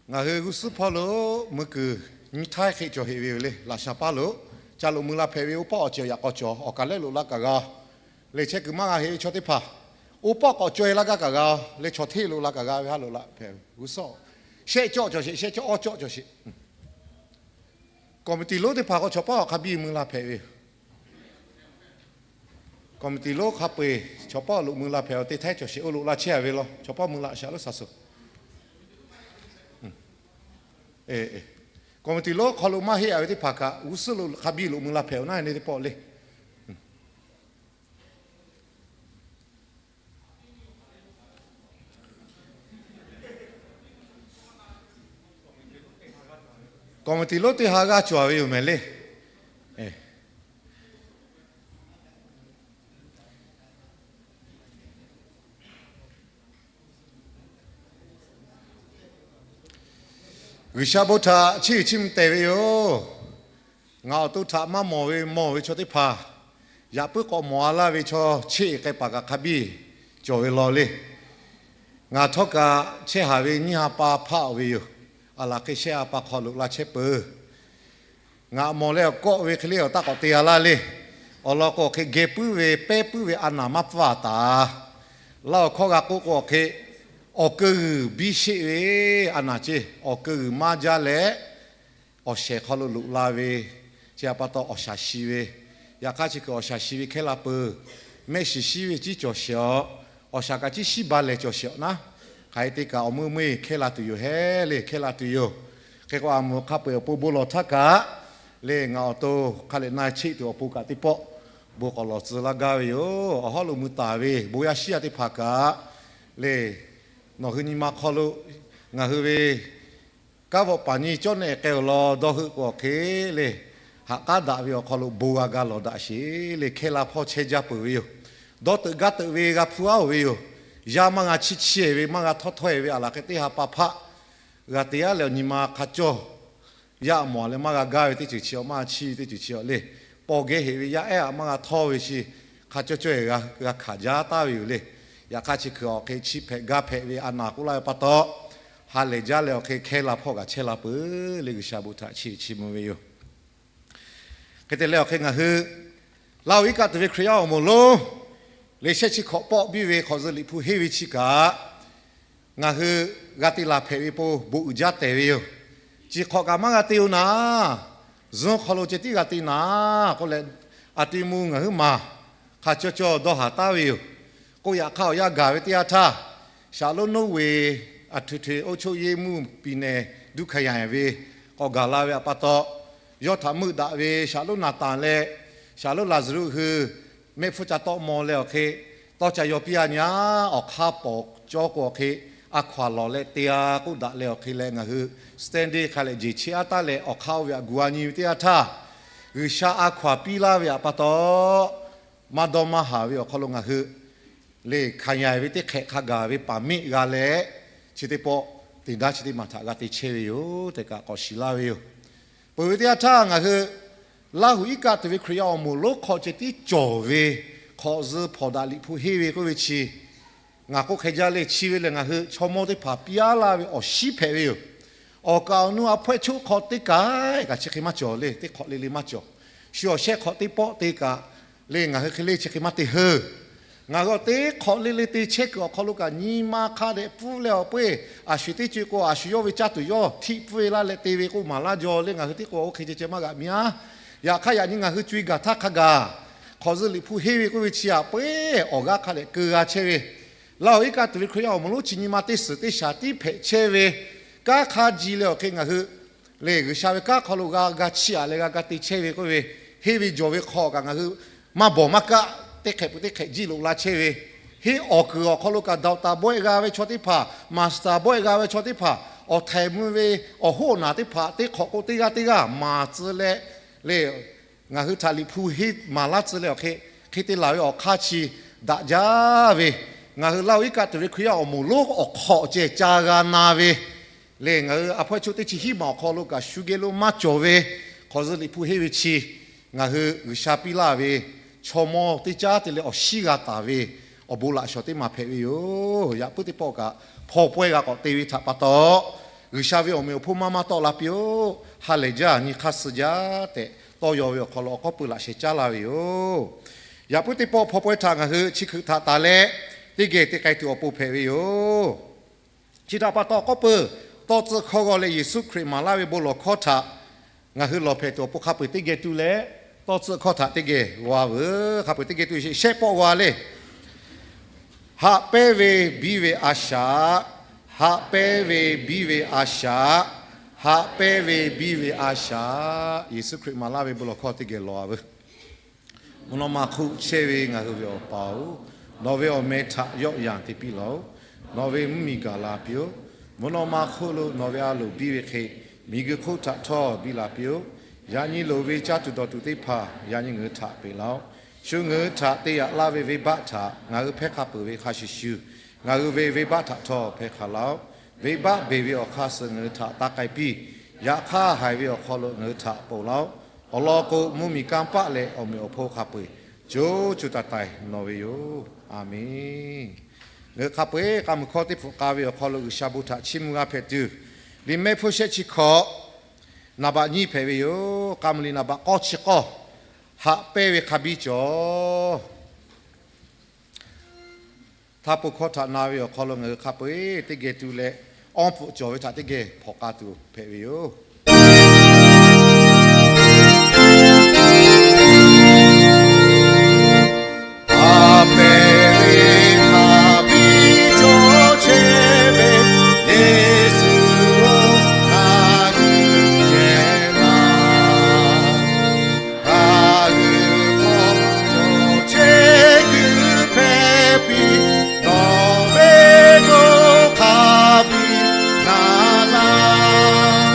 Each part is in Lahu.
Ngaˬ hui g'uˇ suhˉ hpawˇ lo mui kuiˬ nyiˇ htaiˇ hk'e cawˬ heˆ ve yoˬ le. Laꞈ sha paˇ lo ca loꞈ mui la hpehꞈ ve oˇ paˆ awˬ ceuˬ yaꞈ k'aw cawˬ awˬ kaˬ lehˉ loꞈ la kaꞈ g'a le. Chehˇ kuiˬ maˇ g'a heˆ ve chaw teˇ hpaˍ oˇ paˆ k'awꞈ caweh laˇ gaˇ kaꞈ g'a le. Chaw hteˇ loꞈ la kaꞈ g'a ve haˉ loꞈ la hpehꞈ ve g'uˇ suhˉ. Shehˆ cawˆ cawˬ sheˍ, shehˆ cawˆ awˇ cawˆ cawˬ sheˍ. Committee lonˉ teˇ hpaˍ k'o chaw paˆ awˬ hk'a biˇ mui la hpehꞈ ve yoˬ. Committee lonˉ hk'a peu-eˬ chaw paˆ loꞈ mui la hpehꞈ awˬ teˇ htaiˇ cawˬ sheˍ. Oˇ loꞈ la chehˇ a ve law, chaw paˆ mui la shaˍ lo shaˍ suhˍ. Committee lonˉ hk'aw lo maˇ heˆ a ve teˇ hpaˍ kaꞈ g'uˇ suhˉ lo hk'a biˇ loꞈ mui la hpehꞈ-oˬ naˉ ne teˇ pawˆ le. Committee lonˉ teˇ ha g'aˇ cawˬ a ve yoˬ mehˍ le. G'uiˬsha bon htaꞈ chiˇ uiˍ chiˇ mvuh tehˬ ve yoˬ. Ngaˬ awˬ to htaꞈ maˇ mawˬ ve mawˬ ve chaw teˇ hpaˍ, yaꞈ puiˉ k'awꞈ mawˬ a laˇ ve chaw cheˇ k'ai paˍ kaꞈ hk'a biˇ cawˬ ve law le. Ngaˬ htawˇ kaꞈ chehˇ haˍ ve nyiˇ ha pa hpaˆ-oˬ ve yoˬ. Aˬ laˬ hk'e shehˆ ha pa hk'aw loꞈ la chehˇ peuˬ. Ngaˬ mawˬ leh awˬ kawˆ ve hk'e le awˬ taˇ k'awꞈ te g'a laˇ le. Awˬ lawn k'o, awˬ hk'e geh puiˉ ve pehˇ puiˉ ve a naˍ maˇ pfuhˇ taˍ. Laˇ awˬ hkawˇ g'a k'oˆ k'o, awˬ hk'e awˬ keu g'uiˬ biˇ sheˆ ve a naˍ ceˇ, awˬ keu g'uiˬ maˇ jaˇ leh, awˬ shehˍ hk'aw lo loꞈ la ve, chi htaꞈ pa taw awˬ shaˍ shi ve, yaꞈ hk'aˇ chi kuiˬ awˬ shaˍ shi ve hkehˇ la peuˬ. Mehˆ shiˍ shiˉ ve ciˉ cawˬ sheˍ awˬ, awˬ shaˍ kaꞈ ciˉ shiˉ ba lehˬ cawˬ sheˍ awˬ naˉ, hk'aˬ hk'e te kaꞈ awˬ meuˇ meuˇ hkehˇ la tuˬ yoˬ hehˉ le, hkehˇ la tuˬ yoˬ. Hk'e k'o, a mvuhˬ hk'a peu-eˬ awˬ pon bon lawˬ htaˇ kaꞈ le, ngaˬ awˬ to hk'a lehˬ na cheˆ tuˬ awˬ pon kaꞈ teˇ pawˆ bon k'awꞈ lawˬ tcuh laˇ gaˇ ve yoˬ. Awˬ hawˉ lo mui taˍ ve bon yaˇ shiˉ yaˇ teˇ hpaˍ kaꞈ le, nawˬ hui nyi ma hk'aw lo ngaˬ hui ve kanˉ vawˆ paˍ nyi cawˇ nehˆ k'ai awˬ lawn dawˇ heuˆ k'o awˬ hk'e le, haꞈ k'aˉ daꞈ ve awˬ hk'aw lo bon g'a ga lawˬ daꞈ sheˍ le. Hkehˇ la hpawˇ chehˇ jaˇ peuˬ ve yoˬ. Dawˇ teuꞈ gaˇ teuꞈ ve g'a hpu aˉ-oˬ ve yoˬ. Yaˇ maˇ g'a chiˇ chiˇ-e ve, maˇ g'a htawˇ htawˇ-e ve, aˬ laˬ hk'e teˇ ha pa hpaˆ g'a te aˉ leh awˬ nyi ma hk'a cawˇ yaˇ mawˬ leh maˇ g'a gaˇ ve teˇ ceuˬ chi awˬ, maˇ g'a chiˇ ve teˇ ceuˬ chi awˬ le. Paw geh heꞈ ve yaˇ ehˉ aꞈ maˇ g'a htawˇ ve chi hk'a cawˇ cawˇ-e g'a hkanˍ jaˇ taˍ ve yoˬ le. Yaꞈ hk'aˇ chi hkui awˬ hk'e chi hpehꞈ ga hpehꞈ ve a naˍ k'oˆ laˇ ve pa taw, ha lehˬ jaˇ leh awˬ hk'e hkehˇ la hpawˇ kaꞈ chehˇ la peuˬ le. G'uiˬsha bon htaꞈ chiˇ uiˍ chiˇ mvuh ve yoˬ. Hk'e te leh awˬ hk'e ngaˬ hui Laˇ huˍ iˉ kaˆ tuˬ ve Hkriꞈ yaˇ awˬ moˍ lonˉ le, shehˆ chi hk'awꞈ pawˆ biˇ ve hk'awꞈ zuh liꞈ hpu henˇ ve chi kaꞈ ngaˬ hui g'a te laˬ hpehꞈ ve pon bon uiˍ jaˇ tehˬ ve yoˬ. Chi hk'awꞈ kaꞈ maˇ g'a te-o naˍ, zuhˇ hk'aw lo ceh tiˉ g'a te naˍ k'oˆ leh, a te mvuh ngaˬ huiˉ maˬ hk'a cawˇ cawˇ dawˇ haˍ taˍ ve yoˬ. K'oˆ yaꞈ hk'aˇ awˬ yanˇ gaˬ ve teˇ yanˇ htaˇ, Shaˍlonˉ Noˉ ve အထွေထွေအုပ်ချုပ်ရေးမှူး ပြည်နယ်ဒုက္ခရိုင် ve k'awꞈ gaˬ la ve pa taw, yawˇ htaꞈ meuˆ daꞈ ve Shaˍlonˉ Naˍtanˍ leh Shaˍ lonˉ Laˍzaˍruˆ hui mehˆ hpfuhˇ ca tawˆ maw leh awˬ hk'e, tawˇ ca yaw piˇ-a nyi-a. Awˬ hk'aˇ pawˍ cawˇ k'o awˬ hk'e, a hkaw-anˬ lawˬ leh te-a k'oˆ daꞈ leh awˬ hk'e leh ngaˬ hui Sunday hk'a leh jeˬ cheˇ aˉ taˉ leh awˬ hk'aˇ oˇ ve htaꞈ gu-a nyi ve teˇ yanˇ htaˇ, G'uiˬsha a hkaw-anˬ piˇ laˇ ve htaꞈ pa taw, maˇ dawˇ maˇ haˍ ve awˬ hk'aw lo ngaˬ hui lehˬ hkanˍ yaˍ ve teˇ hk'ehꞈ hk'a gaˬ ve paˍ mehˆ g'a leh, chi teˇ pawˆ teˇ daˇ chi teˇ maˬ htaꞈ g'a te chehˇ ve yoˬ tehꞈ kaꞈ k'awꞈ shiˍ laˇ ve yoˬ. Peuˬ ve teˇ yanˇ htaˇ ngaˬ hui Laˇhuˍ iˉ kaˆ tuˬ ve Hkriꞈ yaˇ awˬ moˍ lonˉ hk'aw ceh tiˉ cawˬ ve hk'awꞈ zuh hpawnˬ daꞈ Liꞈ hpu henˇ ve k'oˆ ve chi, ngaˬ k'oˆ hk'e jaˇ leh, chi ve lehˬ ngaˬ hui chaw mawˇ teˇ hpaˍ piˇ-a laˇ ve awˬ shiˉ hpehꞈ ve yoˬ. Awˬ kaˍ awˬ nu a hpawehˇ choˆ hk'aw teˇ kaꞈ kaꞈ chi hk'e maˇ cawˬ le, teˇ hk'awꞈ le le maˇ cawˬ. Shu awˬ shehˆ hk'awꞈ teˇ pawˆ te kaꞈ le ngaˬ hui hk'e le chi hk'e maˇ te heuˆ. Ngaˬ hui teˇ hk'awꞈ le le te chehˇ kuiˬ awˬ hk'aw lo kaꞈ nyi ma hk'a dehꞈ pfuhˇ leh awˬ peu-eˬ, a shu teˇ co k'o a shu yawˇ ve caˇ tuˬ yawˇ htiˆ pfuhˇ ve laˇ leh te ve k'o maˍ laˇ jaw le, ngaˬ hui teˇ k'o oˇ hk'e ceh ceh maˇ g'aꞈ miˇ-a. Yaꞈ hk'aˇ yaꞈ nyi ngaˬ hui co-e gaˬ htaˇ hk'a gaˬ hk'awꞈ zuh Liꞈ hpu henˇ ve k'oˆ ve chi a peu-eˬ awˬ g'aˇ hk'a dehꞈ keu g'a chehˇ ve, Laˇhuˍ iˉ kaˆ tuˬ ve Hkriꞈ yaˇ awˬ moˍ lonˉ chi nyi ma teˇ suhˍ teˇ shaˍ tiˉ hpehꞈ chehˇ ve, kanˉ hk'a ji leh awˬ hk'e ngaˬ hui lehˬ G'uiˬsha ve kanˉ hk'aw lo g'a g'a chiˇ aꞈ leh g'a g'a te chehˇ ve k'oˆ ve, henˇ ve jawˬ ve hk'aw kaꞈ ngaˬ hui maˇ bawˬ maˇ kaˆ teˇ hk'ehꞈ peuˬ teˇ hk'ehꞈ jiˇ loꞈ la chehˇ ve, henˇ awˬ kuiˬ awˬ hk'aw lo kaꞈ doctor bawehˆ g'a ve chaw teˇ hpaˍ, master bawehˆ g'a ve chaw teˇ hpaˍ, awˬ htaiˍ mvuh ve awˬ hoˉ awˬ naˬ teˇ hpaˍ teˇ hk'awꞈ k'o teˇ g'aˇ teˇ g'aˇ maˍ tcuh leh, lehˬ ngaˬ hui htaꞈ Liꞈ hpu henˇ maˍ laˇ tcuh leh awˬ hk'e, hk'e te laˬ ve awˬ hk'aˇ chi daꞈ jaˇ ve, ngaˬ hui Laˇhuˍ iˉ kaˆ tuˬ ve Hkriꞈ yaˇ awˬ moˍ lonˉ awˬ hk'awꞈ ceh ca g'a na ve, lehˬ ngaˬ hui a hpawehˇ choˆ teˇ chi hiˉ maˬ awˬ hk'aw lo kaꞈ shu geh lo maˇ cawˬ ve hk'awꞈ zuh Liꞈ hpu henˇ ve chi, ngaˬ hui G'uiˬsha piˇ laˇ ve chaw mawˇ teˇ caˉ te leh awˬ shiˉ g'a taˍ ve awˬ bon laꞈ shawˍ teˇ maˬ hpehꞈ ve yoˬ. Yaꞈ puiˉ teˇ pawˆ kaꞈ hpaw pawehˇ g'a k'awꞈ te ve htaꞈ pa taw, G'uiˬsha ve awˬ meꞈ awˬ hponˇ maˇ maˇ tawˆ la piˇ-oˆ. Ha lehˬ jaˇ, nyi hk'aˇ suh jaˇ tehꞈ tawˇ yaw ve awˬ hk'aw lo awˬ k'awˉ pui laꞈ sheh caˉ la ve yoˬ. Yaꞈ puiˉ teˇ pawˆ hpaw pawehˇ htaꞈ ngaˬ hui chi hkui htaꞈ taˍ leh teˇ geh te k'ai tuˬ awˬ pon hpehꞈ ve yoˬ. Chi htaꞈ pa taw k'awˉ pui tawˇ tcuhˆ hkawˇ g'aw leh Yeˍsuˆ Hkriꞈ maˍ laˇ ve bon lawˬ hkawˇ htaꞈ ngaˬ hui lawˬ hpehꞈ tuˬ awˬ pon hk'a peu-eˬ teˇ geh tu leh, tawˇ tcuhˆ hkawˇ htaꞈ teˇ geh g'a veuˬ. Hk'a peu-eˬ teˇ geh tu sheˍ shehˆ pawˆ g'a le. Haꞈ pehnˇ ve biˇ ve a shaꞈ, haꞈ pehnˇ ve biˇ ve a shaꞈ, haꞈ pehnˇ ve biˇ ve a shaꞈ. Yeˍsuˆ Hkriꞈ maˍ laˇ ve bon lawˬ hkawˇ teˇ geh lawˬ-a veuˬ. Mvuhˇ naw ma hk'oˆ chehˇ ve ngaˬ hui ve Awˬ pa-oˬ, nawˬ ve awˬ meh htaꞈ yawˆ yanˍ te piˇ laˬ-oꞈ. Nawˬ ve mvuhˇmiˬ gaˬ la piˇ-oˆ. Mvuhˇ naw ma hk'oˆ lo nawˬ ve a loˍ biˇ ve hk'e, miˬguiˬ hk'oˆ htaꞈ htawˇ biˇ la piˇ-oˆ. Yaꞈ nyi loˍ ve caˇ tuˬ dawˬ tuˬ teˇ hpaˍ yaꞈ nyi ngaˬ hui htaꞈ peꞈ laˬ-oꞈ. Shu ngaˬ hui htaꞈ te yaꞈ laˇ ve venˇbaˆ htaꞈ ngaˬ hui hpehˇ hk'a peuˬ ve hk'a shuˍ shuˍ, ngaˬ hui ve venˇbaˆ htaꞈ htawˇ hpehˇ hk'a laˬ-oꞈ. Venˇbaˆ beˬ ve awˬ hk'aˇ suh ngaˬ hui htaꞈ taˇ k'ai piˇ. Yaꞈ hk'aˇ haiˬ ve awˬ hk'aw lo ngaˬ hui htaꞈ ponˬ laˬ-oꞈ. Awˬ lawn k'o, mvuhˇmiˬ kanˇ paˆ leh awˬ meꞈ awˬ hponˇ hk'a peu-eˬ co co taiˍ taiˍ nawˬ ve yoˬ. A menˬ. Ngaˬ hui hk'a peu-eˬ k'a muiˬ hkawˇ teˇ hpfuhꞈ k'a ve awˬ hk'aw lo G'uiˬsha bon htaꞈ chiˇ mvuh g'a hpehꞈ tuˬ, Liꞈ mehˆ hpfuhˇ shehˆ chi hkawꞈ naˍ baꞈ nyiˇ hpehꞈ ve yoˬ. K'a muiˬ liꞈ naˍ baꞈ k'awˇ chi k'awˇ, haꞈ pehnˇ ve hk'a biˇ cawˬ. Htaˇ po hkawˇ htaꞈ na ve awˬ hk'aw lo ngaˬ hui hk'a peu-eˬ teˇ geh tu leh, awˇ pfuhꞈ cawˬ ve htaꞈ teˇ geh hpawnˬ k'a tuˬ hpehꞈ ve yoˬ. Haꞈ pehnˇ ve hk'a biˇ cawˬ chehˇ ve Yeˍsuˆ-oˬ, ngaˬ hui geh laˬ. Ngaˬ hui hk'aw cawˬ chehˇ kuiˬ hpehꞈ piˇ, nawˬ ve bon hk'a biˇ na laˇ.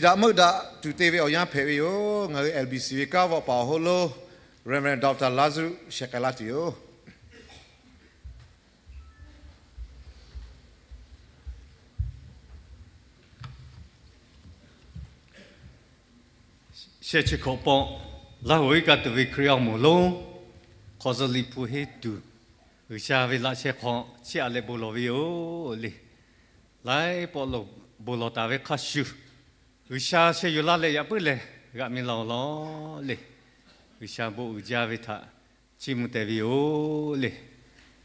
Daꞈ meuˆ daꞈ tuˬ te ve awˬ yanˇ hpehꞈ ve yoˬ. Ngaˬ hui L B C ve kanˉ vawˆ paˍ awˬ hawˉ lonˉ Reverend Doctor Laˇ zuˆ sheh k'ai laˇ tuˬ yoˬ. Shehˆ chi hkawꞈ pawˆ, Laˇ huˍ iˉ kaˆ tuˬ ve Hkriꞈ yaˇ awˬ moˍ lonˉ, hk'awꞈ zuh liꞈ hpu henˇ tuˬ, G'uiˬsha ve laꞈ sheh hk'aw chiˇ aꞈ leh bon lawˬ ve yoˬ le. Laiˉ pawˆ lo bon lawˬ taˍ ve hk'a shuˍ, G'uiˬsha sheh yuˬ laˇ leh yaꞈ puiˉ lehˬ g'aꞈ mi la-oˬ lawˬ le. G'uiˬsha bon uiˍ jaˇ ve htaꞈ chiˇ mvuh tehꞈ ve yoˬ le.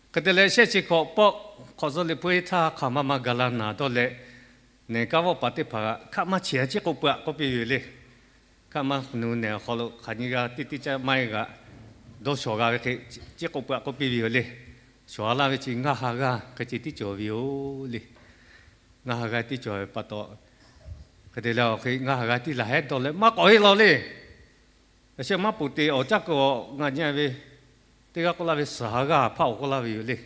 Hk'e te leh shehˆ chi hkawꞈ pawˆ, hk'awꞈ zuh liꞈ hpu henˇ htaˇ hk'aˬ ma ma gaˬ la naˍ dawˇ leh, nehˬ kanˉ vawˆ paˍ teˇ hpaˍ htaꞈ hkaˆ maˇ chehˇ a ciˉ k'oˆ peuˬ aꞈ k'oˆ piˇ ve yoˬ le. Hkaˆ maˇ nu nehˬ awˬ hk'aw lo hk'aˬ nyi g'a teˇ teˇ caˇ maˇ g'aꞈ dawˇ shawˍ g'a ve hk'e, ciˉ k'oˆ peuˬ aꞈ k'oˆ piˇ ve yoˬ le. Shawˍ a laˇ ve chi ngaˇ ha g'aˇ hk'e ce tiˉ cawˬ ve yoˬ le. Ngaˇ ha g'aˇ tiˉ cawˬ ve pa taw, hk'e te leh awˬ hk'e ngaˇ ha g'aˇ tiˉ laˬ hehˉ dawˇ leh maˇ k'awꞈ heˆ law le. Yaꞈ sheh maˇ poˬ te awˬ caˇ keu awˬ ngaˬ nyi ve teˇ g'aˇ k'oˆ laˇ ve suhˍ ha g'aˇ hpaˇ awˬ k'oˆ laˇ ve yoˬ le.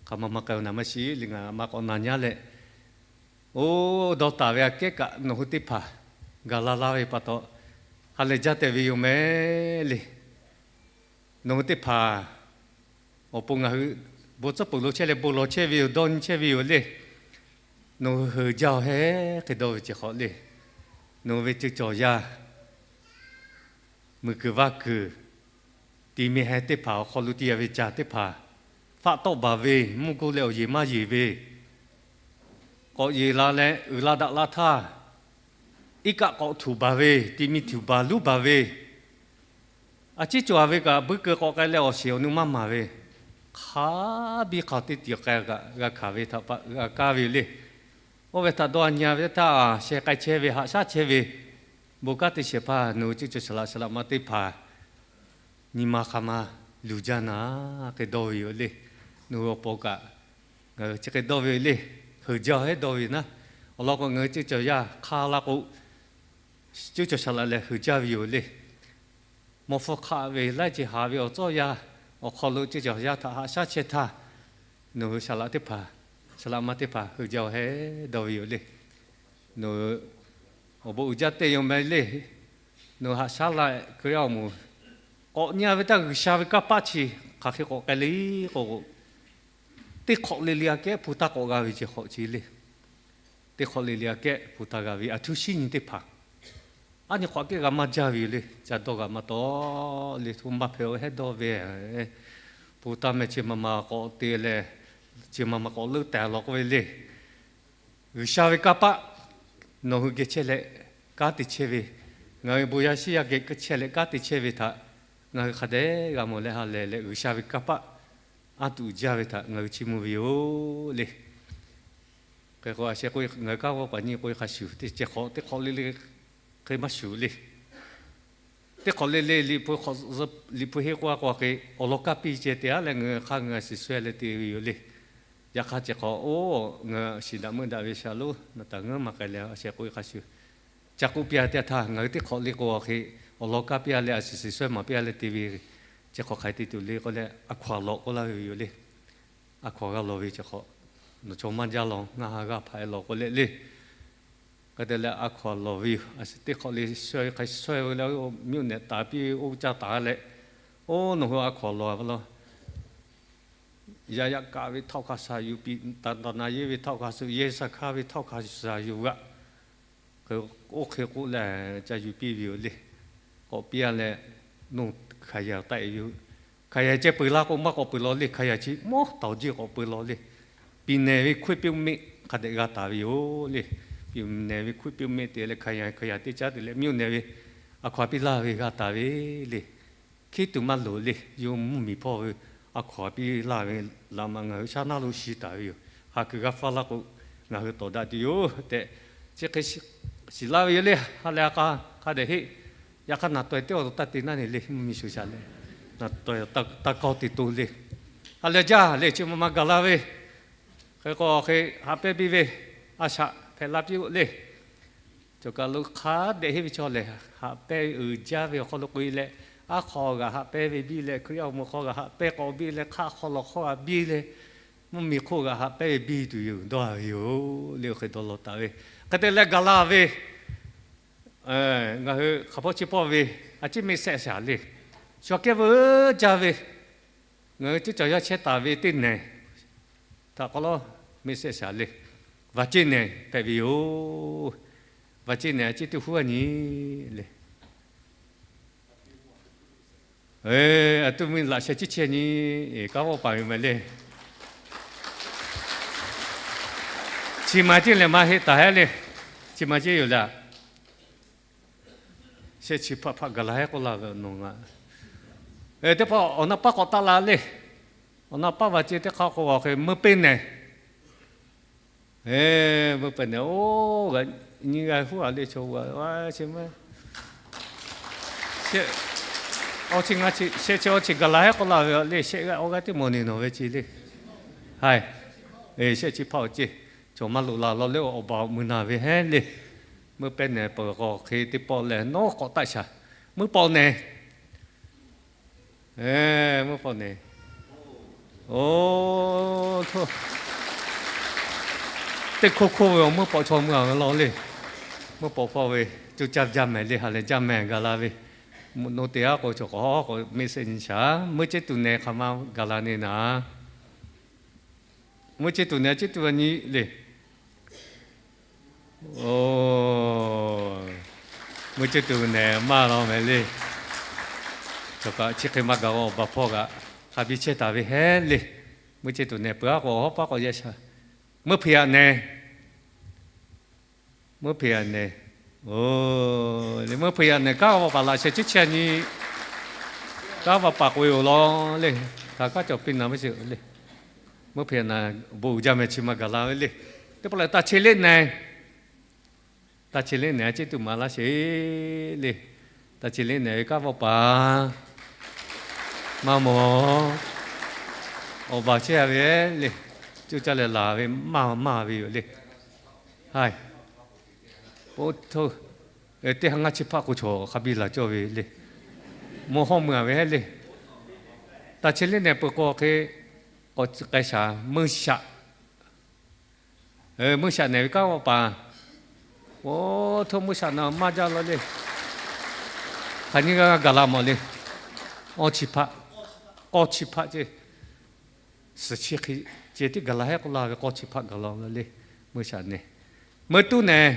Hk'aˬ ma ma k'ai naˍ maˇ shiˍ le, ngaˬ ma k'awꞈ na nyi leh, oˇ dawˇ taˍ ve aꞈ kehˉ kaꞈ nawˬ hui teˇ hpaˍ gaˬ la laˇ ve pa taw, ha lehˬ jaˇ tehꞈ ve yoˬ mehˍ le. Nawˬ hui teˇ hpaˍ awˬ pon ngaˬ hui bon tcuhˉ peuˬ lo chehˇ leh bon lawˬ chehˇ ve yoˬ, dawˇ nyi chehˇ ve yoˬ le. Nawˬ hui heuˬ jaˇ-oˬ hehˉ hk'e dawˇ ve ceh hk'awꞈ le. Nawˬ hui ve ceuˬ cawˬ yaˇ, muiˬ kuiˬ vaˇ kuiˬ, ti mi heh teˇ hpaˍ awˬ hk'aw lo te ya ve caˬ teˇ hpaˍ, faˆ tawˆ baˬ ve, mvuhˇ guˇ leh awˬ yeˬ maˇ yeˬ ve, k'awꞈ yeˬ la leh uiˍ la daꞈ la htaˇ, iˉ kaˆ k'awꞈ htuꞈ baˬ ve, ti mi htuꞈ baˬ luˉ baˬ ve, a ciˉ cawˬ a ve kaꞈ buiˇ keu k'awꞈ k'ai leh awˬ shiˍ awˬ nu maˇ maˍ ve, hk'a biˇ hk'a teˇ tiꞈ k'ai kaꞈ g'a hkanˍ ve htaꞈ pa g'a kaˇ ve yoˬ le. Oˇ ve htaꞈ dawˇ nyi a ve htaˇ, sheh k'ai chehˇ ve, haꞈ shaˉ chehˇ ve, bon kanˉ te shehˍ hpaˇ nawˬ hui ceuˬ cawˬ shaˍ laꞈ shaˍ laꞈ ma teˇ hpaˍ nyi ma hk'a ma luˬ jaˇ naˍ hk'e dawˇ ve yoˬ le. Nawˬ hui awˬ pon kaꞈ ngaˬ hui chi hk'e dawˇ ve yoˬ le. Heuˬ jaˇ-oˬ hehˉ dawˇ ve yoˬ naˉ. Awˬ lawn k'o, ngaˬ hui ceuˬ cawˬ yaˇ hk'a la k'o, ceuˬ cawˬ shaˍ laꞈ leh heuˬ jaˇ ve yoˬ le. Mawˇ hpfuhˇ hk'aˆ ve laiˉ ceuˬ haꞈ ve awˬ tcuhˉ yaˇ awˬ hk'aw lo ceuˬ cawˬ yaˇ htaꞈ haꞈ shaˉ chehˇ htaˇ, nawˬ hui shaˍ laꞈ teˇ hpaˍ, shaˍ laꞈ ma teˇ hpaˍ heuˬ jaˇ-oˬ hehˉ dawˇ ve yoˬ le. Nawˬ hui awˬ bon uiˍ jaˇ te yoˬ mehˍ le. Nawˬ hui haꞈ shaˉ la Hkriꞈ yaˇ awˬ moˍ k'awꞈ nyi a ve htaˇ, G'uiˬsha ve kanˇ paˆ chi hk'aˬ hk'e k'awꞈ k'ai le k'o, teˇ hk'awꞈ le le aꞈ kehˉ hpu taˇ k'awꞈ g'a ve ceh hk'awꞈ ce le. Teˇ hk'awꞈ le le aꞈ kehˉ hpu taˇ g'a ve, aˬ htoꞈ shinˉ nyi teˇ hpaˍ, aˉ nyi hk'awꞈ aꞈ kehˉ g'a maˇ jaˇ ve yoˬ le. Ca dawˇ g'a maˇ taw le, hto maˇ hpehꞈ-oˬ hehˉ dawˇ ve, hpu taˇ meh chi ma ma k'awꞈ te leh, chi ma ma k'awꞈ leuˆ tehˬ lawˬ k'oˆ ve le. G'uiˬsha ve kanˇ paˆ nawˬ hui geh chehˇ leh kanˉ te chehˇ ve, ngaˬ hui bon yaˇ shiˉ yaˇ geh chehˇ leh kanˉ te chehˇ ve htaꞈ ngaˬ hui hk'a dehꞈ g'a mawˬ leh ha lehˬ leh, G'uiˬsha ve kanˇ paˆ aˉ tuꞈ jaˇ ve htaꞈ ngaˬ hui chiˇ mvuh ve yoˬ le. Hk'e k'o, a sheh k'oˆ ve ngaˬ hui kanˉ g'awˇ paˍ nyi k'oˆ ve hk'a shuˍ teˇ ceh hk'awꞈ teˇ hk'awꞈ le le hk'e maˇ shuˍ le. Teˇ hk'awꞈ le le Liꞈ hpu hk'awꞈ zuh Liꞈ hpu henˇ k'oˆ a k'o hk'e, awˬ lawn kaˇ piˇ ceh te a leh ngaˬ hui hk'aˇ ngaˬ shiˍ suh leh te ve yoˬ le. Yaꞈ hk'aˇ ceh hk'awꞈ oˇ ngaˬ shiˍ daꞈ meuˆ daꞈ ve shaˍ lonˉ naˍ taˍ ngeuˉ maˇ k'ai leh, a sheh k'oˆ ve hk'a shuˍ ca k'oˆ piˇ a teˇ htaˇ, ngaˬ hui teˇ hk'awꞈ le k'o hk'e, awˬ lawn kaˇ piˇ a leh a shiˍ shiˍ suh maˍ piˇ a leh te ve ceh hk'awꞈ hk'aˬ hk'e te tuˬ le k'oˆ leh, a hkaw-anˬ lawꞈ k'oˆ laˇ ve yoˬ le. A hkaw-anˬ g'a lawˬ ve ceh hk'awꞈ, nawˬ chaw maˇ jaˇ lawˬ, ngaˇ ha g'aˇ hpaꞈ e lawˬ k'oˆ leh le. Hk'e te leh a hkaw-anˬ lawˬ ve yoˬ. A shiˍ teˇ hk'awꞈ le suh ve hk'a shuˍ suh ve le, miˇ-oˬ nehꞈ taˍ piˇ ve oˇ caˇ taˍ leh, oˇ nawˬ hui a hkaw-anˬ lawˬ ve law, yaˇ yaˇ kaˆ ve htaˇ hk'a shaˍ yuˬ piˇ, taˍ taˍ na yeˇ ve htaˇ hk'a shuˍ, yehˇ shaˍ hkaˇ ve htaˇ hk'a shaˍ yuˬ g'aꞈ. Oˇ hk'e k'oˆ leh ca yuˬ piˇ ve yoˬ le. K'awꞈ piˇ a leh, nawˬ hk'aˬ yaꞈ taˆ e ve yoˬ. Hk'aˬ yaꞈ ceh peuˬ laˇ k'o maˇ k'awꞈ peuˬ law le. Hk'aˬ yaꞈ chi mawˇ tawˍ jeˇ k'awꞈ peuˬ law le. Piˍ nehˬ ve ခွင့်ပြုမိန့် hk'a dehꞈ g'a taˍ ve yoˬ le. Piˍ nehˬ ve ခွင့်ပြုမိန့် te leh hk'aˬ yaꞈ hk'aˬ yaꞈ teˇ caˉ te leh miˇ-oˬ nehˬ ve a hkaw-anˬ piˇ laˇ ve g'a taˍ ve le. Hkiˉ tuˬ maˇ loˍ le. Yawˇ mvuhˇmiˬ hpawˇ ve a hkaw-anˬ piˇ laˇ ve laꞈ ma ngaˬ hui shaˉ naˉ lo shi taˍ ve yoˬ. Haꞈ kuiˬ g'a faˇ laˇ k'o, ngaˬ hui tawˍ daꞈ tuˬ yoˬ tehꞈ, chi hk'e shiˍ laˇ ve yoˬ le. Ha lehˬ a k'a hk'a dehꞈ heˆ. Yaꞈ hk'aˇ naˬ taweh teˇ awˬ taˇ te naˉ ne le, mvuhˇmiˬ shuˍ shaˍ leh, naˬ taweh taˇ kawˇ te to le. Ha lehˬ jaˇ le, chi ma ma gaˬ la ve. Hk'e k'o hk'e haꞈ pehnˇ piˇ ve, a shaꞈ hpehꞈ la piˇ-oˆ le. Cawˬ kaˬ lo hk'a dehꞈ henˇ ve chaw lehˬ, haꞈ pehnˇ ve uiˍ jaˇ ve awˬ hk'aw lo k'oꞈ e leh, aˉ hk'aw g'aꞈ haꞈ pehnˇ ve biˇ leh, Hkriꞈ yaˇ awˬ moˍ hk'aw g'aꞈ haꞈ pehnˇ k'awꞈ biˇ leh, hk'aˆ hk'aw lawˬ hk'aw g'aꞈ biˇ leh, mvuhˇmiˬ hk'oˆ g'aꞈ haꞈ pehnˇ ve biˇ tuˬ yoˬ dawˇ a ve yoˬ le. Oˇ hk'e dawˇ law taˍ ve, hk'e te leh gaˬ la ve ngaˬ hui hk'aˬ hpawˇ chi pawˆ ve a ciˉ meˆ sehˆ shaˍ le. Shu kehˉ veu jaˇ ve, ngaˬ hui cuˇ caˬ yaˇ chehˇ taˍ ve teˇ nehˬ htaꞈ k'aw lawˉ meˆ sehˆ shaˍ le. Vaˍ ceˇ nehˬ hpehꞈ ve yoˬ. Vaˍ ceˇ nehˬ a ciˉ teˇ huˉ a nyi le. A tuˇ miˇ laꞈ sheh ciˉ chehˇ nyi, kanˉ vawˆ paˍ ve maˬ le. Chi ma ceˇ lehˬ maˇ heˆ taˍ heˆ le. Chi ma ceˇ yoˬ laˬ. Shehˆ chi hpaˆ hpaˆ gaˬ la heˉ k'oˆ la ve nawˬ ngaˬ. Teˇ pawˆ awˬ na paˉ k'awꞈ taˆ la le. Awˬ na paˉ vaˍ ceˇ teˇ hk'a k'o awˬ hk'e meuˇ pehnˇ nehˬ Meuˇ pehˍ nehˬ oˇ g'a nyi g'a huˉ a le chaw g'a a chi ma. Shehˆ chi awˇ chi gaˬ la heˉ k'oˆ la ve le, shehˆ g'aˇ awˇ g'aˇ teˇ mawˬ neˬ nawˬ ve ce le. Haiˬ, shehˆ chi hpaˇ awˬ ceˇ, chaw maˇ loꞈ la law leh awˬ baˬ awˬ mui na ve heˉ le. Meuˇ pehˍ nehˬ peuˬ k'o hk'e teˇ pawˆ lehˬ nawˉ k'awꞈ taˆ shaˍ. Meuˇ pawˆ nehˬ Meuˇ pawˆ nehˬ, oˇ, teˇ hkoˇ hkoˇ ve awˬ meuˇ pawˆ chaw mui a ve law le. Meuˇ pawˆ hpawˇ ve coˇ caˇ jaˇ mehˍ le, ha lehˬ jaˇ mehˍ gaˬ la ve. Nawˬ te aˉ k'o chaw k'awꞈ k'awꞈ meˆ sehˆ nyi shaˍ. Meuˇ ceˇ tuˬ nehˬ hk'aˬ ma gaˬ la ne naˍ. Meuˇ ceˇ tuˬ nehˬ a ciˉ tuˬ a nyi le. Meuˇ ceˇ tuˬ nehˬ maˇ law mehˍ le. Chaw kaꞈ chi hk'e maˇ gaˬ, awˬ baˬ hpawˇ kaꞈ hk'a biˇ chehˇ taˍ ve heˉ le. Meuˇ ceˇ tuˬ nehˬ peuˬ aˉ k'o awˬ hawˉ paˉ k'awꞈ yaˇ shaˍ. Meuˇ hpeꞈ yaꞈ nehˬ, meuˇ hpeꞈ yaꞈ nehˬ, o, meuˇ hpeꞈ yaꞈ nehˬ kanˉ va paˍ laꞈ sheh ciˉ chehˇ nyi. Kanˉ va paˍ k'oꞈ e oˬ law le. Htaꞈ kaˉ cawˬ piˇ naˍ ve sheˍ le. Meuˇ hpeꞈ yaꞈ nehˬ bon uiˍ jaˇ mehˍ chi ma gaˬ la ve le. Teˇ pawˆ lehˬ taˇ che leˉ nehˬ, taˇ che leˉ nehˬ a ciˉ tuˬ maˍ laˇ sheˍ le. Taˇ che leˉ nehˬ ve kanˉ va paˍ maˇ mawˬ, awˬ baˬ chehˇ a ve le. Coˇ caˇ leh laˬ ve maˇ maˇ ve yoˬ le. Haiˬ, teˇ ha ngaˇ chi hpaˆ k'o chaw hk'a biˇ laˬ cawˇ ve le. Mawˬ hawˇ mui a ve heˉ le. Taˇ che leˉ nehˬ peuˬ k'o hk'e k'awꞈ k'ai shaˍ. Meuˇ shaꞈ, meuˇ shaꞈ nehˬ ve kanˉ va paˍ, oˇ htoˇ meuˇ shaꞈ na maˇ jaˇ law le. Hk'aˬ nyi g'a gaˬ la mawˬ le. Awˇ chi hpaˆ, k'awˇ chi hpaˆ ceˇ, suhˍ chi hk'e ceh tiˉ gaˬ la heˉ k'oˆ la ve k'awˇ chi hpaˆ gaˬ la le. Meuˇ shaꞈ nehˬ, meuˇ tuˉ nehˬ,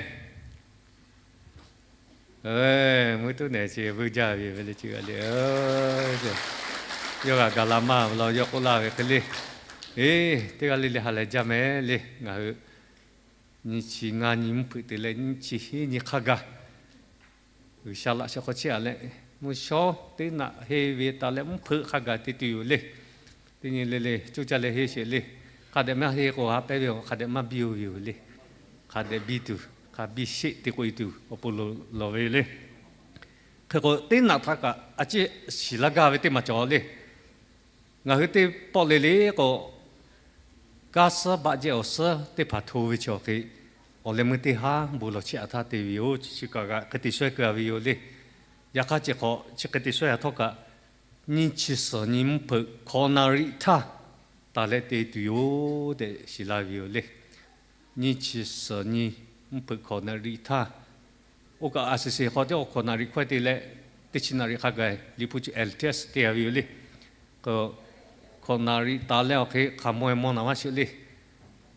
meuˇ tuˉ nehˬ chi vuiˇ jaˇ ve ve le, chi g'a le. Yawˇ g'a gaˬ la maˇ ve law yawˇ k'oˆ laˇ ve hk'e le. Eˬ, teˇ g'aˇ le le ha lehˬ jaˇ mehˍ le. Ngaˬ hui nyi chi ngaˇ nyi mvuhˇ hpeuꞈ te leh nyi chi hiˉ nyi hk'a gaˬ G'uiˬsha laꞈ sheh hk'aw chehˇ a leh, mvuhˇ shawˉ teˇ naꞈ henˇ ve taˍ leh mvuhˇ hpeuꞈ hk'a gaˬ te tuˬ yoˬ le. Teˇ nyi le le coˇ caˇ leh henˇ sheˍ le. Hk'a dehꞈ maˇ henˇ k'o ha pehˉ ve, hk'a dehꞈ maˇ biˇ o ve yoˬ le. Hk'a dehꞈ biˇ tuˬ, hk'a biˇ sheˆ te k'oꞈ e tuˬ awˬ pon loˍ lawˬ ve le. Hk'e k'o teˇ naꞈ htaˇ kaꞈ a ciˉ shiˍ laˇ gaˇ ve teˇ maˬ cawˬ le. Ngaˬ hui teˇ pawˆ le le k'o, kaˇ suhˉ baˆ jehˇ awˬ suhˉ teˇ hpaˍ hto ve chaw hk'e, awˬ leh meuˇ teˇ haˉ bon lawˬ chehˇ a htaˇ te ve yoˬ. Chi kaꞈ kaꞈ hk'e te shawehˇ keu a ve yoˬ le. Yaꞈ hk'aˇ chi hk'awꞈ chi hk'e te shawehˇ a htawˇ kaꞈ, nyiˇ chi suhˍ nyi mvuhˇ hpeuꞈ hkawꞈ naˍ riˍ htaˇ taˍ leh te tuˬ yoˬ tehꞈ shiˍ la ve yoˬ le. Nyiˇ chi suhˍ nyi mvuhˇ hpeuꞈ hkawꞈ naˍ riˍ htaˇ, oˇ kaꞈ a suhˍ sheˍ hk'aw teˇ awˬ hkawꞈ naˍ riˍ hkawehˇ te leh, teˇ chi naˍ riˍ hk'a gaˬ liꞈ hpu chi LTS te a ve yoˬ le. Hkawꞈ naˍ riˍ taˍ leh awˬ hk'e hk'aˬ mawˇ e mawˇ naˍ maˇ sheˍ le.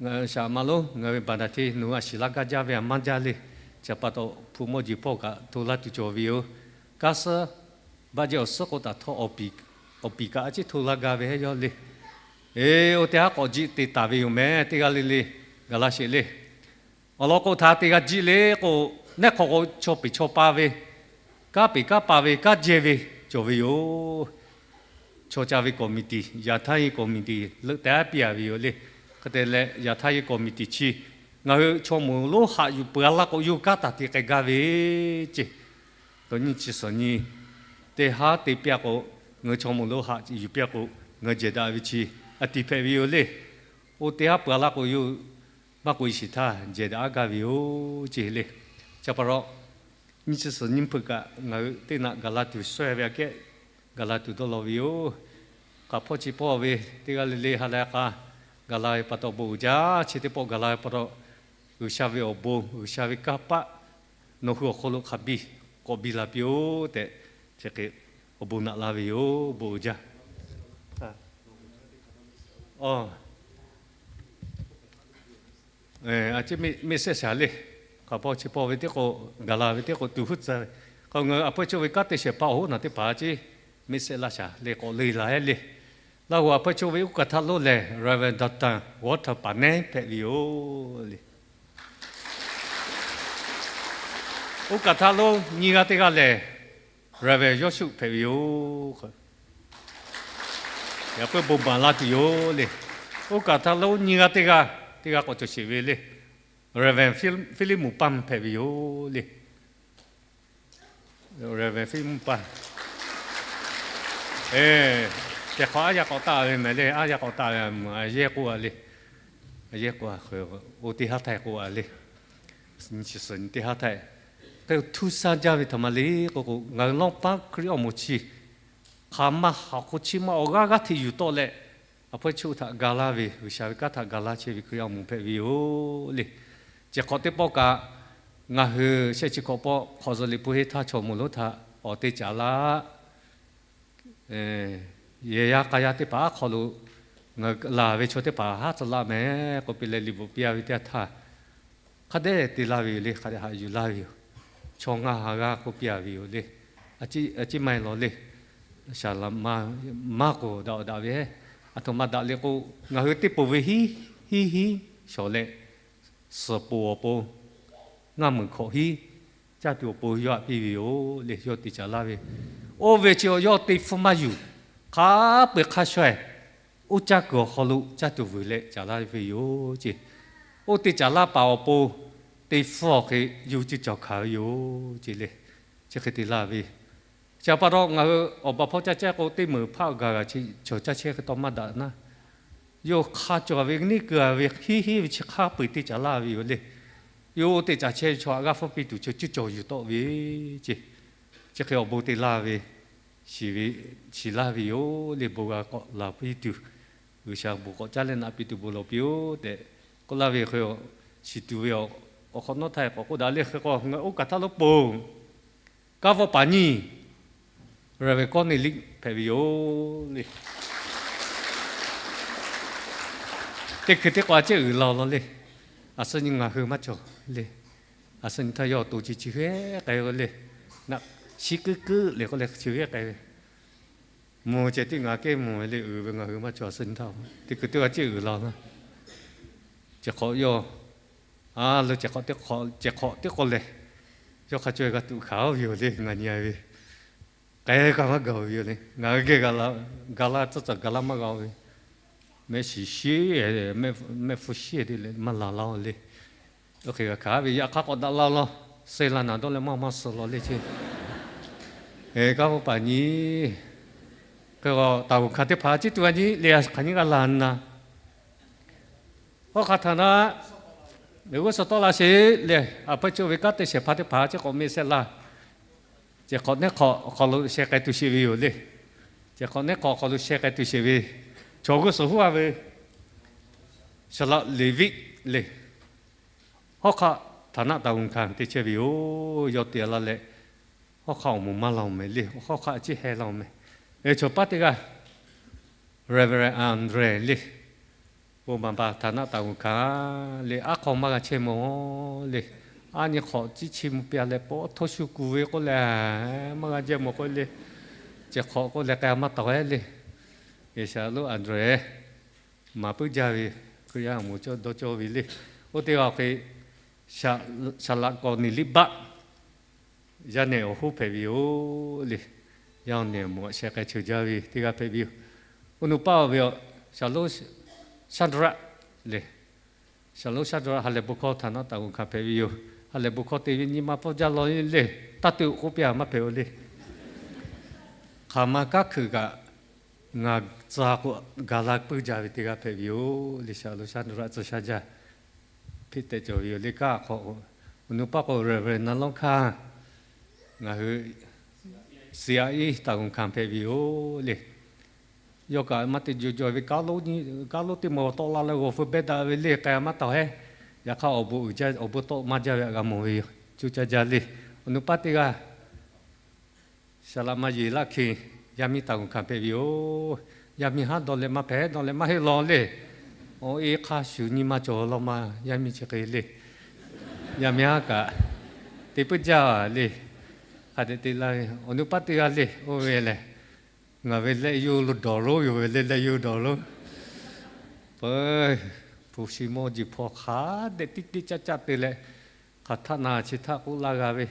Ngaˬ shaˍ ma lonˉ ngaˬ ve baˬ daꞈ hteˇ nawˬ hui a shiˍ laˇ gaˇ jaˇ ve a maˇ jaˇ le. Chi pa taw hpu mawˇ jeˬ hpawˇ kaꞈ hto laˇ tuˬ cawˬ ve yoˬ. Kaˇ suhˉ baˆ jehˇ awˬ suhˉ k'o taꞈ htawˇ, awˬ piˍ kaꞈ a ciˉ hto laˇ gaˇ ve heˉ yawˇ le. Eˬ, oˇ teˇ haˉ k'awꞈ jiˆ te taˍ ve yoˬ mehˍ. Teˇ g'aˇ le le gaˬ la sheˍ le. Awˬ lawn k'o htaꞈ te g'a jiˆ le k'o, neˉ hk'awꞈ k'o chaw peˍ chaw pa ve, kanˉ peˍ kanˉ pa ve, kanˉ jehˇ ve cawˬ ve yoˬ. Chaw ca ve committee, yaꞈ htaˇ ye committee leuˆ tehˉ piˇ a ve yoˬ le. Hk'e te leh yaꞈ htaˇ ye committee chi ngaˬ hui chaw moˍ lonˉ haꞈ yuˬ peuˬ a laˇ k'o, yawˇ kanˉ taˍ te k'ai gaˇ ve ceˇ. Nyiˇ chi suhˍ nyi teˇ haˉ te piˇ a k'o, ngaˬ hui chaw moˍ lonˉ haꞈ yuˬ piˇ a k'o, ngaˬ hui jehˬ daꞈ ve chi a tiˍ hpehꞈ ve yoˬ le. Oˇ teˇ haˉ peuˬ a laˇ k'o, yawˇ maˇ k'oꞈ e shiˍ htaˇ jehˬ daꞈ aˉ gaˇ ve yoˬ ceˇ le. Chi pa taw, nyiˇ chi suhˍ nyi mvuhˇ hpeuꞈ kaꞈ ngaˬ hui teˇ naꞈ gaˬ la tuˬ shawehˇ ve aꞈ kehˉ gaˬ la tuˬ dawˇ law ve yoˬ. Hk'aˬ hpawˇ chi hpawˇ ve teˇ g'aˇ le le ha lehˬ k'a gaˬ la ve pa taw bon uiˍ jaˇ. Chi teˇ pawˆ gaˬ la ve pa taw, G'uiˬsha ve awˬ bon, G'uiˬsha ve kanˇ paˆ nawˬ hui awˬ hk'aw lo hk'a biˇ k'awꞈ biˇ la piˇ-oˆ tehꞈ, chi hk'e awˬ bon naꞈ laˇ ve yoˬ. Bon uiˍ jaˇ. A ciˉ mehˆ shehˆ shaˍ le. Hk'a pawˇ chi pawˇ ve teˇ k'o, gaˬ la ve teˇ k'o, tuˬ huˉ tcuh ve k'o, ngaˬ hui a pawehˇ cawˇ ve kanˉ te shehˍ hpaˇ awˬ hoˉ naˬ teˇ hpaˍ a ciˉ mehˆ shehˆ laˇ shaˍ le k'awꞈ le laˬ-e le. Laˇ hu a pawehˇ cawˇ ve oˇ kaˬ htaˇ lonˉ lehˬ Reverend Doctor Walter Paˍnehˉ hpehꞈ ve yoˬ le. Oˇ kaˬ htaˇ lonˉ nyiˇ g'aˇ teˇ g'aˇ lehˬ Reverend Yawˇshuˆ hpehꞈ ve yoˬ. Yaꞈ puiˉ bon maˍ laˇ tuˬ yoˬ le. Oˇ kaˬ htaˇ lonˉ nyiˇ g'aˇ teˇ g'aˇ, teˇ g'aˇ k'awꞈ cawˬ sheˍ ve le. Reverend Philip Mvuhˇ Paˇ hpehꞈ ve yoˬ le. Reverend Philip Mvuhˇ Paˇ. Cehˬ hk'awꞈ aˉ yaˇ k'awꞈ taˆ ve mehˍ le, aˉ yaˇ k'awꞈ taˆ ve mehˍ, a yehˇ k'oˆ a le. A yehˇ k'oˆ a, oˇ teˇ haˉ htaˇ k'oˆ a le. Nyi chi suhˍ nyi teˇ haˉ htaˇ, k'e htuˇ shaˇ jaˇ ve htaꞈ ma le k'o k'o, ngaˬ hui lawˇ paˉ Hkriꞈ awˬ moˍ chi hk'aˬ ma haꞈ hk'o chi ma awˬ g'aˇ g'aˇ hteꞈ yuˬ tawˆ leh, a pawehˇ chi htaꞈ ga laˇ ve, G'uiˬsha ve kanˉ htaꞈ ga laˇ chehˇ ve Hkriꞈ yaˇ awˬ moˍ hpehꞈ ve yoˬ le. Cehˬ hk'awꞈ teˇ pawˆ kaꞈ ngaˬ hui shehˆ chi hk'awꞈ pawˆ hk'awꞈ zuhꞈ liꞈ hpu henˇ htaˇ chaw moˍ lonˉ htaꞈ awˬ te caˍ laˇ yehˬ yaˇ k'a yaˇ teˇ hpaˍ aˉ hk'aw lo ngaˬ hui laˬ ve chaw teˇ hpaˍ haˉ tcuh laˇ mehˍ k'oˆ piˇ leh liꞈ bvuhꞈ piˇ a ve teˇ yanˇ htaˇ, hk'a dehꞈ te laˇ ve yoˬ le. Hk'a dehꞈ haꞈ yuˬ laˇ ve yoˬ. Chaw ngaˇ ha g'aˇ k'oˆ piˇ a ve yoˬ le. A ciˉ maˇ heˆ law le. Saˍ laꞈ maˇ k'oˆ daꞈ daꞈ ve, aˬ htoꞈ ma daꞈ le k'o, ngaˬ hui teˇ poˬ ve hiˉ hiˉ hiˉ shawˍ leh, suhˍ poˬ awˬ pon ngaˇ meunˍ hkawꞈ hiˉ caˇ tuˬ awˬ pon yawˇ haꞈ piˇ ve yoˬ le. Yawˇ te caˍ laˇ ve, oˇ ve chi yawˇ te hpfuhˇ maˇ yuˬ, hk'a peu-eˬ hk'a shuˍ-eh oˇ caˇ kuiˬ awˬ hk'aw lo caˇ tuˬ vuiˬ leh caˍ laˇ ve yoˬ ce. Oˇ te caˍ laˇ paˍ awˬ pon te hpfuhˇ awˬ hk'e yuˬ ceˇ cawˬ hkanˍ ve yoˬ ce le. Chi hk'e te laˇ ve, chi pa taw ngaˬ hui awˬ baˬ hpawˇ caˇ chehˇ k'o, teˇ meunˍ hpaˇ gaˬ gaˬ chi cawˬ caˇ chehˇ hk'e taw maˇ daꞈ naˉ, yawˇ hk'a cawˬ ve neˇ keu a ve hiˉ hiˉ ve chi hk'a peu-eˬ te caˍ laˇ ve yoˬ le. Yawˇ oˇ te caˍ chehˇ ve chaw haꞈ g'aˇ hpfuhˇ piˇ tuˬ chi cuˇ cawˬ yuˬ tawˆ ve ce. Chi hk'e awˬ bon te laˇ ve, shiˍ ve, shiˍ laˇ ve yoˬ le. Bon g'a k'awꞈ laˬ piˇ tuˬ, G'uiˬsha bon k'awꞈ caˉ leh naꞈ piˇ tuˬ bon lawˬ piˇ-oˆ tehꞈ k'oˆ laˇ ve hk'e, shiˍ tuˬ ve awˬ hk'awꞈ nawˉ htaˇ k'awꞈ k'oˆ daꞈ le. Hk'e k'o ngaˬ oˇ kaˬ htaˇ lonˉ poˬ, kaˇ vawˇ paˍ nyiˇ Reverend Kawˇneˍliˆ hpehꞈ ve yoˬ le. Teˇ hkui teˇ k'o a ciˉ uiˍ la law le. A suh nyi ngaˬ hui maˇ cawˬ le. A suh nyi htaˇ yawˇ awˬ to chi chi hk'e k'ai ve le. Naˆ shiˉ kuiˉ kuiˉ le k'oˆ leh chi hk'e k'ai ve, mvuhˇ ceh tiˉ ngaˬ kehˉ mvuhˇ ve le. Uiˍ ve ngaˬ hui maˇ cawˬ. A suh nyi htaˇ teˇ hkui teˇ k'o a ciˉ uiˍ la law. Cehˬ hk'awꞈ yawˇ a lo cehˬ hk'awꞈ teˇ hk'awꞈ, cehˬ hk'awꞈ teˇ k'o lehˬ, yawˇ hk'a caweh g'a tuꞈ hkanˍ-oˬ ve yoˬ le. Ngaˬ nyi ve k'ai kaꞈ maˇ gaˬ ve yoˬ le. Ngaˬ hui geh ga laˇ tcuhˉ tcuhˉ gaˬ laˇ maˇ g'a ve, mehˆ shiˍ shiˉ, mehˆ hpu shiˉ te leh maˇ laˬ laˇ-oˬ le. Oˇ hk'e g'a hkanˍ ve yaꞈ hk'aˇ k'awꞈ daꞈ la law. Suh la naˍ dawˇ leh maˇ maˇ suh law le ce. Kaˇ vawˇ paˍ nyi hk'e taˍ g'uˬ hkanˍ teˇ hpaˍ ciˉ tuˬ a nyi le. Hk'aˬ nyi g'a laˬ na, hawˉ hk'aˇ htaꞈ na g'uˇ suhˍ tawˆ la sheˍ le. A pawehˇ cawˇ ve kanˉ te shehˍ hpaˇ teˇ hpaˍ chi k'awꞈ mehˆ shehˆ laˇ. Cehˬ hk'awꞈ neˉ hk'awꞈ awˬ hk'aw lo sheh k'ai tuˬ sheˍ ve yoˬ le. Cehˬ hk'awꞈ neˉ hk'awꞈ awˬ hk'aw lo sheh k'ai tuˬ sheˍ ve, chaw g'uˇ suhˍ huˉ a ve Saˍ laꞈ Leˍviˆ le. Hawˉ hk'aˆ htaˍ naˆ taˍ g'uˬ hkanˍ te chehˇ ve yoˬ. Yawˇ te laˇ leh, hawˉ hk'aˆ awˬ moˍ maˇ laˇ-oˬ mehˍ le. Hawˉ hk'aˆ a ciˉ heh laˇ-oˬ mehˍ. Chaw paˉ teˇ g'aˇ Reverend Andre le. Bon maˍ paˍ htaˍ naˆ taˍ g'uˬ hkanˍ le. Aˉ hk'aw maˇ g'a chehˇ mawˬ le. Aˉ nyi hk'awꞈ ciˉ chi mvuh piˇ leh, paw htoˇ shu kuˬ ve k'oˆ leh, maˇ g'a jehˇ mawˬ k'oˆ le. Cehˬ hk'awꞈ k'oˆ leh k'ai-a maˇ tawˍ-e le. G'uiˬsha lonˉ Andre maˍ puiˉ jaˇ ve Hkriꞈ yaˇ awˬ moˍ cawˇ dawˇ cawˇ ve le. Oˇ teˇ g'aˇ hk'e Saˍ laꞈ Kawˍneˍliˆ baˆ, yaˇ nehˬ awˬ hoˉ hpehꞈ ve yoˬ le. Yaˇ nehˬ awˬ moˍ sheh k'ai cheuˬ jaˇ ve teˇ g'aˇ hpehꞈ ve yoˬ. Oˇ nu paˆ ve Saˍ lonˉ Shaˉdraˆ le. Saˍ lonˉ Shaˉdraˆ ha lehˬ bon hkawˇ htaˍ naˆ taˍ g'uˬ hkanˍ hpehꞈ ve yoˬ. Ha lehˬ bon hkawˇ te ve nyi ma pawˇ jaˇ law le. Taˇ te-oˬ k'oˆ piˇ-a maˇ hpehꞈ-o le. Hk'aˬ ma kanˉ hkuiꞈ kaꞈ ngaˬ tcuh k'o, ga laˇ puiˉ jaˇ ve teˇ g'aˇ hpehꞈ ve yoˬ le. Saˍ lonˉ Shaˉdraˆ tcuh sha jaˇ hpeˆ tehꞈ cawˬ ve yoˬ le. Kaˇ hk'awꞈ, awˬ nu paˆ k'o Reverend Naˍlawˇhkanˇ, ngaˬ hui C I A taˍ g'uˬ hkanˍ hpehꞈ ve yoˬ le. Yawˇ kaꞈ maˇ te jaw jaw ve, kanˉ lonˉ teˇ maw tawˆ la leh g'awˬ feu beh daꞈ ve le. K'ai-a maˇ tawˍ-e. Yaꞈ hk'aˇ awˬ bon uiˍ jaˇ, awˬ bon tawˆ maˇ jaˇ ve htaꞈ g'a mawˬ ve yoˬ. co ca jaˇ le. Awˬ nu paˉ teˇ g'aˇ, Saˍ laꞈ ma yeˬ laˇ hk'e, yaˇ miˇ taˍ g'uˬ hkanˍ hpehꞈ ve yoˬ. Yaˇ miˇ haˉ dawˇ leh maˇ hpehꞈ, dawˇ leh maˇ heˆ law le. Awˬ e hk'a shuˍ nyi ma cawˬ law ma, yaˇ miˇ chi hk'e le. Yaˇ miˇ haˉ kaꞈ te puiˉ jaˇ le. Hk'a dehꞈ te laˇ ve awˬ nu paˉ teˇ g'aˇ le. Oˇ ve lehˬ, ngaˬ ve leh yuˬ lo dawˬ lonˉ yoˬ ve le, leh yuˬ dawˬ lonˉ. Peuˬ, hpu shi mawˇ jeˬ hpawˇ hk'a dehꞈ tiˉ tiˉ caˆ caˆ te leh, hk'aˬ htaˆ na chi htaˆ k'oˆ laˇ g'a ve,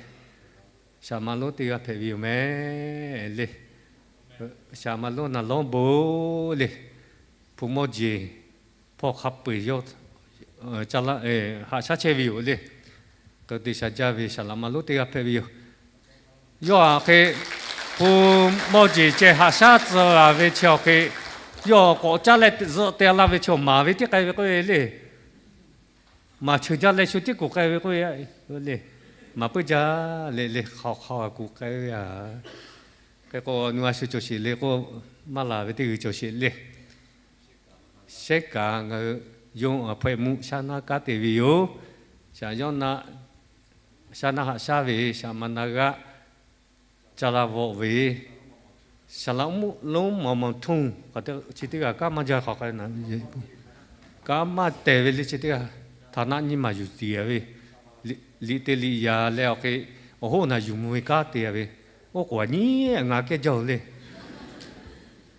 shaˍ ma lonˉ teˇ g'aˇ hpehꞈ ve yoˬ mehˍ le. Shaˍ ma lonˉ naˍ lonˉ bon le. Hpu mawˇ jeˬ hpawˇ hk'a peu-eˬ yawˇ haꞈ shaˉ chehˇ ve yoˬ le. K'o te sha jaˇ ve shaˍ laꞈ ma lonˉ teˇ g'aˇ hpehꞈ ve yoˬ. Yawˇ hk'e hpu mawˇ jeˬ ceh haꞈ shaˉ tcuh g'a ve chi awˬ hk'e, yawˇ k'awꞈ caˉ leh zuhꞈ te laˇ ve chaw maˍ ve tiˉ k'ai ve k'oˆ ve le. Maˍ cheuˬ jaˇ leh shu tiˉ kuˬ k'ai ve k'oˆ ve le. Maˍ puiˉ jaˇ le le, hk'aw hk'aw kuˬ k'ai ve a. Hk'e k'o, nu a shu cawˬ sheˍ le k'o, maˇ laˬ ve teˇ g'uiˬ cawˬ sheˍ le. Shehˉ kaꞈ ngaˬ hui yonˍ a hpawehˇ mvuhˇ shaˉ naˉ kanˉ te ve yoˬ. Shaˍ yawˇ na, shaˉ naˉ haꞈ shaˉ ve shaˍ ma na g'aˆ, ca la vawꞈ ve, shaˍ laꞈ mvuhˇ lonˉ maˍ maˍ htuˇ, chi teˇ g'aˇ kanˉ maˇ jaˇ hk'aˬ k'ai na, kanˉ maˇ tehˬ ve le. Chi teˇ g'aˇ htaˍ naˆ nyiˇ maˬ yuˬ tiˍ a ve, liꞈ te liꞈ yaˍ leh awˬ hk'e, awˬ hoˉ naˬ yuˬ mvuh ve kanˉ te a ve, oˇ k'oˍ a nyi ngaˬ kehˉ jaˇ oˬ le.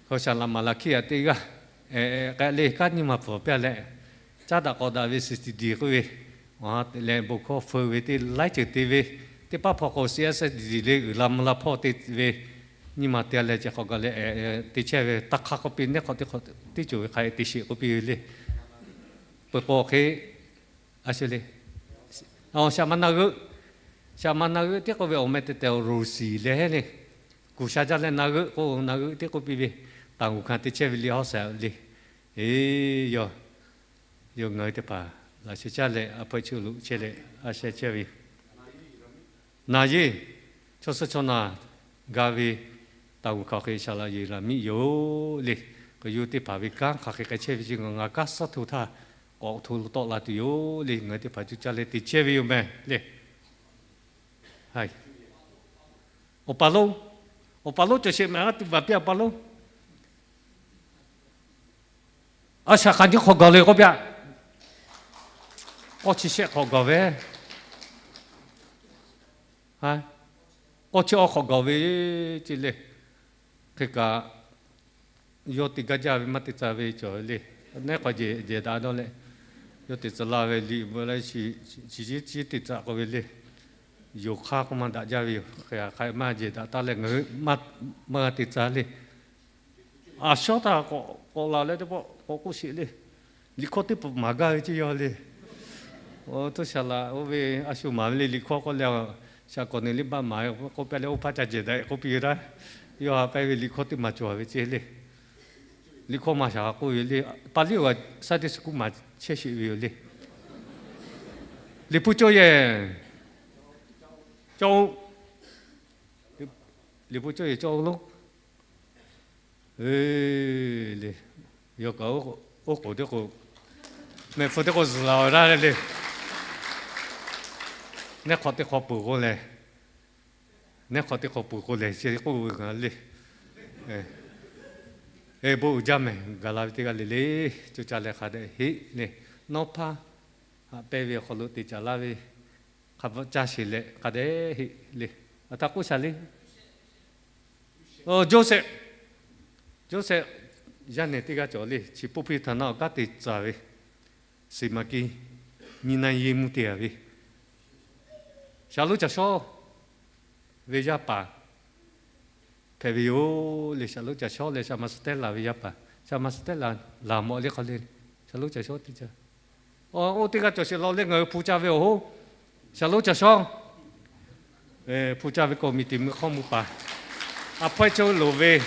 Hk'e shaˍ laꞈ maˍ laˬ hkiˆ a teˇ g'aˇ k'ai le, kanˉ nyiˇ maˬ pfuhˍ piˇ a leh, caˉ daꞈ k'awꞈ daꞈ ve suhˍ tiˍ diˍ k'oˆ ve, leh bon hkawˇ feu ve teˇ laiˉ ceuˬ te ve, teˇ paˉ hpawˇ k'o suhˍ yaˇ suhˍ tiˍ diˍ le uiˍ la mvuh la hpawˇ te ve, nyiˇ maˬ te a leh ceh k'awꞈ gaˬ leh te chehˇ ve, taˇ hk'aˇ k'oˆ piˇ, neˇ hk'awꞈ teˇ hk'awꞈ teˇ cawˬ ve hk'a te sheˍ k'oˆ piˇ ve le. Peuˬ k'o hk'e, a shu le, shaˍ ma na g'euˆ, shaˍ ma na g'euˆ tiˉ k'oˆ ve awˬ meh te tehˬ awˬ roˬ shiˍ leh le, kuˬ sha jaˇ leh na g'euˆ k'o na g'euˆ tiˉ k'oˆ piˇ ve, taˍ g'uˬ hkanˍ te chehˇ ve le hawˉ shaˍ le. Eˬ, yawˇ yawˇ ngaˬ hui teˇ hpaˍ laꞈ sheh caˇ leh a hpawehˇ chi lo chehˇ leh a sheh chehˇ ve, na yeˇ, chaw suhˉ chaw naˬ ga ve, taˍ g'uˬ hk'aˬ hk'e shaˍ laꞈ yeˬ laˬ miˆ yoˬ le. K'o yawˇ teˇ hpaˍ ve kanˉ hk'aˬ hk'e k'ai chehˇ ve chi ngaˬ ngaˬ kanˉ suhˉ hto htaˇ k'awꞈ hto lo tawˆ la tuˬ yoˬ le. Ngaˬ hui teˇ hpaˍ cuˇ caˇ leh te chehˇ ve yoˬ mehˍ le. Awˬ pa lonˉ, awˬ pa lonˉ cawˬ sheˍ mehˍ, a tuˬ baˬ piˇ awˬ pa lonˉ. A shaꞈ k'a nyi hk'awꞈ gaˬ le k'oˆ piˇ. K'awˇ chi shehˆ hk'awꞈ gaˬ ve, k'awˇ chi awˇ hk'awꞈ gaˬ ve ce le. Hk'e kaꞈ, yawˇ te gaˇ jaˇ ve maˇ te tcuh ve cawˬ ve le. Neˇ hk'awꞈ jehˬ jehˬ daꞈ dawˇ leh, yawˇ te tcuh la ve liꞈ bvuhꞈ leh, chi ciˉ te tcuh k'oˆ ve le. Yoˬ hk'aˇ k'oˆ maˇ daꞈ jaˇ ve yoˬ. Hk'e a hk'a maˇ jehˬ daꞈ taˉ leh ngaˬ hui maˇ g'a te tcuh le. A shawˉ htaˇ k'awꞈ la leh teˇ pawˆ k'awꞈ k'oˆ sheˍ le. Liꞈ hkawˇ teˇ pawˆ maˍ gaˇ ve ceˇ yawˇ le. Oˇ, toˇ shaˍ laꞈ oˇ ve a shu maˍ ve le liꞈ hkawˇ k'oˆ leh, shaˍ kawꞈ neˬ liˇ baˆ maˍ k'oˆ piˇ leh, oˇ hpaˇ ca jehˬ daꞈ k'oˆ piˇ ve htaˇ, yawˇ ha pehˇ ve liꞈ hkawˇ teˇ maˬ cawˬ ve ceˇ le. Liꞈ hkawˇ maˇ shaˍ k'oˆ ve le. Pa liˇ oˬ, Sunday school maˍ chehˇ sheˍ ve yoˬ le. Liꞈ hpu cawˇ yehˬ cawˇ-oˬ. Liꞈ hpu cawˇ yehˬ cawˇ-oˬ lonˉ. Le, yawˇ kaꞈ oˉ k'oˍ teˇ k'o, mehˬ hpu teˇ k'o zuhˬ la-oˬ daˇ le. Neˇ hk'awꞈ teˇ hk'awꞈ peuˬ k'o lehˬ, neˇ hk'awꞈ teˇ hk'awꞈ peuˬ k'o lehˬ, chi k'oˆ ve ngaˬ le. Bon uiˍ jaˇ mehˍ, gaˬ la ve teˇ g'aˇ le le. Coˇ caˇ leh hk'a dehꞈ heˆ le. Nawˉ hpaˇ haꞈ pehnˇ ve awˬ hk'aw lo te caˍ laˇ ve, hk'a bvuhꞈ caˇ sheˍ leh hk'a dehꞈ heˆ le. Aˬ htaꞈ k'oˆ shaˍ le. Joseph, Joseph yaˇ nehˬ teˇ g'aˇ cawˬ le. Chi ပုပ်ႉဖဲ ဌာန awˬ kanˉ te tcuh ve, စီမံကိန်း ညှိနှိုင်းရေးမှူး te a ve, shaˍ lonˉ caˬ shawˉ ve yaˇ paˍ hpehꞈ ve yoˬ le. Shaˍ lonˉ caˬ shawˉ leh shaˍ ma suh tehˉ laˬ ve yaˇ paˍ, shaˍ ma suh tehˉ laˬ laˬ mawꞈ le hk'aw le, shaˍ lonˉ caˬ shawˉ teˇ caˇ. Oˇ teˇ g'aˇ cawˬ sheˍ law leh ngaˬ hui hpu ca ve awˬ hoˉ, shaˍ lonˉ caˬ shawˉ hpu ca ve ကော်မတီ mui hk'awˇ mui paˍ, a hpawehˇ chaw loˍ ve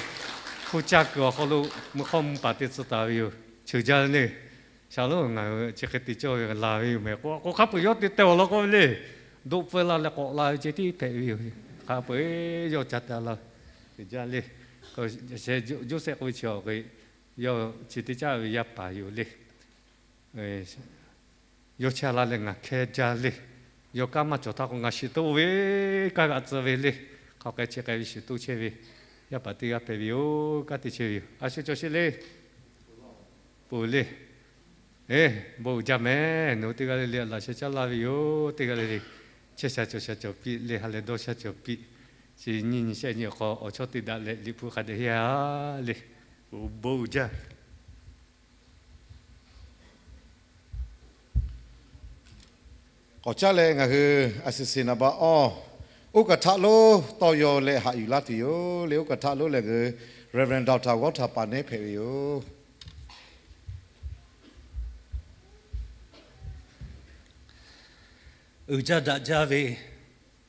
hpu ca kuiˬ awˬ hk'aw lo mui hk'awˇ mui paˍ te tcuh taˍ ve yoˬ. Cheuˬ jaˇ le. Shaˍ lonˉ ngaˬ hui chi hk'e te cawˇ ve laˬ ve yoˬ mehˍ k'o, k'o hk'a peu-eˬ yawˇ te teh awˬ lawn k'oˆ ve le. Doˆ pfuhˇ la leh k'awꞈ la ve ceh tiˉ hpehꞈ ve yoˬ. Hk'a peu-eˬ yawˇ ca te laˇ ve jaˇ le. Joseph k'oˆ ve chi awˬ hk'e, yawˇ chi teˇ caˇ ve yaˇ paˍ yoˬ le. Yawˇ chehˇ laˇ leh ngaˬ hkehˇ jaˇ le. Yawˇ kanˉ maˇ cawˬ htaˇ k'o, ngaˬ shiˍ toˆ ve, kanˉ g'a tcuh ve le. Hk'aw k'ai chi k'ai ve shiˍ toˆ chehˇ ve, yaˇ paˍ teˇ g'aˇ hpehꞈ ve yoˬ. Kanˉ te chehˇ ve yoˬ. A shu cawˬ sheˍ le. Peuˬ le. Eˬ, bon uiˍ jaˇ mehˍ. Nawˬ hui teˇ g'aˇ le le laꞈ sheh caˉ laˇ ve yoˬ. Teˇ g'aˇ le le chehˇ sha cawˬ sha cawˬ piˇ le, ha lehˬ dawˇ sha cawˬ piˇ. Chi nyiˇ nyi shehˆ nyi awˬ hk'aw awˬ chawˇ te daꞈ leh Liꞈ hpu hk'a dehꞈ heˆ a le. Bon uiˍ jaˇ. K'awꞈ caˉ leh ngaˬ hui a shuˍ shuˍ naˍ baꞈ awˇ, oˇ kaˬ htaˆ lonˉ tawˇ yaw leh haꞈ yuˬ laˇ tuˬ yoˬ le. Oˇ kaˬ htaˆ lonˉ lehˬ ngaˬ hui Reverend Doctor Gawˇ htaꞈ paˍ nehˉ hpehꞈ ve yoˬ. Uiˍ jaˇ daꞈ jaˇ ve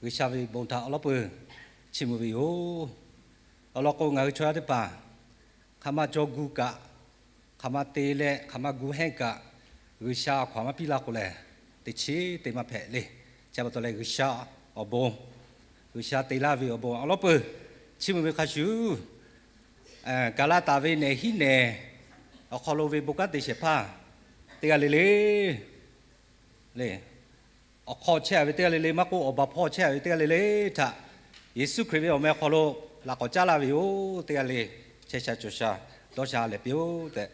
G'uiˬsha ve bon htaꞈ awˬ lawn peuˬ chiˇ mvuh ve yoˬ. Awˬ lawn k'o, ngaˬ hui chaw yaˇ teˇ hpaˍ hk'aˬ ma caw gu kaꞈ, hk'aˬ ma te leh hk'aˬ ma gu hehnˇ kaꞈ, G'uiˬsha a hkaw aˬ maˇ piˇ laˇ k'o lehˬ, teꞈ chiˉ te maˇ hpehꞈ le. Chi pa taw leh G'uiˬsha awˬ bon, G'uiˬsha te laˇ ve awˬ bon awˬ lawn peuˬ chiˇ mvuh ve hk'a shuˍ, gaˬ la taˍ ve nehˬ hiˉ nehˬ awˬ hk'aw lo ve bon kanˉ te shehˍ hpaˇ teˇ g'aˇ le le le awˬ hk'aw chehˇ a ve teˇ g'aˇ le le, maˇ k'oˆ, awˬ baˬ hpawˇ chehˇ a ve teˇ g'aˇ le le htaꞈ Yeˍsuˆ Hkriꞈ ve awˬ meh awˬ hk'aw lo laꞈ k'awꞈ caˉ laˇ ve yoˬ. Teˇ g'aˇ le chehˇ sha cawˬ sha dawˇ sha leh piˇ-oˆ tehꞈ,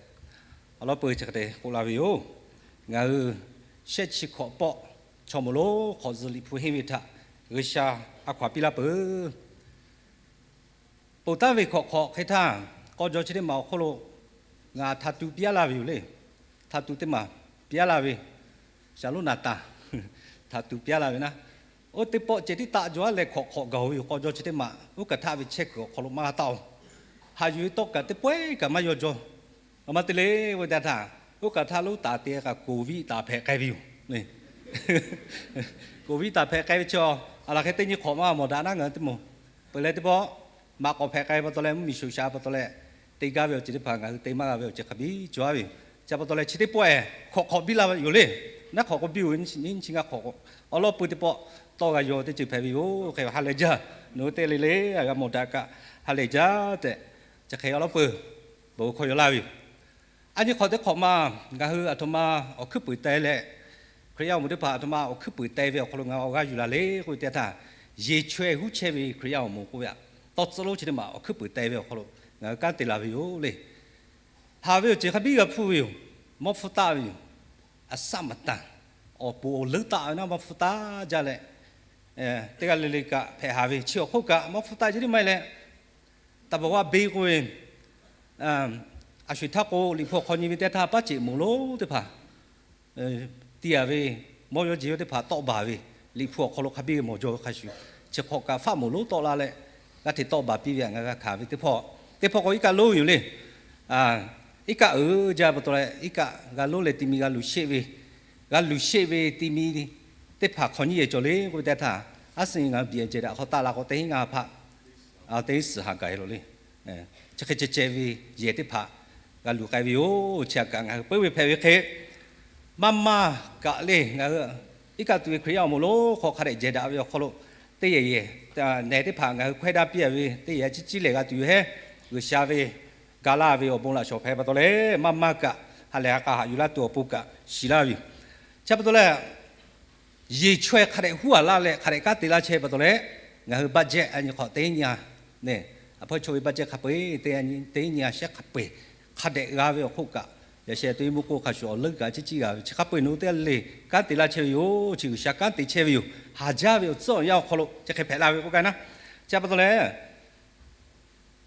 awˬ lawn peuˬ chi hk'e te k'oˆ laˇ ve yoˬ. Ngaˬ hui shehˆ chi hkawꞈ pawˆ chaw moˍ lonˉ hk'awꞈ zuhꞈ Liꞈ hpu henˇ ve htaꞈ G'uiˬsha a hkaw aˬ piˇ laˇ peuˬ. Ponˬ taˉ ve hkawꞈ hk'awꞈ hk'e htaˇ, k'aw jaw chi teˇ maˬ awˬ hk'oˆ lo ngaˬ htaꞈ tu piˇ laˇ ve yoˬ le. Htaꞈ tu teˇ maˬ piˇ laˇ ve, shaˍ lonˉ naˍ taˍ htaꞈ tu piˇ laˇ ve naˉ, oˇ teˇ pawˆ ceh tiˉ taˆ jaw aˉ leh hkawꞈ hk'awꞈ gaˬ-oˬ ve yoˬ. K'aw jaw chi teˇ maˬ uˉ kaˬ htaˆ ve chehˇ kuiˬ awˬ hk'aw lo maˇ g'a taˆ-oˬ. Haꞈ yuˬ ve tawˇ kaꞈ teˇ pawehˇ kaꞈ maˇ yaw jaw. Aˬ ma te le ve te htaˇ, oˇ kaˬ htaˆ lonˉ taˍ te kaꞈ COVID taˍ hpehꞈ k'ai ve yoˬ. COVID taˍ hpehꞈ k'ai ve chi a, a laˬ hk'e teˇ nyi hk'awꞈ maˇ mawˬ daꞈ naˉ ngaˬ hui teˇ moˍ. Peuˬ leh teˇ pawˆ maꞈ k'awꞈ hpehꞈ k'ai pa taw leh mvuhˇmiˬ shoˍ sha pa taw leh, te gaˇ ve awˬ ceuˬ teˇ hpaˍ ngaˬ hui te maˇ g'a ve awˬ ceuˬ hk'a biˇ cawˬ ve yoˬ. Chi pa taw leh chi teˇ pawˆ-ehˍ hk'awꞈ hk'awꞈ biˇ laˇ ve yoˬ le. Naˉ hk'awꞈ k'o biˇ-oˬ ve, nyiˇ chi ngaˇ hk'awꞈ awˬ lawn peuˬ teˇ pawˆ tawˇ g'a yaw teˇ ceuˬ hpehꞈ ve yoˬ. Hk'e ha lehˬ jaˇ, nawˬ hui te le le g'a mawˬ daꞈ kaꞈ ha lehˬ jaˇ tehꞈ, chi hk'e awˬ lawn peuˬ bon hkawˇ yaw laˇ ve yoˬ. A nyi hk'awꞈ teˇ hk'awꞈ ma, ngaˬ hui aˬ htoꞈ ma awˬ hkuiˉ puiˍ teh leh, Hkriꞈ yaˇ awˬ moˍ teˇ hpaˍ aˬ htoꞈ ma awˬ hkuiˉ puiˍ teh ve awˬ hk'aw lo ngaˬ hui awˬ g'aˇ yuˬ la le k'oˆ ve teˇ htaˇ, yeˬ chaweh huˉ chehˇ ve Hkriꞈ yaˇ awˬ moˍ k'oˆ ve aꞈ, tawˇ tcuhˉ lonˉ chi teˇ maˬ awˬ hkuiˉ puiˍ teh ve awˬ hk'aw lo ngaˬ hui kanˉ te la ve yoˬ le. Haꞈ ve awˬ ceuˬ hk'a biˇ g'a hpuˇ ve yoˬ. Mawˇ hpfuhˇ taˆ ve yoˬ. A saˆ maˍ taˍ, awˬ poˍ awˬ leuˉ taˆ ve naˉ mawˇ hpfuhˇ taˆ jaˇ leh, teˇ g'aˇ le le kaꞈ hpehꞈ haˍ ve chi awˬ hk'oˆ kaꞈ mawˇ hpfuhˇ taˆ ceh tiˉ maˇ heˆ leh, taˍ baˬ g'a beˬ k'oˆ ve, a sho-eˬ htaˇ k'o Liꞈ hpu awˬ hk'aw nyi ve teˇ htaˇ paˉ ceꞈ moˍ lonˉ teˇ hpaˍ tiˇ yaꞈ ve, mawˇ yawˇ jeˬ yawˇ teˇ hpaˍ tawˆ baˬ ve, Liꞈ hpu awˬ hk'aw lo hk'a biˇ mawˬ jaw ve hk'a shuˍ, chi hk'awꞈ kaꞈ faˆ moˍ lonˉ tawˆ la leh g'a hteꞈ tawˆ baˬ piˇ ve htaꞈ ngaˬ g'a hkanˍ ve teˇ pawˆ, teˇ pawˆ k'o iˉ kaˆ lonˉ ve yoˬ le. Iˉ kaˆ uiˍ jaˇ pa taw leh iˉ kaˆ g'a lonˉ leh ti mi g'a luˬ sheˆ ve, g'a luˬ sheˆ ve ti mi teˇ hpaˍ hk'awꞈ nyiˇ yehˬ cawˬ le k'oˆ ve teˇ htaˇ, aˉ suh ngaˬ hui biˬ jehˬ daꞈ hk'aw taˆ la k'o teˇ hinˉ ngaˇ hpaˆ teˇ hinˉ suhˍ ha gaˬ-e lo le. Chi hk'e ceh ceh ve yehˬ teˇ hpaˍ g'a luˬ k'ai ve yoˬ. Chi htaꞈ kaꞈ ngaˬ hui peuˉ ve hpehꞈ ve hk'e, maˇ maˇ kaꞈ le ngaˬ hui iˉ kaˆ tuˬ ve Hkriꞈ yaˇ awˬ moˍ lonˉ hk'aw hk'a dehꞈ jehˬ daꞈ ve awˬ hk'aw lo teˇ yehˬ yehˬ nehˬ teˇ hpaˍ ngaˬ hui hkawehˇ daꞈ piˇ ve teˇ yehˬ ciˉ ciˉ lehˬ g'a tuˬ yoˬ hehˉ. G'uiˬsha ve ga laˇ ve awˬ bon laꞈ shawˍ hpehꞈ pa taw leh maˇ maˇ kaꞈ ha lehˬ ha k'a haꞈ yuˬ laˇ tuˬ awˬ pon kaꞈ shiˍ laˇ ve yoˬ. Chi pa taw leh yeˬ chaweh hk'a dehꞈ huˉ a laˇ leh hk'a dehꞈ kanˉ te laˇ chehˇ pa taw leh, ngaˬ hui budget a nyi hk'awꞈ teˇ nyi a, a hpawˇ chaw ve budget hk'a peu-eˬ teˇ nyi a shehˉ hk'a peu-eˬ hk'a dehꞈ g'a ve awˬ hk'oˆ kaꞈ, yaꞈ sheh te mvuhˇ k'oˆ hk'a shuˍ awˬ leuˉ kaꞈ ciˉ ciˉ g'a ve chi hk'a peu-eˬ nawˬ hui teˇ g'aˇ le le kanˉ te laˇ chehˇ ve yoˬ. Chi G'uiˬsha kanˉ te chehˇ ve yoˬ. Haˍ jaˇ ve awˬ tcuhˉ awˬ yanˇ awˬ hk'aw lo chi hk'e hpehꞈ la ve k'oˆ gaˇ naˉ. Chi pa taw leh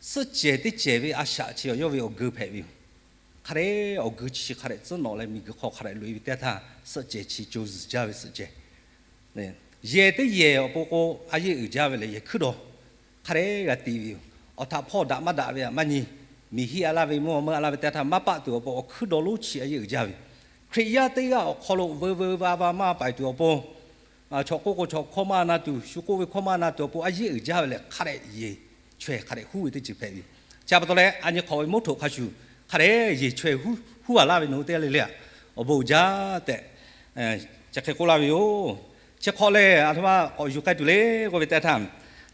suhˆ cehˬ teˇ cehˬ ve a shaꞈ chi awˬ yawˇ ve awˬ geu hpehꞈ ve yoˬ. Hk'a dehꞈ awˬ geu chi hk'a dehꞈ tcuhˉ nawꞈ leh miˬguiˬ hk'aw hk'a dehꞈ loꞈ-e ve teˇ htaˇ, suhˆ cehˬ chi co zuhˬ jaˇ ve suhˆ cehˬ. Yehˬ teˇ yehˬ awˬ pon k'o, a yeˆ uiˍ jaˇ ve lehˬ yehˬ hkuiˉ dawˬ hk'a dehꞈ g'a tiꞈ ve yoˬ. Awˬ htaꞈ hpawˇ daꞈ maˇ daꞈ ve htaꞈ maˇ nyi, miˬ hiˆ a laˇ ve mawˇ meuˇ a laˇ ve teˇ htaˇ maˇ paˆ tuˬ awˬ pon awˬ hkuiˉ dawˬ lonˉ chi a yeˆ uiˍ jaˇ ve. Hkriꞈ yaˇ teˇ g'aˇ awˬ hk'aw lo veu veu va va maˇ paiˍ tuˬ awˬ pon, chaw k'oˆ k'o chaw hkawˇ maˇ na tuˬ, shu k'oˆ ve hkawˇ maˇ na tuˬ awˬ pon a yeˆ uiˍ jaˇ ve lehˬ hk'a dehꞈ yeˬ chaweh hk'a dehꞈ huˉ ve teˇ ceuˬ hpehꞈ ve yoˬ. Chi pa taw leh a nyi hk'awꞈ ve moˉ htoꞈ hk'a shuˍ hk'a dehꞈ yeˬ chaweh huˉ huˉ a laˇ ve nawˬ hui teˇ g'aˇ le le aꞈ, awˬ bon uiˍ jaˇ tehꞈ chi hk'e k'oˆ laˇ ve yoˬ. Chi hk'awꞈ lehˬ aˬ htoꞈ ma k'awꞈ yuˬ k'ai tuˬ le k'oˆ ve teˇ htaˇ,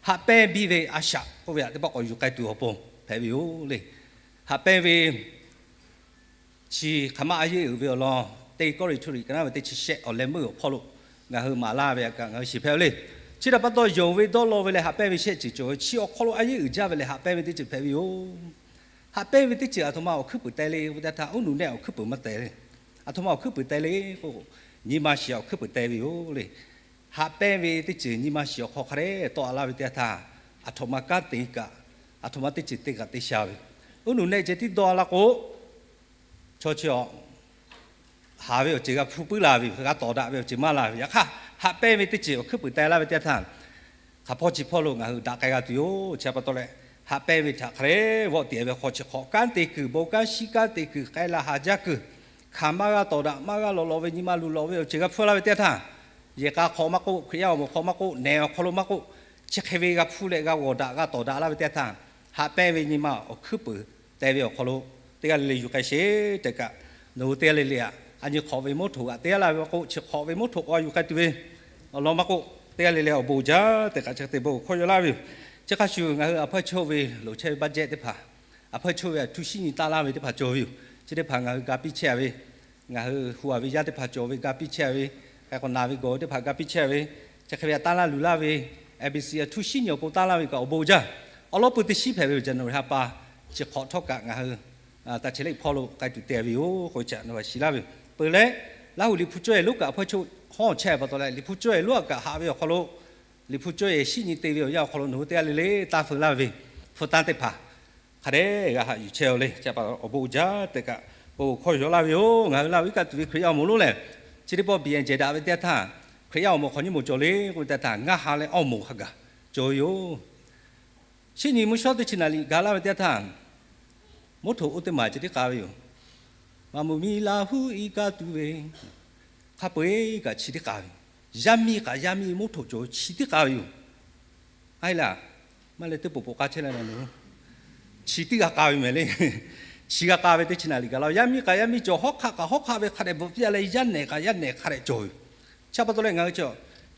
haꞈ pehnˇ biˇ ve a shaꞈ k'oˆ ve aꞈ teˇ pawˆ k'awꞈ yuˬ k'ai tuˬ awˬ pon hpehꞈ ve yoˬ le. Haꞈ pehnˇ ve chi hk'aˬ ma a yeˆ uiˍ ve awˬ lawn, teˇ Kawˇrenˍhtuˆ liꞈ ka naˉ ve teˇ chi shehˆ awˬ leh meuˇ awˬ hpawˇ lo ngaˬ hui maˍ laˇ ve htaꞈ kaꞈ ngaˬ hui shiˍ hpehꞈ ve le. Chi htaꞈ pa taw, yonˍ ve dawˇ law ve leh haꞈ pehnˇ ve shehˆ ceuˬ cawˬ ve, chi awˬ hk'aw lo a yeˉ uiˍ jaˇ ve leh haꞈ pehnˇ ve teˇ ceuˬ hpehꞈ ve yoˬ. Haꞈ pehnˇ ve teˇ ceuˬ aˬ htoꞈ ma awˬ hkuiˉ puiˍ teh le k'oˆ ve teˇ htaˇ, uˉ nuꞈ nehˆ awˬ hkuiˉ puiˍ maˇ teh le. Aˬ htoꞈ ma awˬ hkuiˉ puiˍ teh le k'o, nyi ma shiˍ awˬ hkuiˉ puiˍ teh ve yoˬ le. Haꞈ pehnˇ ve teˇ ceuˬ nyi ma shiˍ awˬ hk'aw hk'a dehꞈ tawˆ a laˇ ve teˇ htaˇ, aˬ htoꞈ ma kanˉ te kaꞈ, aˬ htoꞈ ma teˇ ceuˬ te kaꞈ te sha ve, uˉ nuꞈ nehˆ ceh tiˉ dawˇ a laˇ k'o, chaw chi a haˍ ve awˬ ceuˬ g'a hpuˇ puiˉ la ve yoˬ. G'a tawˍ daꞈ ve awˬ ceuˬ maˇ la ve. Yaꞈ hk'aˇ, haꞈ pehnˇ ve teˇ ceuˬ awˬ hkuiˉ puiˍ teh laˇ ve teˇ htaˇ, hk'aˬ hpawˇ chi hpawˇ lo ngaˬ hui daꞈ k'ai g'a tuˬ yoˬ. Chi pa taw leh, haꞈ pehnˇ ve htaꞈ hk'a dehꞈ vawˆ tiꞈ ve hk'aw chi hk'awꞈ kanˉ te kuiˬ, bon kanˉ shiˉ kanˉ te kuiˬ, k'ai la haˍ jaˇ kuiˬ, hkanˍ maˇ g'a tawˍ daꞈ, maˇ g'a lawꞈ lawꞈ ve, nyi ma luˬ lawꞈ ve awˬ ceuˬ g'a hpuˇ laˇ ve teˇ htaˇ, yehˬ k'a hk'aw maˇ k'oˆ, Hkriꞈ yaˇ awˬ moˍ hk'aw maˇ k'oˆ, nehˬ awˬ hk'aw lo maˇ k'oˆ, chi hk'e ve g'a hpuˇ leh g'a g'awˬ daꞈ g'a tawˍ daꞈ laˇ ve teˇ htaˇ, haꞈ pehnˇ ve nyi ma awˬ hkuiˉ puiˍ teh ve awˬ hk'aw lo teˇ g'aˇ le le yuˬ k'ai sheˍ tehꞈ kaꞈ, nawˬ hui teˇ g'aˇ le le aꞈ, a nyi hk'awꞈ ve moˉ htoꞈ g'aꞈ teˇ g'aˇ la ve maˇ k'oˆ, chi hk'awꞈ ve moˉ htoꞈ k'o a yuˬ k'ai tuˬ ve awˬ lawn maˇ k'oˆ, teˇ g'aˇ le le awˬ bon jaˇ tehꞈ kaꞈ chi hk'e te bon hkawˇ yaw laˇ ve yoˬ. Chi hk'a shuˍ ngaˬ hui aˬ hpawˇ choˇ ve loꞈ chehˇ ve budget teˇ hpaˍ, aˬ hpawˇ choˇ ve aˬ htuˇ shinˉ nyi taˇ laˇ ve teˇ hpaˍ cawˬ ve yoˬ. Chi teˇ hpaˍ ngaˬ hui ga piˇ chehˇ a ve, ngaˬ hui hu a ve yaˇ teˇ hpaˍ cawˬ ve ga piˇ chehˇ a ve, hk'a k'awꞈ naˬ ve gawˬ ve teˇ hpaˍ ga piˇ chehˇ a ve, chi hk'e ve aꞈ taˇ laˇ luˬ laˇ ve, A B C aˬ htuˇ shinˉ nyi awˬ pon taˇ laˇ ve kaꞈ awˬ bon jaˇ. Awˬ lawn pui teˇ shinˉ hpehꞈ ve yoˬ. January ha pa chi hk'awꞈ htawˇ kaꞈ ngaˬ hui taˇ chehˇ leˆ hpawˇ lo k'ai tuˬ te ve yoˬ k'o, chi nawˬ hui shiˍ laˇ ve yoˬ. Peuˬ leh, Laˇ huˍ Liꞈ hpu cawˇ yehˬ lonˉ kaꞈ aˬ hpawˇ choˇ hawˇ chehˇ pa taw leh, Liꞈ hpu cawˇ yehˬ lonˉ a kaꞈ haꞈ ve awˬ hk'aw lo, Liꞈ hpu cawˇ yehˬ shinˉ nyi te ve awˬ yanˇ awˬ hk'aw lo nawˬ hui teˇ g'aˇ le le taˇ feu laˇ ve hpu tanˇ teˇ hpaˍ hk'a dehꞈ g'a haꞈ yuˬ chehˇ a le. Chi pa awˬ bon uiˍ jaˇ tehꞈ kaꞈ, bon hkawˇ yaw laˇ ve yoˬ. Ngaˬ hui Laˇ huˍ iˉ kaˆ tuˬ ve Hkriꞈ yaˇ awˬ moˍ lonˉ lehˬ, chi teˇ pawˆ B N jehˬ daꞈ ve teˇ htaˇ, Hkriꞈ yaˇ awˬ moˍ hk'awꞈ nyi moˍ cawˬ le k'oˆ ve teˇ htaˇ, ngaˇ ha leh awˇ moˍ hk'a gaˬ cawˬ ve yoˬ. Shinˉ nyi mvuhˇ shawˉ teˇ chi naˍ liꞈ ga laˇ ve teˇ htaˇ, moˉ htoꞈ oˇ teˇ maˬ chi teˇ k'a ve yoˬ. Maˍ moˍ miˬ Laˇ huˍ iˉ kaˆ tuˬ ve hk'a peu eˬ kaꞈ chi teˇ k'a ve yoˬ. Yaˇ miˇ kaꞈ yaˇ miˇ moˉ htoꞈ cawˬ chi teˇ k'a ve yoˬ. A laˬ, maˇ leh teˇ poˍ poˍ k'a chehˇ leh na nu, chi teˇ g'a k'a ve mehˍ le. Chi g'a k'a ve teˇ chi naˍ liꞈ gaˬ la. Yaˇ miˇ kaꞈ yaˇ miˇ cawˬ, hawˉ hk'aˆ kaꞈ hawˉ hk'aˆ ve hk'a dehꞈ bvuhꞈ piˇ a leh, yaˇ nehˬ kaꞈ yaˇ nehˬ hk'a dehꞈ cawˬ ve yoˬ. Chi pa taw leh ngaˬ hui cawˬ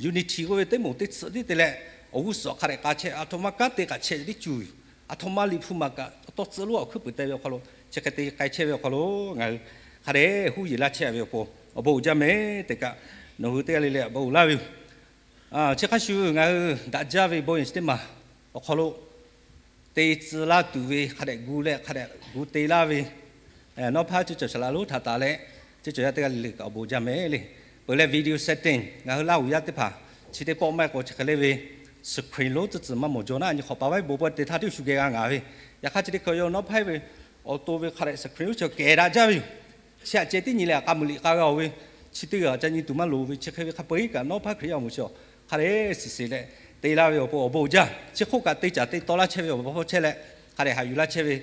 unity k'oˆ ve teˇ moˍ teˇ tsuhꞈ tiˉ te leh, awˬ g'uˇ suhˍ hk'a dehꞈ k'a chehˇ, aˬ htoꞈ ma kanˉ te kaꞈ chehˇ ve teˇ cuˬ yoˬ. Aˬ htoꞈ ma Liꞈ hpu maˬ kaꞈ tawˇ tcuh lonˉ awˬ hkuiˉ puiˍ teh ve awˬ hk'aw lo chi hk'e te k'ai chehˇ ve awˬ hk'aw lo ngaˬ hui hk'a dehꞈ huˉ yeˬ laˇ chehˇ ve awˬ pon awˬ bon uiˍ jaˇ mehˍ tehꞈ kaꞈ, nawˬ hui teˇ g'aˇ le le awˬ bon uiˍ laˇ ve yoˬ. Chi hk'a shuˍ ngaˬ hui daꞈ jaˇ ve bon yehˬ chi teˇ maˬ awˬ hk'aw lo te tcuh laˇ tuˬ ve hk'a dehꞈ gu leh hk'a dehꞈ gu te laˇ ve nawˉ hpaˇ ceˇ cawˬ shaˍ laꞈ lonˉ htaꞈ taˍ leh, ceˇ cawˬ yaˇ teˇ g'aˇ le le kaꞈ awˬ bon jaˇ mehˍ le. Peuˬ leh video setting ngaˬ hui Laˇ huˍ yaˇ teˇ hpaˍ chi teˇ pawˆ maˇ heˆ k'o chi hk'e le ve screen lonˉ tcuhˉ tcuhˬ maˇ mawˬ jaw naˉ, a nyi hk'awꞈ pa vaˉ bon pawehˇ te htaˇ teˇ shu geh g'a ngaˬ ve. Yaꞈ hk'aˇ chi teˇ hkui yaw nawˉ hpaˇ ve awˬ to ve hk'a dehꞈ screen lonˉ chi kehˬ daꞈ jaˇ ve yoˬ. Chi aꞈ ceh tiˉ nyi leh aˬ k'a meuꞈ liꞈ k'a g'a-oˬ ve, chi teˇ g'aˇ ca nyi tuˬ maˇ loˍ ve, chi hk'e ve hk'a peu eˬ kaꞈ nawˉ hpaˇ Hkriꞈ yaˇ awˬ moˍ chi hk'a dehꞈ shiˍ shiˍ leh te laˇ ve awˬ pon awˬ bon uiˍ jaˇ. Chi hk'oˆ kaꞈ te caˍ te taw laˇ chehˇ ve awˬ bon hpawˇ chehˇ leh, hk'a dehꞈ haꞈ yuˬ laˇ chehˇ ve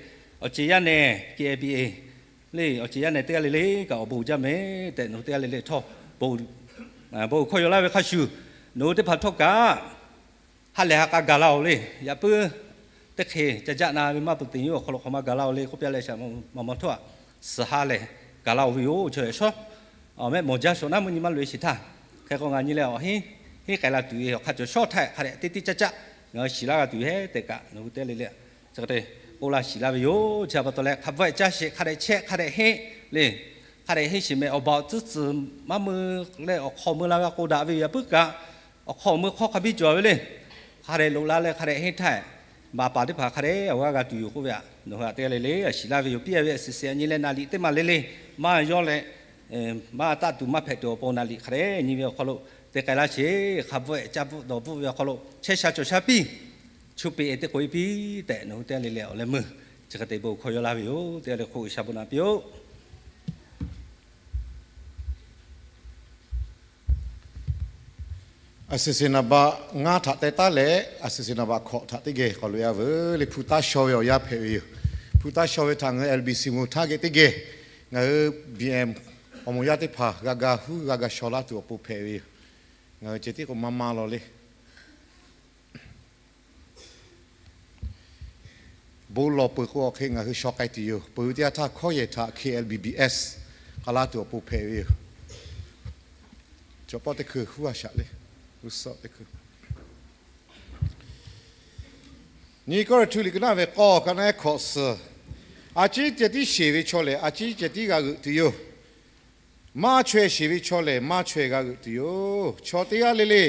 awˬ ceuˬ yaˇ nehˬ K A B A le, awˬ ceuˬ yaˇ nehˬ teˇ g'aˇ le le kaꞈ awˬ bon uiˍ jaˇ mehˍ tehꞈ nawˬ hui teˇ g'aˇ le le htawˇ bon uiˍ hkawˇ yaw laˇ ve hk'a shuˍ, nawˬ hui teˇ hpaˍ htawˇ kaꞈ ha lehˬ ha k'a gaˬ la-oˬ le. Yaꞈ puiˉ teˇ hk'e ca jaˆ na ve maˇ pu teꞈ yoˬ, awˬ hk'aw lo hk'awꞈ ma gaˬ la-oˬ le k'oˆ piˇ leh shaˍ maˍ maw htawˇ aꞈ suhˍ ha lehˬ gaˬ la-oˬ ve yoˬ. Chaw yaꞈ shawˉ awˬ mehˆ mawˬ jaˇ shawˍ naˉ mvuhˇ nyi maˇ loꞈ-e sheˍ htaˇ, hk'e k'o ngaˬ nyi leh awˬ heˉ heˉ k'ai la tuˬ ve awˬ hk'aˇ cawˬ shawˉ htaˇ hk'a dehꞈ teˇ teˇ caˇ caˇ ngaˬ hui shiˍ laˇ g'a tuˬ hehˉ tehꞈ kaꞈ nawˬ hui teˇ g'aˇ le le chi hk'e te k'oˆ laˇ shiˍ laˇ ve yoˬ. Chi pa taw leh hk'a bvuhˆ-e caˇ sheˍ hk'a dehꞈ chehˇ hk'a dehꞈ henˇ le. Hk'a dehꞈ henˇ shiˍ mehˍ awˬ baˬ awˬ tcuhˉ tcuhˬ maˇ meuˇ leh awˬ hk'aw meuˇ la g'a k'o daꞈ ve yoˬ. Yaꞈ puiˉ kaꞈ awˬ hk'aw meuˇ hk'awˇ hk'a biˇ cawˬ ve le. Hk'a dehꞈ loꞈ la leh hk'a dehꞈ henˇ htaˇ, baˬ paˍ teˇ hpaˍ hk'a dehꞈ awˬ g'aˇ g'a tuˬ yoˬ k'oˆ ve aꞈ nawˬ hui aꞈ teˇ g'aˇ le le a shiˍ laˇ ve yoˬ. Piˇ-a ve a shiˍ shiˍ a nyi leh naˍ liꞈ teˇ maˬ le le maˇ yawˇ leh maˇ taˆ tuˬ maˇ hpehꞈ tuˬ awˬ pon naˍ liꞈ hk'a dehꞈ nyi ve awˬ hk'aw lo te k'ai laˇ sheˍ. Hk'a bvuhˆ-e caˇ bvuhˆ dawˬ bvuhˆ ve awˬ hk'aw lo chehˇ sha cawˬ sha piˇ, chu peꞈ-e teˇ k'oꞈ-e piˇ tehꞈ nawˬ hui teˇ g'aˇ le le awˬ leh meuˇ chi hk'e te bon hkawˇ yaw laˇ ve yoˬ. Teˇ g'aˇ le hk'oˆ G'uiˬsha bon naꞈ piˇ-oˆ. A shiˍ shiˍ naˍ baꞈ ngaˇ htaꞈ teh taˉ leh, a shiˍ shiˍ naˍ baꞈ hkawꞈ htaꞈ teˇ geh k'awꞈ loꞈ-e a veuˬ le. Hpu taˇ shaw ve awˬ yanˇ hpehꞈ ve yoˬ. Hpu taˇ shaw ve htaꞈ ngaˬ hui L B C mvuh htaˇ geh teˇ geh ngaˬ hui B M awˬ moˍ yaˇ teˇ hpaˍ g'a ga huˉ g'a ga shaw laˇ tuˬ awˬ pon hpehꞈ ve yoˬ. Ngaˬ hui ceh tiˉ k'o maˇ maˇ law le. Bon lawˬ peuˬ k'o awˬ hk'e ngaˬ hui shaw k'ai tuˬ yoˬ. Peuˬ ve teˇ yanˇ htaˇ hkawˇ yehˬ htaꞈ K L B B S k'a laˇ tuˬ awˬ pon hpehꞈ ve yoˬ. Cawˬ pawˆ teˇ hkui huˉ a shaꞈ le, huˉ suhˆ teˇ hkui. Nyi Kawˇrenˍhtuˆ liꞈ ka naˆ ve k'awˇ ka naˆ hkawꞈ suhˍ, a ciˉ ceh tiˉ sheˍ ve chaw lehˬ, a ciˉ ceh tiˉ g'a g'euꞈ tuˬ yoˬ. Maˇ chaweh sheˍ ve chaw lehˬ, maˇ chaweh g'a g'euꞈ tuˬ yoˬ. Chaw teˇ g'aˇ le le,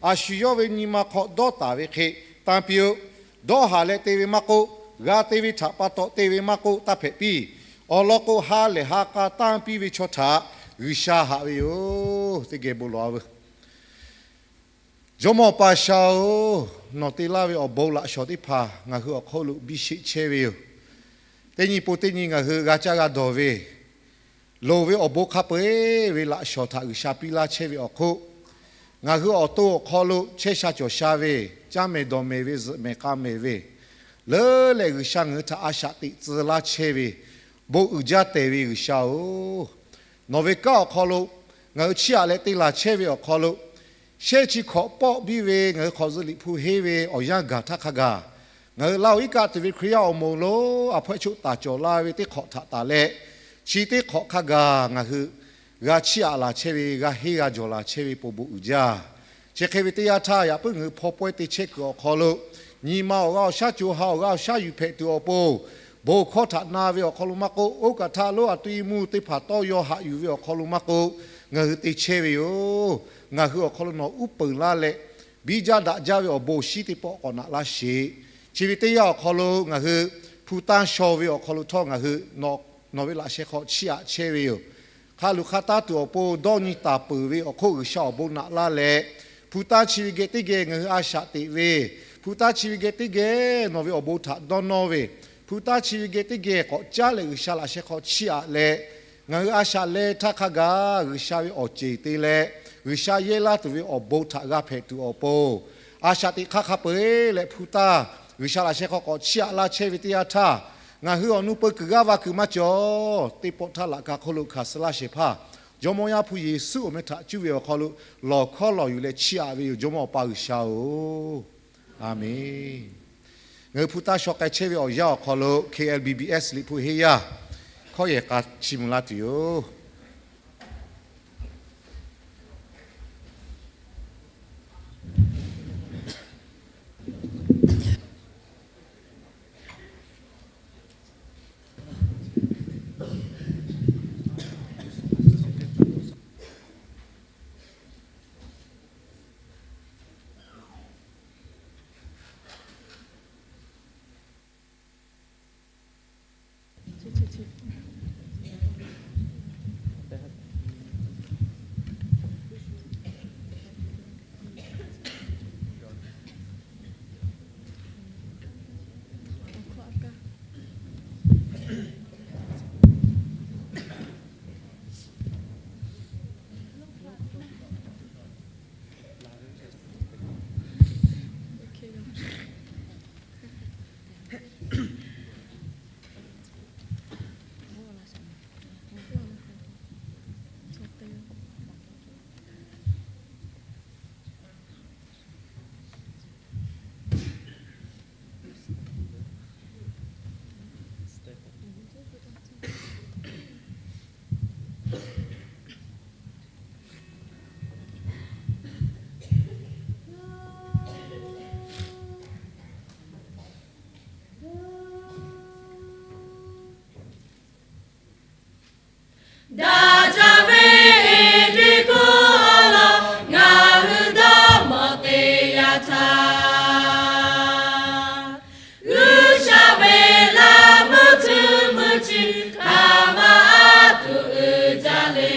a shu yawˇ ve nyi ma hk'aw dawˇ taˍ ve hk'e tanˇ piˇ-oˆ. Dawˇ haˍ leh te ve maˇ k'oˆ, g'a te ve htaꞈ pa taw te ve maˇ k'oˆ, taˇ hpehꞈ piˇ. Awˬ lawn k'o, ha lehˬ ha k'a tanˇ piˇ ve chaw htaꞈ G'uiˬsha haꞈ ve yoˬ. Teˇ geh bon lawˬ-a veuˬ. Jawˇmawˇ Awˬ pa G'uiˬsha-oˬ, nawˬ te laˇ ve awˬ bon laꞈ shawˍ teˇ hpaˍ ngaˬ hui awˬ hk'oˆ lo biˇ sheˆ chehˇ ve yoˬ. Teˇ nyi po teˇ nyi ngaˬ hui g'a caˇ g'a dawˬ ve, loˍ ve awˬ bon hk'a peu-eˬ ve laꞈ shawˍ htaꞈ G'uiˬsha piˇ laˇ chehˇ ve awˬ hk'oˆ, ngaˬ hui awˬ to awˬ hk'aw lo chehˇ sha cawˬ sha ve, caˇ mehˍ dawˬ mehˍ ve, zuhꞈ mehˍ k'a mehˍ ve, leuˉ leh G'uiˬsha ngaˬ hui htaꞈ a shaꞈ teꞈ tcuh laˇ chehˇ ve, bon uiˍ jaˇ tehˬ ve G'uiˬsha-oˬ, nawˬ ve kanˉ awˬ hk'aw lo ngaˬ hui chiˇ aꞈ leh te laˬ chehˇ ve awˬ hk'aw lo, shehˆ chi hkawꞈ pawˆ biˇ ve ngaˬ hui hk'awꞈ zuh liꞈ hpu henˇ ve awˬ yanˇ gaˬ htaˇ hk'a gaˬ, ngaˬ hui Laˇhuˍ iˉ kaˆ tuˬ ve Hkriꞈ yaˇ awˬ moˍ lo a hpawehˇ choˆ taˍ cawˬ la ve teˇ hk'awꞈ htaꞈ taˍ leh, chi teˇ hk'awꞈ hk'a gaˬ ngaˬ hui g'a chiˇ aꞈ laˬ chehˇ ve, g'a henˇ g'a jawˬ laˬ chehˇ ve pon bon uiˍ jaˇ. Chi hk'e ve teˇ yanˇ htaˇ, yaꞈ puiˉ ngaˬ hui hpaw pawehˇ te chehˇ kuiˬ awˬ hk'aw lo, nyi ma awˬ g'aˇ awˬ shaˉ co ha awˬ g'aˇ awˬ shaˉ yuˬ hpehꞈ tuˬ awˬ pon, bon hkawˇ htaꞈ na ve awˬ hk'aw lo maˇ k'oˆ, oˇ kaˬ htaˇ lonˉ a tuˇ iˉ mvuhˇ teˇ hpaˍ tawˇ yaw haꞈ yuˬ ve awˬ hk'aw lo maˇ k'oˆ, ngaˬ hui te chehˇ ve yoˬ. Ngaˬ hui awˬ hk'aw lo nawˬ uˉ peunˍ laˇ leh, biˇ jaˇ daꞈ jaˇ ve awˬ bon awˬ shinˉ teˇ pawˆ k'awꞈ naꞈ laˇ sheˍ. Chi ve teˇ yanˇ awˬ hk'aw lo ngaˬ hui hpu tanˇ shaw ve awˬ hk'aw lo htawˇ ngaˬ hui nawˬ ve laꞈ sheh hk'aw chiˇ aꞈ chehˇ ve yoˬ. Hk'a luˬ hk'a taˇ tuˬ awˬ pon dawˇ nyi taˍ peuˬ ve awˬ hk'oˆ G'uiˬsha awˬ bon naꞈ laˇ leh, hpu tanˇ chi ve geh teˇ geh ngaˬ hui a shaꞈ teꞈ ve, hpu tanˇ chi ve geh teˇ geh nawˬ ve awˬ bon htaꞈ dawˇ nawˇ ve, hpu tanˇ chi ve geh teˇ geh k'awꞈ caˉ leh G'uiˬsha laꞈ sheh hk'aw chiˇ aꞈ leh, ngaˬ hui a shaꞈ leh htaˇ hk'a gaˬ G'uiˬsha ve awˬ ceˬ te leh, G'uiˬsha yehˇ laˇ tuˬ ve awˬ bon htaꞈ g'a hpehꞈ tuˬ awˬ pon, a shaꞈ teꞈ hk'aˇ hk'a peu-eˬ leh hpu tanˇ G'uiˬsha laꞈ sheh hk'aw k'awꞈ chiˇ aꞈ laˇ chehˇ ve teˇ yanˇ htaˇ, ngaˬ hui awˬ nu peu kuiˬ g'aˇ va kuiˬ maˇ cawˬ. Teˇ pawˆ htaˇ laꞈ ka hk'oˆ lo hkanˍ suh laˇ shehˍ hpaˇ Jawˇmawˇ Yaˇ hpu Yeˍsuˆ awˬ meh htaꞈ cuˇ ve awˬ hk'aw lo lawˬ hkawˉ lawˬ yuˬ leh chiˇ aꞈ ve yoˬ, Jawˇmawˇ Awˬ pa G'uiˬsha-oˬ. A menˍ. Ngaˬ hui hpu tanˇ shaw k'ai chehˇ ve awˬ yanˇ awˬ hk'aw lo K L B B S liꞈ hpu henˇ yaˇ hkawˇ yehˬ k'a chiˇ mvuh laˇ tuˬ yoˬ. Daꞈ jaˇ ve Eˇjiˇtuꞈ awˬ lawn ngaˬ hui dawˇ mawˬ te yaˇ htaˇ, G'uiˬsha ve laꞈ meuˇ tcuhˉ meuˇ chi hk'aˬ ma a tuˬ uiˍ jaˇ le.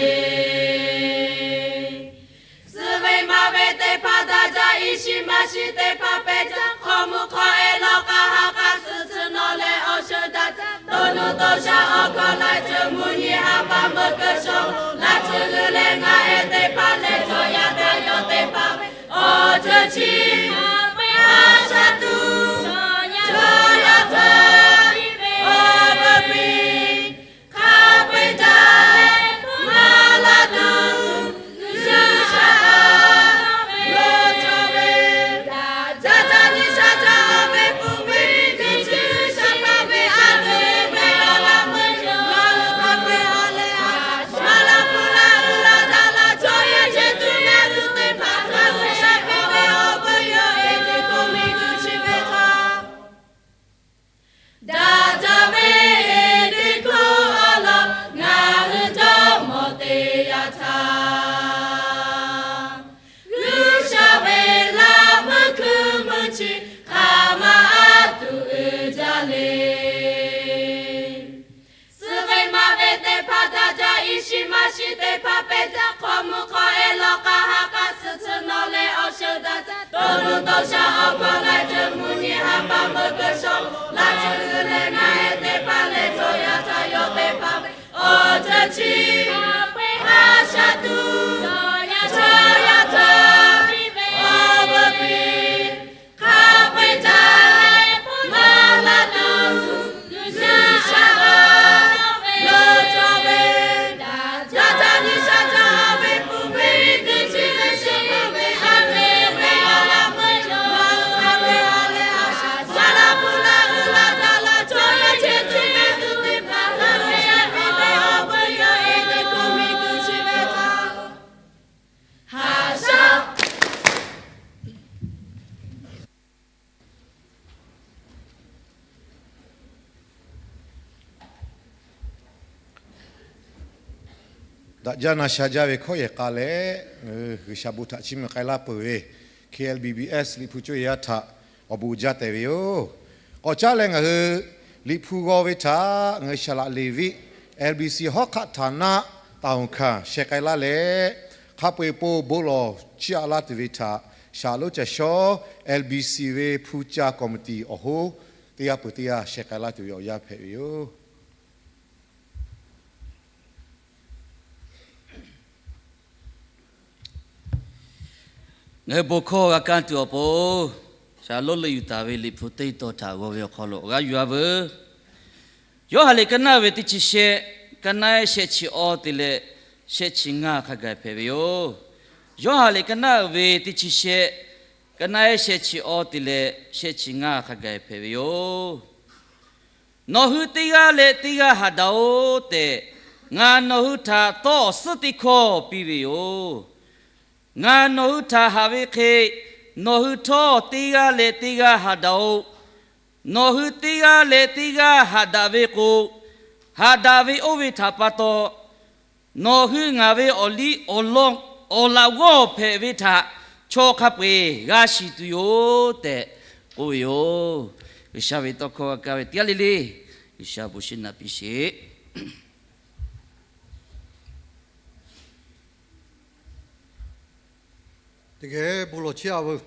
Suh ve maˇ ve teˇ hpaˍ daꞈ jaˇ, iˉ shiˍ maˇ shiˍ teˇ hpaˍ pehˬ jaˇ, hk'aw mvuh hk'aw e lawˬ k'a ha k'a suhˍ tcuhˉ nawˬ leh awˬ sheuˍ daꞈ jaˇ, dawˇ nuˇ dawˇ sha awˬ hkawˇ laiˉ ceuˬ mvuhˇ nyi ha pa meuˇ keu shaw, laꞈ tcuhˉ g'uiˬ leh ngaˬ e teˇ hpaˍ leh chaw yaˇ htaꞈ yawˇ teˇ hpaˍ ve awˬ ceuˬ chi a shaꞈ tuˬ, chaw yaˇ htaꞈ awˬ veuꞈ piˇ hk'a peu-eˬ jaˇ, maˇ la tuˬ G'uiˬsha a loˍ cawˬ ve, daꞈ jaˇ jaˇ G'uiˬsha jaˇ ve pon ve teˇ chi G'uiˬsha hpaˇ ve a tuˬ ve laꞈ meuˇ yoˬ. Hk'a peu-eˬ a leh a shaꞈ maˇ la hpu la uiˍ la daꞈ la chaw yaˇ ceh tuˬ ngaˬ hui teˇ hpaˍ htaꞈ G'uiˬsha hpaˇ ve awˬ veuꞈ yoˬ. Daꞈ jaˇ na sha jaˇ ve hkawˇ yehˬ k'a leh, ngaˬ hui G'uiˬsha bon htaꞈ chiˇ mvuh k'ai laˇ peuˬ ve K L B B S Liꞈ hpu caˇ yaˇ htaꞈ awˬ bon uiˍ jaˇ tehꞈ ve yoˬ. K'awꞈ caˉ leh ngaˬ hui Liꞈ hpu g'aw ve htaꞈ ngaˬ hui Shaˍ laꞈ Leˍviˆ L B C hawˉ hk'aˆ htaˍ naˆ taˍ hoˍ hkanˍ sheh k'ai laˇ leh, hk'a peu-eˬ po bon lawˬ chiˇ aꞈ laˇ tuˬ ve htaꞈ Shaˍ lonˉ Caˬ shawˉ L B C ve hpu caˇ คอมมิตี้ awˬ hoˉ teˇ g'aˇ peuˬ teˇ g'aˇ sheh k'ai laˇ tuˬ ve awˬ yanˇ hpehꞈ ve yoˬ. Ngaˬ hui bon hkawˇ g'a kaˇ tuˬ awˬ pon, Shaˍ lonˉ leuˆ yuˬ taˍ ve Liꞈ hpu teˇ tawn htaꞈ g'aw ve awˬ hk'aw lo g'a yuˬ-a veuˬ. Yoˇhanˬ liꞈ ka naˆ ve teˇ chi shehˆ, ka naˆ ehˉ shehˆ chi awˇ te leh shehˆ chi ngaˇ hk'a gaˬ hpehꞈ ve yoˬ. Yoˇhanˬ liꞈ ka naˆ ve teˇ chi shehˆ, ka naˆ ehˉ shehˆ chi awˇ te leh shehˆ chi ngaˇ hk'a gaˬ hpehꞈ ve yoˬ. Nawˬ hui teˇ g'aˇ leh teˇ g'aˇ haꞈ daꞈ-oꞈ tehꞈ, ngaˬ nawˬ hui htaꞈ tawˇ awˬ suhˉ teˇ hkawˇ piˇ ve yoˬ. Ngaˬ nawˬ hui htaꞈ haꞈ ve hk'e, nawˬ hui htawˇ teˇ g'aˇ leh teˇ g'aˇ haꞈ daꞈ-oꞈ. Nawˬ hui teˇ g'aˇ leh teˇ g'aˇ haꞈ daꞈ ve k'o, haꞈ daꞈ ve oˇ ve htaꞈ pa taw, nawˬ hui ngaˬ ve awˬ liˇ awˬ lawn awˬ laꞈ g'awˇ hpehꞈ ve htaꞈ chaw hk'a peu-eˬ g'a shiˍ tuˬ yoˬ tehꞈ k'oˆ ve yoˬ. G'uiˬsha ve tawˇ hkawˇ g'a kaˇ ve teˇ g'aˇ le le, G'uiˬsha bon shiˍ naꞈ piˇ sheˍ. Teˇ geh bon lawˬ chehˇ-a veuˬ.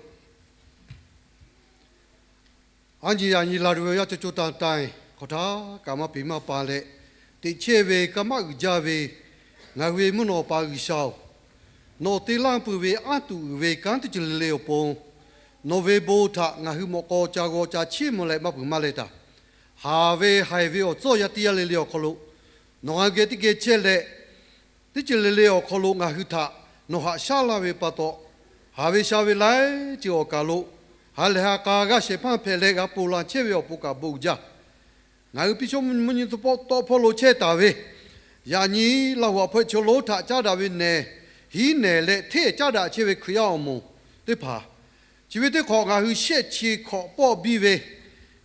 Aˉ nyi yaꞈ nyi laˬ tuˬ ve awˬ yanˇ co co taiˍ taiˍ hk'aw htaˇ kaꞈ maˇ peꞈ maˇ pa leh, teꞈ chehˇ ve kanˇ paˆ uiˍ jaˇ ve ngaˬ hui ve mvuhˇ naw pa G'uiˬsha-oˬ, nawˬ te laˇ peuˬ ve aˉ tuꞈ uiˍ ve kanˉ teˇ ceuˬ le le awˬ pon, nawˬ ve bon htaꞈ ngaˬ hui mawꞈ k'aw ca g'aw ca chiˇ mvuh leh maˇ peuˬ maˇ leh taˍ, haˍ ve haiˬ ve awˬ tcuhˉ awˬ yanˇ teˇ yanˇ le le awˬ hk'aw lo nawˬ ngaˬ hui geh teˇ geh chehˇ leh, teˇ ceuˬ le le awˬ hk'aw lo ngaˬ hui htaꞈ nawˬ haꞈ shaˉ laˇ ve pa taw, haˍ ve sha ve laiˉ ceuˬ awˬ kaˬ lo ha lehˬ ha k'a g'aˇ shehˍ hpaˇ hpehꞈ leh g'a ponˬ laˬ chehˇ ve awˬ pon kaꞈ bon uiˍ jaˇ. Ngaˬ hui piˇ shawˉ mvuhˇ nyi tawˆ hpawˇ lo chehˇ taˍ ve, yaꞈ nyi Laˇ huˍ awˬ hpawehˇ chaw lonˉ htaꞈ caˉ daꞈ ve nehˬ, hiˉ nehˬ leh hteˇ caˉ daꞈ chehˇ ve Hkriꞈ yaˇ awˬ moˍ teˇ hpaˍ, chi ve teˇ hk'awꞈ ngaˬ hui shehˆ chi hkawꞈ pawˆ biˇ ve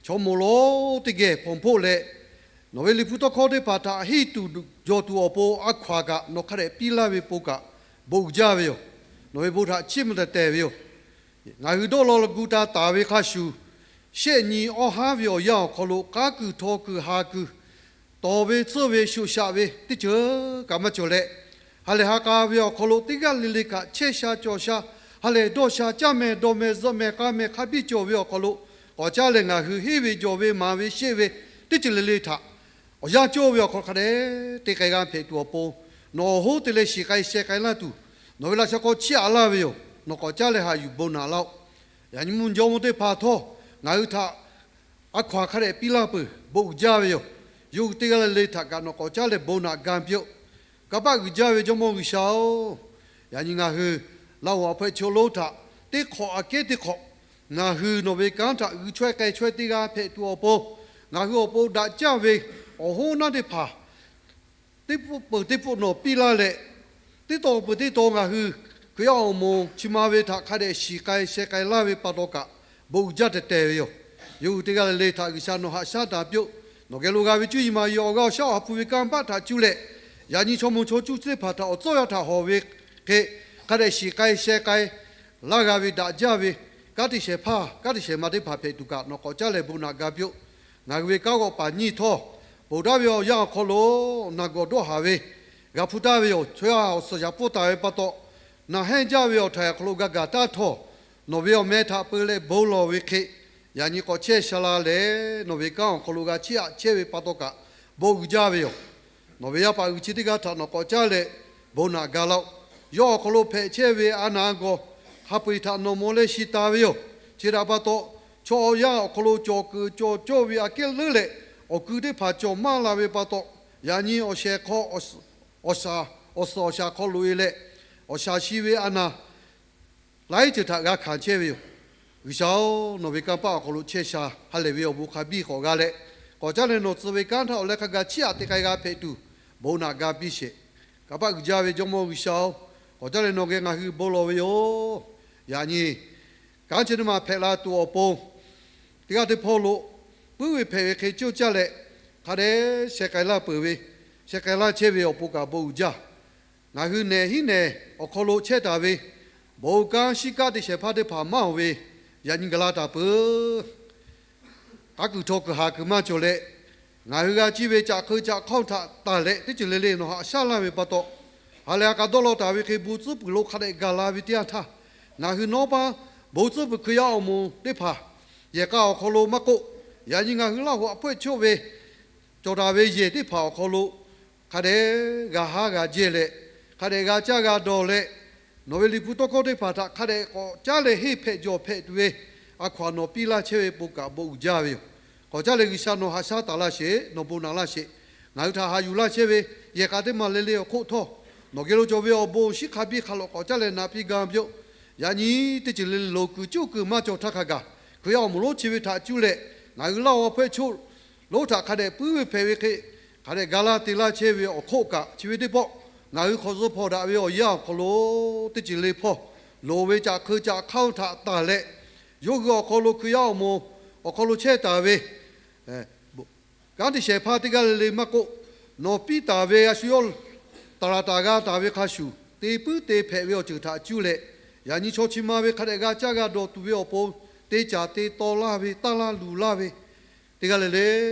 chaw moˍ lonˉ teˇ geh hpawnˬ hpoˆ leh, nawˬ ve Liꞈ hpu tawˇ hkawˇ teˇ hpaˍ htaꞈ henˇ tuˬ jawˬ tuˬ awˬ pon a hkaw-anˬ kaꞈ nawˬ hk'a dehꞈ piˇ laˇ ve pon kaꞈ bon uiˍ jaˇ ve yoˬ. Nawˬ ve bon htaꞈ chiˇ mvuh tehˬ tehˬ ve yoˬ. Ngaˬ hui dawˇ law gu taˍ taˍ ve hk'a shuˍ, shehˆ nyi awˇ haˉ ve awˬ yanˇ awˬ hk'aw lo k'aˉ kuiˬ htaw kuiˬ ha kuiˬ, tawˍ ve tsuhˇ ve shuꞈ shaꞈ ve teˇ ceuˬ kaꞈ maˇ cawˬ leh, ha lehˬ ha k'a ve awˬ hk'aw lo teˇ g'aˇ le le kaꞈ chehˇ sha cawˬ sha, ha lehˬ dawˇ sha caˇ meh dawˇ meh zuhˆ meh k'aˇ meh hk'a biˇ cawˬ ve awˬ hk'aw lo, k'awꞈ caˉ leh ngaˬ hui henˇ ve jawˬ ve maˍ ve sheˆ ve teˇ ceuˬ le le htaꞈ awˬ yanˇ cawˇ ve awˬ hk'aw lo hk'a dehꞈ te k'ai g'a hpehꞈ tuˬ awˬ pon, nawˬ awˬ hoˉ te leh shiˍ k'ai sheh k'ai laˇ tuˬ, nawˬ ve laꞈ sha hk'aw chiˇ aꞈ laˇ ve yoˬ. Nawˬ k'awꞈ caˉ leh haꞈ yuˬ bon naꞈ laˇ-oˆ. Yaꞈ nyi mvuhˇ jawˇmawˇ teˇ hpaˍ htawˇ ngaˬ hui htaꞈ a hkaw-anˬ hk'a dehꞈ piˇ laˇ peuˬ bon uiˍ jaˇ ve yoˬ. Yawˇ hui teˇ g'aˇ le le htaꞈ kaꞈ nawˬ k'awꞈ caˉ leh bon naꞈ ga piˇ-oˆ. Kanˇ paˆ uiˍ jaˇ ve Jawˇmawˇ G'uiˬsha-oˬ, yaꞈ nyi ngaˬ hui Laˇ huˍ awˬ hpawehˇ chaw lonˉ htaꞈ teˇ hk'awꞈ aꞈ kehˉ teˇ hk'awꞈ ngaˬ hui nawˬ ve kanˉ htaꞈ g'uiˬ chaweh k'ai chaweh teˇ g'aˇ hpehꞈ tuˬ awˬ pon, ngaˬ hui awˬ pon daꞈ jaˇ ve awˬ hoˉ naˉ teˇ hpaˍ teˇ pawˆ peuˬ teˇ pawˆ nawˬ piˇ laˇ leh, teˇ tawn peuˬ teˇ tawn ngaˬ hui Hkriꞈ yaˇ awˬ moˍ chi ma ve htaꞈ hk'a dehꞈ shiˍ k'ai sheh k'ai laˇ ve pa taw kaꞈ bon uiˍ jaˇ tehˬ tehˬ ve yoˬ. Yawˇ hui teˇ g'aˇ le le htaꞈ G'uiˬsha nawˬ haꞈ shaˉ daꞈ piˇ-oˆ. Nawˬ geh lo g'a ve cuˇ yiˍ maˍ yiˍ awˬ g'aˇ awˬ shaˉ awˬ ha hpu ve kanˇ paˆ htaꞈ cuˇ leh, yaꞈ nyi chaw moˍ chaw cuˇ teˇ hpaˍ htaꞈ awˬ tcuhˉ awˬ yanˇ htaꞈ hawˬ ve hk'e, hk'a dehꞈ shiˍ k'ai sheh k'ai laˇ g'a ve daꞈ jaˇ ve kanˉ te shehˍ hpaˇ kanˉ te shehˍ ma teˇ hpaˍ hpehꞈ tuˬ kaꞈ nawˬ k'awꞈ caˉ leh bon naꞈ ga piˇ-oˆ. Ngaˬ hui ve kanˉ g'awˆ paˍ nyiˇ htawˇ, ponˬ taˍ ve awˬ yanˇ awˬ hk'aw lo naˬ gawˬ dawˇ haˍ ve g'a hpu taˍ ve awˬ chaw yaˇ awˬ suhˍ yaꞈ pfuhˇ taˍ ve pa taw, naˬ hehnˇ jaˇ ve awˬ htaiˍ awˬ hk'aw lo g'a gaˬ taˇ htawˇ, nawˬ ve awˬ meh htaꞈ peu leh bon lawˬ ve hk'e, yaꞈ nyi k'awꞈ chehˇ sha la leh nawˬ ve kanˉ awˬ hk'aw lo g'a chiˇ aꞈ chehˇ ve pa taw kaꞈ bon uiˍ jaˇ ve yoˬ. Nawˬ ve yaˇ paˍ g'uiˬ chi teˇ g'aˇ htaꞈ nawˬ k'awꞈ caˉ leh bon naꞈ ga laˇ-oˆ. Yawˇ awˬ hk'aw lo hpehꞈ chehˇ ve a naˍ gawˬ hk'a peu-eˬ htaꞈ nawˬ maw leh shiˍ taˍ ve yoˬ. Chi htaꞈ pa taw, chaw yaˇ awˬ hk'aw lo cawˬ kuiˬ cawˬ cawˇ ve aꞈ kehˉ leuˉ leh, awˬ kui teˇ hpaˍ cawˬ maˇ la ve pa taw, yaꞈ nyi awˬ shehˍ hk'aw awˬ shaˍ awˬ suhˍ awˬ shaˍ hk'aw loꞈ-e leh, awˬ shaˍ shi ve a naˍ laiˉ ceuˬ htaꞈ g'a hkanˍ chehˇ ve yoˬ. G'uiˬsha-oˬ, nawˬ ve kanˇ paˆ awˬ hk'aw lo chehˇ sha ha lehˬ ve awˬ bon hk'a biˇ k'awꞈ g'a leh, k'awꞈ caˉ leh nawˬ tcuh ve kanˉ htaꞈ awˬ leh hk'a gaˬ chiˇ aꞈ te k'ai g'a hpehꞈ tuˬ bon naꞈ ga piˇ sheˍ. Kanˇ paˆ uiˍ jaˇ ve Jawˇmawˇ G'uiˬsha-oˬ, k'awꞈ caˉ leh nawˬ geh ngaˬ hui bon lawˬ ve yoˬ. Yaꞈ nyi kanˉ chi teˇ ma hpehꞈ la tuˬ awˬ pon, teˇ g'aˇ teˇ hpawˇ lo puiˉ ve hpehꞈ ve hk'e coˇ caˇ leh, hk'a dehꞈ sheh k'ai laˇ peuˬ ve, sheh k'ai laˇ chehˇ ve awˬ pon kaꞈ bon uiˍ jaˇ. Ngaˬ hui nehˬ hiˉ nehˬ awˬ hk'aw lo chehˇ taˍ ve, bon kanˉ shiˉ kanˉ te shehˍ hpaˇ teˇ hpaˍ maˇ oˬ ve, yaꞈ nyi gaˬ la taˍ peuˬ. K'aˉ kuiˬ htaw kuiˬ haˍ kuiˬ maˇ cawˬ leh, ngaˬ hui g'a ciˇ ve caꞈ hk'eu caꞈ hk'aˇ htaꞈ tanˬ leh teˇ ceuˬ le le nawˬ haꞈ shaˉ laˇ ve pa taw, ha lehˬ ha k'a dawˇ law taˍ ve hk'e bon tcuhˉ puiˍ lo hk'a dehꞈ gaˬ la ve teˇ yanˇ htaˇ, ngaˬ hui nawˉ paˇ bon tcuhˉ puiˍ Hkriꞈ yaˇ awˬ moˍ teˇ hpaˍ yehˬ k'a awˬ hk'aw lo maˇ k'oˆ, yaꞈ nyi ngaˬ hui Laˇ huˍ aꞈ hpawehˇ choˆ ve cawˬ taˍ ve yehˬ teˇ hpaˍ awˬ hk'aw lo hk'a dehꞈ g'a haˉ g'a jehˇ leh, hk'a dehꞈ g'a caˇ g'a dawˬ leh, nawˬ ve Liꞈ hpu tawˇ hkawˇ teˇ hpaˍ htaꞈ hk'a dehꞈ k'awꞈ caˉ leh henˇ hpehꞈ jawˬ hpehꞈ tuˬ ve a hkaw anˬ nawˬ piˇ laˇ chehˇ ve bon kaꞈ bon uiˍ jaˇ ve yoˬ. K'awꞈ caˉ leh G'uiˬsha nawˬ haꞈ shaˉ taˍ laˇ sheˍ, nawˬ bon naꞈ laˇ sheˍ. Ngaˬ hui htaꞈ haꞈ yuˬ laˇ chehˇ ve yehˬ k'a teˇ maˬ le le awˬ hk'oˆ htawˇ, nawˬ geh lo cawˬ ve awˬ bon awˬ shinˉ hk'a biˇ hk'a lawꞈ k'awꞈ caˉ leh naꞈ piˇ gaˇ piˇ-oˆ. Yaꞈ nyi teˇ ceuˬ le le lo kuiˬ cuˇ kuiˬ maˇ cawˬ htaˇ hk'a gaˬ, Hkriꞈ yaˇ awˬ moˍ lonˉ chi ve htaꞈ cuˇ leh, ngaˬ hui Laˇ huˍ aꞈ hpawehˇ choˆ lonˉ htaꞈ hk'a dehꞈ puiˉ ve hpehꞈ ve hk'e, hk'a dehꞈ ga laˇ te laˇ chehˇ ve awˬ hk'oˆ kaꞈ, chi ve teˇ pawˆ ngaˬ hui hk'awꞈ zuh hpawnˬ daꞈ ve awˬ yanˇ awˬ hk'aw lo teˇ ceuˬ le hpawˇ loˍ ve caꞈ hk'eu caꞈ hk'aˇ htaꞈ tanˬ leh, yawˇ hui awˬ hk'aw lo Hkriꞈ yaˇ awˬ moˍ awˬ hk'aw lo chehˇ taˍ ve kanˉ te shehˍ hpaˇ teˇ g'aˇ le le maˇ k'oˆ, nawˬ piˇ taˍ ve a shu yawˇ taˍ laˬ taˍ g'a taˍ ve hk'a shuˍ te puiˉ te hpehꞈ ve awˬ ceuˬ htaꞈ cuˇ leh, yaꞈ nyi chaw chi ma ve hk'a dehꞈ g'a caˇ g'a dawˬ tuˬ ve awˬ pon te caˍ te taw laˇ ve, taˇ laˇ luˬ laˇ ve teˇ g'aˇ le le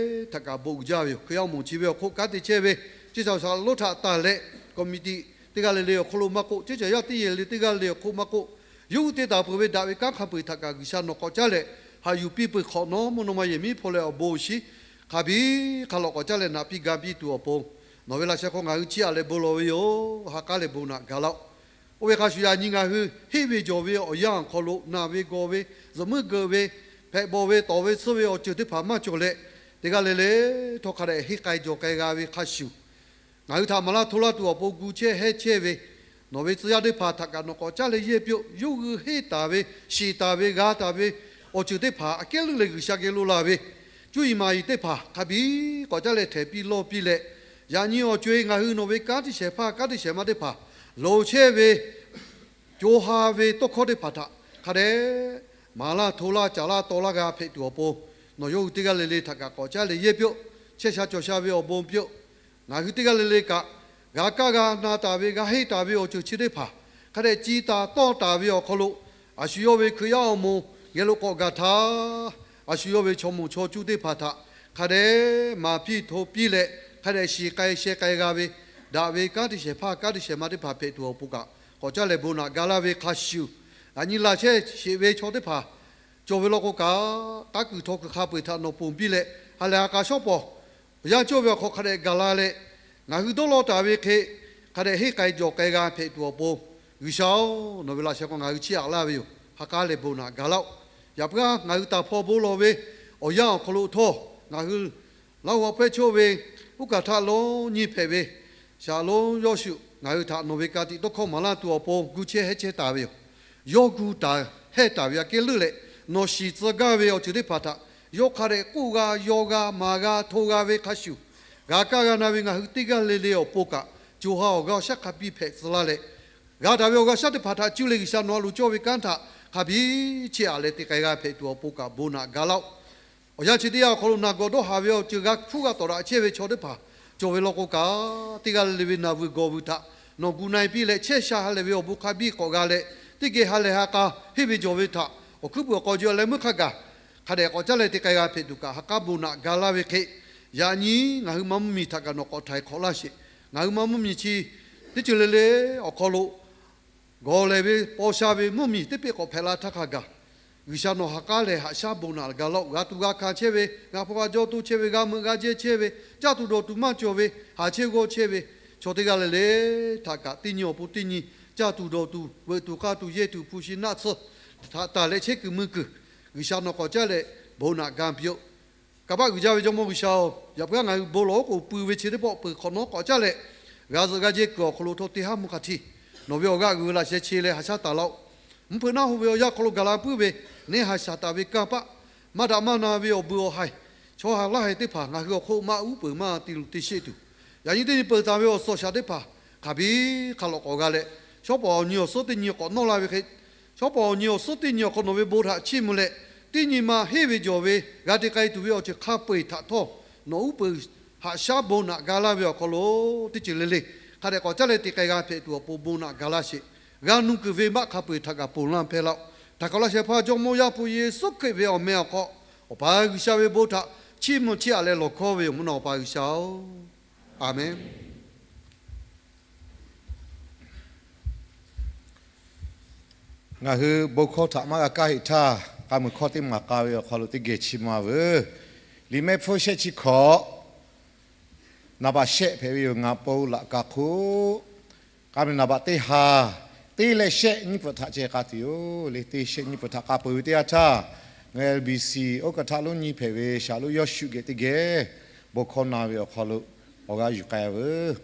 htaꞈ kaꞈ bon uiˍ jaˇ ve yoˬ. Hkriꞈ yaˇ awˬ moˍ chi ve awˬ hk'oˆ kanˉ te chehˇ ve, chi shaˍ shaˍ lonˉ htaꞈ tanˬ leh, committee teˇ g'aˇ le le awˬ hk'oˆ lo maˇ k'oˆ, ceˇ caˬ yaˇ teˇ yehˬ le teˇ g'aˇ le awˬ hk'oˆ maˇ k'oˆ, yawˇ hui te taˍ peuˬ ve daꞈ ve kanˉ hk'a peu-eˬ htaꞈ kaꞈ G'uiˬsha nawˬ k'awꞈ caˉ leh, haꞈ yuˬ piˇ peuˬ hk'awꞈ nawˉ mvuhˇ naw ma yehˬ miˉ hpaw leh awˬ bon awˬ shinˉ hk'a biˇ hk'a lawꞈ k'awꞈ caˉ leh naꞈ piˇ ga piˇ tuˬ awˬ pon, nawˬ ve laꞈ sheh hk'aw ngaˬ hui chiˇ aꞈ leh bon lawˬ ve yoˬ. Ha k'aˉ leh bon naꞈ ga laˇ-oˆ. Oˇ ve hk'a shuˍ yaꞈ nyi ngaˬ hui henˇ ve jawˬ ve awˬ yanˇ awˬ hk'aw lo naˬ ve gawˬ ve, zuhꞈ muiˉ geuꞈ ve, hpehꞈ bawˬ ve, tawˍ ve tsuhˇ ve awˬ ceuˬ teˇ hpaˍ maˇ cawˬ leh, teˇ g'aˇ le le htawˇ hk'a dehꞈ henˇ k'ai jawˬ k'ai g'a ve hk'a shuˍ, ngaˬ hui htaꞈ maˍ laˇ hto laˇ tuˬ awˬ pon gu chehˇ hehˉ chehˇ ve nawˬ ve tcuh yaˇ teˇ hpaˍ htaꞈ kaꞈ nawˬ k'awꞈ caˉ leh yehˇ piˇ-oˆ. Yawˇ hui henˇ taˍ ve, shiˍ taˍ ve, g'a taˍ ve awˬ ceuˬ teˇ hpaˍ aꞈ kehˉ leuˉ leh G'uiˬsha geh lo laˬ ve cuˇ yiˍ maˍ yiˍ teˇ hpaˍ hk'a biˇ k'awꞈ caˉ leh htehˍ piˇ lawˇ piˇ leh, yaꞈ nyi awˬ co-e ngaˬ hui nawˬ ve kanˉ te shehˍ hpaˇ kanˉ te shehˍ ma teˇ hpaˍ loˍ chehˇ ve co ha ve tawˇ hkawˇ teˇ hpaˍ htaꞈ hk'a dehꞈ maˍ laˇ hto laˇ caˍ laˇ taw laˇ g'a hpehꞈ tuˬ awˬ pon, nawˬ yawˇ hui teˇ g'aˇ le le htaꞈ kaꞈ k'awꞈ caˉ leh yehˇ piˇ-oˆ. Chehˇ sha cawˬ sha ve awˬ bon piˇ-oˆ. Ngaˬ hui teˇ g'aˇ le le kaꞈ g'a kaˇ g'a na taˍ ve, g'a henˇ taˍ ve awˬ ceuˬ chi teˇ hpaˍ hk'a dehꞈ ci taˍ tawˇ taˍ ve awˬ hk'aw lo, a shu yawˇ ve Hkriꞈ yaˇ awˬ moˍ geh lo k'awꞈ gaˬ htaˇ, a shu yawˇ ve chaw moˍ chaw cuˇ teˇ hpaˍ htaꞈ hk'a dehꞈ maˍ piˇ hto piˇ leh, hk'a dehꞈ shiˍ k'ai sheh k'ai g'a ve, daꞈ ve kanˉ te shehˍ hpaˇ kanˉ te shehˍ ma teˇ hpaˍ hpehꞈ tuˬ awˬ pon kaꞈ k'awꞈ caˉ leh bon naꞈ ga laˇ ve hk'a shuˍ, yaꞈ nyi laˬ chehˇ sheˍ ve chaw teˇ hpaˍ cawˬ ve law k'o kaꞈ, k'aˉ kuiˬ htaw kuiˬ hk'a peu-eˬ htaꞈ nawˬ ponˬ piˇ leh, ha lehˬ ha k'a shawˉ pawˍ awˬ yanˇ cawˇ ve awˬ hk'aw hk'a dehꞈ gaˬ la leh, ngaˬ hui dawˇ law taˍ ve hk'e hk'a dehꞈ henˇ k'ai jawˬ k'ai g'a hpehꞈ tuˬ awˬ pon, G'uiˬsha-oˬ, nawˬ ve laꞈ sheh hk'aw ngaˬ hui chiˇ aꞈ laˇ ve yoˬ. Ha k'aˉ leh bon naꞈ ga laˇ-oˆ. Yaꞈ puiˉ-aˬ, ngaˬ hui taˍ hpaw bon lawˬ ve awˬ yanˇ awˬ hk'aw lo htawˇ, ngaˬ hui Laˇ huˍ aꞈ hpawehˇ chaw ve uˉ kaˬ htaˇ lonˉ nyi hpehꞈ ve shaˍlonˉ Yawˇshuꞈ ngaˬ hui htaꞈ nawˬ ve ka tiꞈ tawˇ hkawˇ maˍ laˇ tuˬ awˬ pon gu chehˇ hehˉ chehˇ taˍ ve yoˬ. Yawˇ gu taˍ hehˉ taˍ ve aꞈ kehˉ leuˉ leh, nawˬ shiˍ tcuh gaˇ ve awˬ ceuˬ teˇ hpaˍ htaꞈ yawˇ hk'a dehꞈ k'oˆ g'a, yaw g'a, maˍ g'a, hto g'a ve hk'a shuˍ, g'a kaˇ g'a na ve ngaˬ hui teˇ g'aˇ le le awˬ pon kaꞈ, co ha awˬ g'aˇ awˬ shaˉ hk'a biˇ hpehꞈ tcuh laˇ leh, g'a taˍ ve awˬ g'aˇ shaˉ teˇ hpaˍ htaꞈ cuˇ leh G'uiˬsha nawˬ a loˍ cawˇ ve kanˉ htaꞈ hk'a biˇ chiˇ aꞈ leh te k'ai g'a hpehꞈ tuˬ awˬ pon kaꞈ bon naꞈ ga laˇ-oˆ. Awˬ yanˇ chi teˇ yanˇ awˬ hk'aw lo naˬ gawˬ dawˇ haˍ ve awˬ ceuˬ g'a hpuˇ g'a tawˍ daꞈ chehˇ ve chaw teˇ hpaˍ cawˬ ve law k'o kaꞈ, teˇ g'aˇ le le ve naˬ vuiˬ gawˬ vuiˬ htaꞈ nawˬ gu na-e piˇ leh, chehˇ sha ha lehˬ ve awˬ bon hk'a biˇ k'awꞈ g'a leh, teˇ geh ha lehˬ ha k'a henˇ ve jawˬ ve htaꞈ awˬ hkuiˉ puiˍ awˬ k'aw jaw leh meuˇ hk'a gaˬ hk'a dehꞈ k'awꞈ caˉ leh te k'ai g'a hpehꞈ tuˬ kaꞈ, ha k'aˉ bon naꞈ ga laˇ ve hk'e, yaꞈ nyi ngaˬ hui ma mvuhˇmiˬ htaꞈ kaꞈ nawˬ k'awꞈ htaiˍ hk'awꞈ laˇ sheˍ. Ngaˬ hui ma mvuhˇmiˬ chi teˇ ceuˬ le le awˬ hk'aw lo gawˬ lehˬ ve paw sha ve mvuhˇmiˬ teˇ peˆ k'awꞈ hpehꞈ la htaˇ hk'a gaˬ, G'uiˬsha nawˬ ha k'aˉ leh haꞈ shaˉ bon naꞈ ga laˇ-oˆ. G'a tuˬ g'a hkanˍ chehˇ ve, g'a hpaw g'a jawˇ toˇ chehˇ ve, g'a meuꞈ g'a jehˇ chehˇ ve, caˇ tuˬ dawˬ tuˬ maˇ cawˬ ve, haˍ chehˇ g'awˇ chehˇ ve chaw teˇ g'aˇ le le htaꞈ kaꞈ, teˇ nyi awˬ pon teˇ nyi caˇ tuˬ dawˬ tuˬ, veuꞈ tuˬ k'aˇ tuˬ, yehˇ tuˬ hpu shi naˆ tsuhˇ htaꞈ tanˬ leh chehˇ kuiˬ mui kuiˬ, G'uiˬsha nawˬ k'awꞈ caˉ leh bon naꞈ ga piˇ-oˆ. Kanˇ paˆ uiˍ jaˇ ve Jawˇmawˇ G'uiˬsha-oˬ, yaꞈ puiˉ-aˬ, ngaˬ hui bon lawˬ-oˬ k'o, pui ve chi teˇ pawˆ peuˬ hk'awꞈ nawˉ k'awꞈ caˉ leh, g'a zuhꞈ g'a jehˇ kuiˬ awˬ hk'aw lo htawˇ teˇ haˉ mvuhˇ hk'a htiˇ nawˬ ve awˬ g'aˇ g'uiˬ ve laꞈ sheh che leh haꞈ shaˉ taˍ laˇ-oˆ. Mvuhˇ hpeuꞈ naˆ hoꞈ ve awˬ yanˇ hk'aw lo gaˬ la puiˉ ve neˇ haꞈ shaˍ taˍ ve kanˇ paˆ, maˇ daꞈ maˇ na ve awˬ beuˬ awˬ haiˬ, chaw haꞈ laˇ haiˬ teˇ hpaˍ ngaˬ hui awˬ hk'oˆ maˇ uˉ peunˍ maˇ te luˬ te sheˆ tuˬ, yaꞈ nyi teˇ nyi peuˬ taˍ ve awˬ suhˍ shaˍ teˇ hpaˍ hk'a biˇ hk'a lawꞈ k'awꞈ g'a leh, shawˉ pawˍ awˬ nyi awˬ suhˉ teˇ nyi k'awꞈ nawˇ la ve hk'e, shawˉ pawˍ awˬ nyi awˬ suhˉ teˇ nyi awˬ hk'aw nawˬ ve bon htaꞈ chiˇ mvuh leh, teˇ nyi ma henˇ ve jawˬ ve g'a te k'ai tuˬ ve awˬ ceuˬ hk'a peu-eˬ htaꞈ htawˇ, nawˬ uˉ peunˍ haꞈ shaˉ bon naꞈ ga laˇ ve awˬ hk'aw lo teˇ ceuˬ le le hk'a dehꞈ k'awꞈ caˉ leh te k'ai g'a hpehꞈ tuˬ awˬ pon bon naꞈ ga laˇ sheˍ. G'a nuˇ kuiˬ venˇ baˆ hk'a peu-eˬ htaꞈ kaꞈ ponˬ laˇ hpehˇ laˇ-oˆ. Htaꞈ kaꞈ laˇ shehˍ hpaˇ Jawˇmawˇ Yaˇ hpu Yeˍsuˆ Hkriꞈ ve awˬ meh awˬ hk'aw, Awˬ pa G'uiˬsha ve bon htaꞈ chiˇ mvuh chiˇ aꞈ leh lawˬ hkawˇ ve yoˬ, mvuhˇ naw Awˬ pa G'uiˬsha-oˬ, Aˍmenˇ. Ngaˬ hui bon hkawˇ htaꞈ maˇ g'a kaˇ heˆ htaˇ, k'a muiˬ hkawˇ teˇ maˬ k'a ve awˬ hk'aw lo teˇ geh chi ma veuˬ. Liꞈ mehˆ hpfuhˇ shehˆ chi hkawꞈ, naˍ baꞈ shehˆ hpehꞈ ve yoˬ. Ngaˬ pa-oˬ, laꞈ ka hk'oˆ k'a muiˬ naˍ baꞈ teˇ ha, teˇ leh shehˆ nyiˇ peuˬ htaꞈ ceh k'a tuˬ yoˬ le. Teˇ shehˆ nyiˇ peuˬ htaꞈ k'a peuˬ ve teˇ yanˇ htaˇ, ngaˬ hui L B C oˇ kaˬ htaˇ lonˉ nyiˇ hpehꞈ ve Shaˍlonˉ Yawˇshuˆ geh teˇ geh bon hkawˇ na ve awˬ hk'aw lo awˬ g'aˇ yuˬ k'ai veuˬ.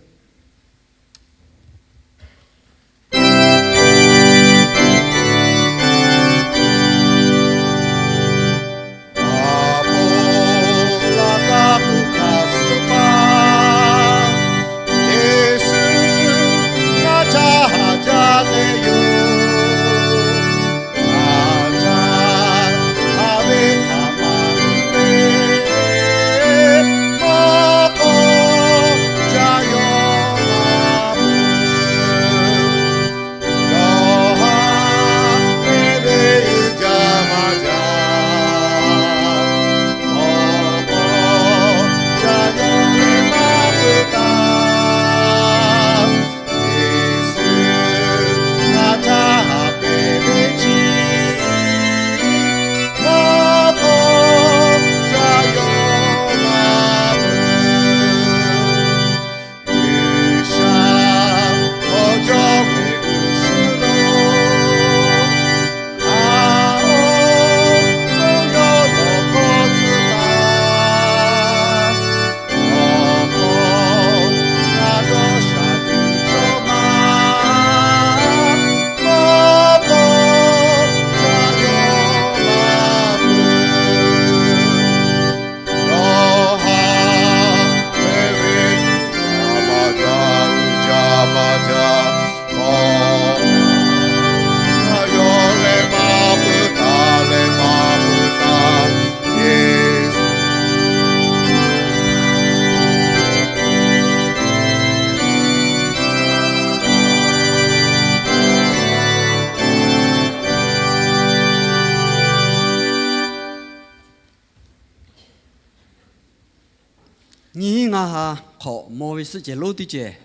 Nyiˇ hinˉ ngaˇ ha hk'awꞈ maw ve suhˆ cehˬ lonˉ teˇ cehˬ,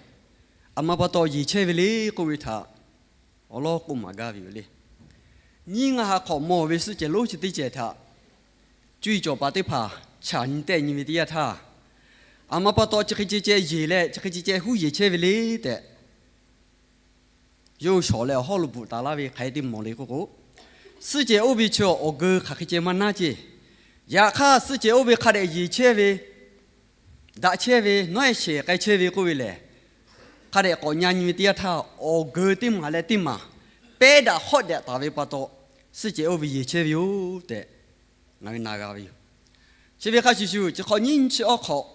aˬ ma pa taw yeˬ chehˇ ve le k'oˆ ve htaꞈ awˬ lawn k'oˆ maˍ gaˇ ve yoˬ le. Nyiˇ ngaˇ ha hk'awꞈ maw ve suhˆ cehˬ lonˉ chi teˇ cehˬ htaꞈ cuˇ yiˍ cawˬ paˍ teˇ hpaˍ chaꞈ nyi tehˆ nyi ve teˇ yanˇ htaˇ, aˬ ma pa taw chi hk'e ceh ceh yeˬ leh chi hk'e ceh ceh huˉ yeˬ chehˇ ve le tehꞈ, yawˇ hui shawˍ leh awˬ hawˉ lo bvuhꞈ taˍ laˇ ve hk'aˬ hk'e te mawˬ le k'oˆ k'o, suhˆ cehˬ oˇ ve chi awˬ geu hk'aˬ hk'e ceh maˇ naˉ ceˇ. Yaꞈ hk'aˇ, suhˆ cehˬ oˇ ve hk'a dehꞈ yeˬ chehˇ ve, daꞈ chehˇ ve, nawˉ ehˉ shehˍ k'ai chehˇ ve k'oˆ ve lehˬ, hk'a dehꞈ k'awꞈ nyi nyi ve teˇ yanˇ htaˇ, awˬ geu teˇ maˬ leh teˇ maˬ pehˉ daꞈ hawˆ dehꞈ taˍ ve pa taw, suhˆ cehˬ oˇ ve yeˬ chehˇ ve yoˬ tehꞈ, ngaˬ hui na g'a ve yoˬ. Chi ve hk'a shuˍ shuˍ, chi hk'awꞈ nyiˇ nyi chi awˬ hk'awꞈ,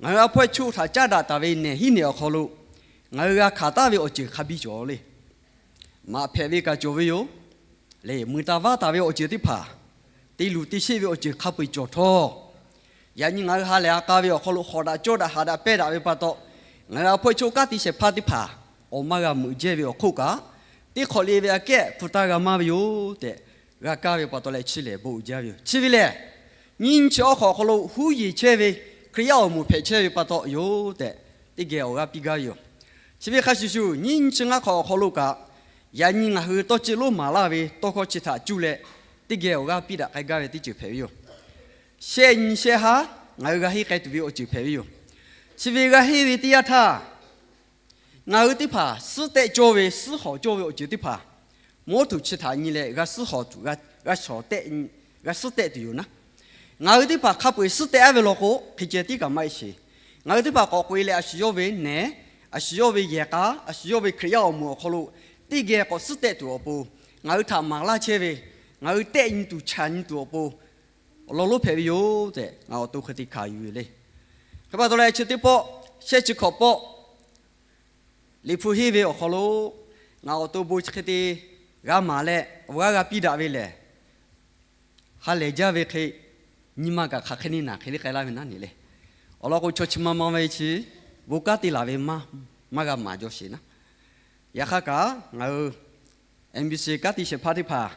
ngaˬ hui a hpawehˇ choˆ htaꞈ caˉ daꞈ taˍ ve nehˬ hiˉ nehˬ awˬ hk'aw lo, ngaˬ hui g'a hkanˍ taˍ ve awˬ ceuˬ hk'a biˇ cawˬ le. Maꞈ hpehꞈ ve kaꞈ cawˬ ve yoˬ. Lehˬ, mui taˍ vaˇ taˍ ve awˬ ceuˬ teˇ hpaˍ, te luˬ te sheˆ ve awˬ ceuˬ hk'a peu-eˬ cawˬ htawˇ, yaꞈ nyi ngaˬ hui ha lehˬ ha k'a ve awˬ hk'aw lo hawˍ daꞈ cawˇ daꞈ haꞈ daꞈ pehˇ daꞈ ve pa taw, ngaˬ hui a hpawehˇ choˆ kanˉ te shehˍ hpaˇ teˇ hpaˍ awˬ maˇ g'a meuꞈ jehˇ ve awˬ hk'oˆ kaꞈ, teˇ hk'awꞈ le ve aꞈ kehˉ hpu taˇ g'a maˇ ve yoˬ tehꞈ, g'a kaˇ ve pa taw leh chi lehˬ bon uiˍ jaˇ ve yoˬ. Chi ve lehˬ, nyiˇ nyi chi awˬ hk'awꞈ awˬ hk'aw lo huˉ yeˬ chehˇ ve Hkriꞈ yaˇ awˬ moˍ hpehꞈ chehˇ ve pa taw yoˬ tehꞈ, teˇ geh awˬ g'aˇ piˇ gaˇ ve yoˬ. Chi ve hk'a shuˍ shuˍ, nyiˇ nyi chi ngaˇ hk'awꞈ awˬ hk'aw lo kaꞈ, yaꞈ nyi ngaˬ hui tawˇ ceˇ lonˉ maˍ laˇ ve tawˇ hkawˇ chi htaꞈ cuˇ leh, teˇ geh awˬ g'aˇ piˇ daꞈ k'ai gaˇ ve teˇ ceuˬ hpehꞈ ve yoˬ. Shehˆ nyi shehˆ haˉ ngaˬ hui g'a henˇ k'ai tuˬ ve awˬ ceuˬ hpehꞈ ve yoˬ. Chi ve g'a henˇ ve teˇ yanˇ htaˇ, ngaˬ hui teˇ hpaˍ suhˉ tehˆ cawˇ ve, suhˉ hawˍ cawˇ ve awˬ ceuˬ teˇ hpaˍ, mawˉ tuˬ chi htaꞈ nyi leh g'a suhˉ hawˍ tuˬ, g'a shawˍ tehˆ, g'a suhˉ tehˆ tuˬ yoˬ naˉ. Ngaˬ hui teˇ hpaˍ hk'a peu-eˬ suhˉ tehˆ aˉ ve law k'o, hk'e ceh tiˉ kaꞈ maˇ heˆ sheˍ. Ngaˬ hui teˇ hpaˍ k'awꞈ k'oꞈ e leh, a shu yawˇ ve nehˬ, a shu yawˇ ve yehˬ k'a, a shu yawˇ ve Hkriꞈ yaˇ awˬ moˍ awˬ hk'aw lo teˇ geh k'awꞈ suhˉ tehˆ tuˬ awˬ pon, ngaˬ hui htaꞈ maˍ laˇ chehˇ ve, ngaˬ hui tehˆ nyi tuˬ chaˬ nyi tuˬ awˬ pon awˬ lawn lonˉ hpehꞈ ve yoˬ tehꞈ, ngaˬ awˬ to hk'e te hkanˍ yuˬ ve le. Hk'e pa taw leh, chi teˇ pawˆ, shehˆ chi hkawꞈ pawˆ, Liꞈ hpu henˇ ve awˬ hk'aw lo ngaˬ awˬ to bon chi hk'e te g'a maˍ leh, awˬ g'aˇ g'a piˇ daꞈ ve lehˬ, ha lehˬ jaˇ ve hk'e, nyi ma kaꞈ hk'aˬ hk'e neˇ naˬ hk'e le k'ai laˇ ve naˉ ne le. Awˬ lawn k'o, chaw chi ma ma ve chi bon kanˉ te laˬ ve maˇ maˇ g'a maˍ jaw sheˍ naˉ. Yaꞈ hk'aˇ kaꞈ ngaˬ hui M B C kanˉ te shehˍ hpaˇ teˇ hpaˍ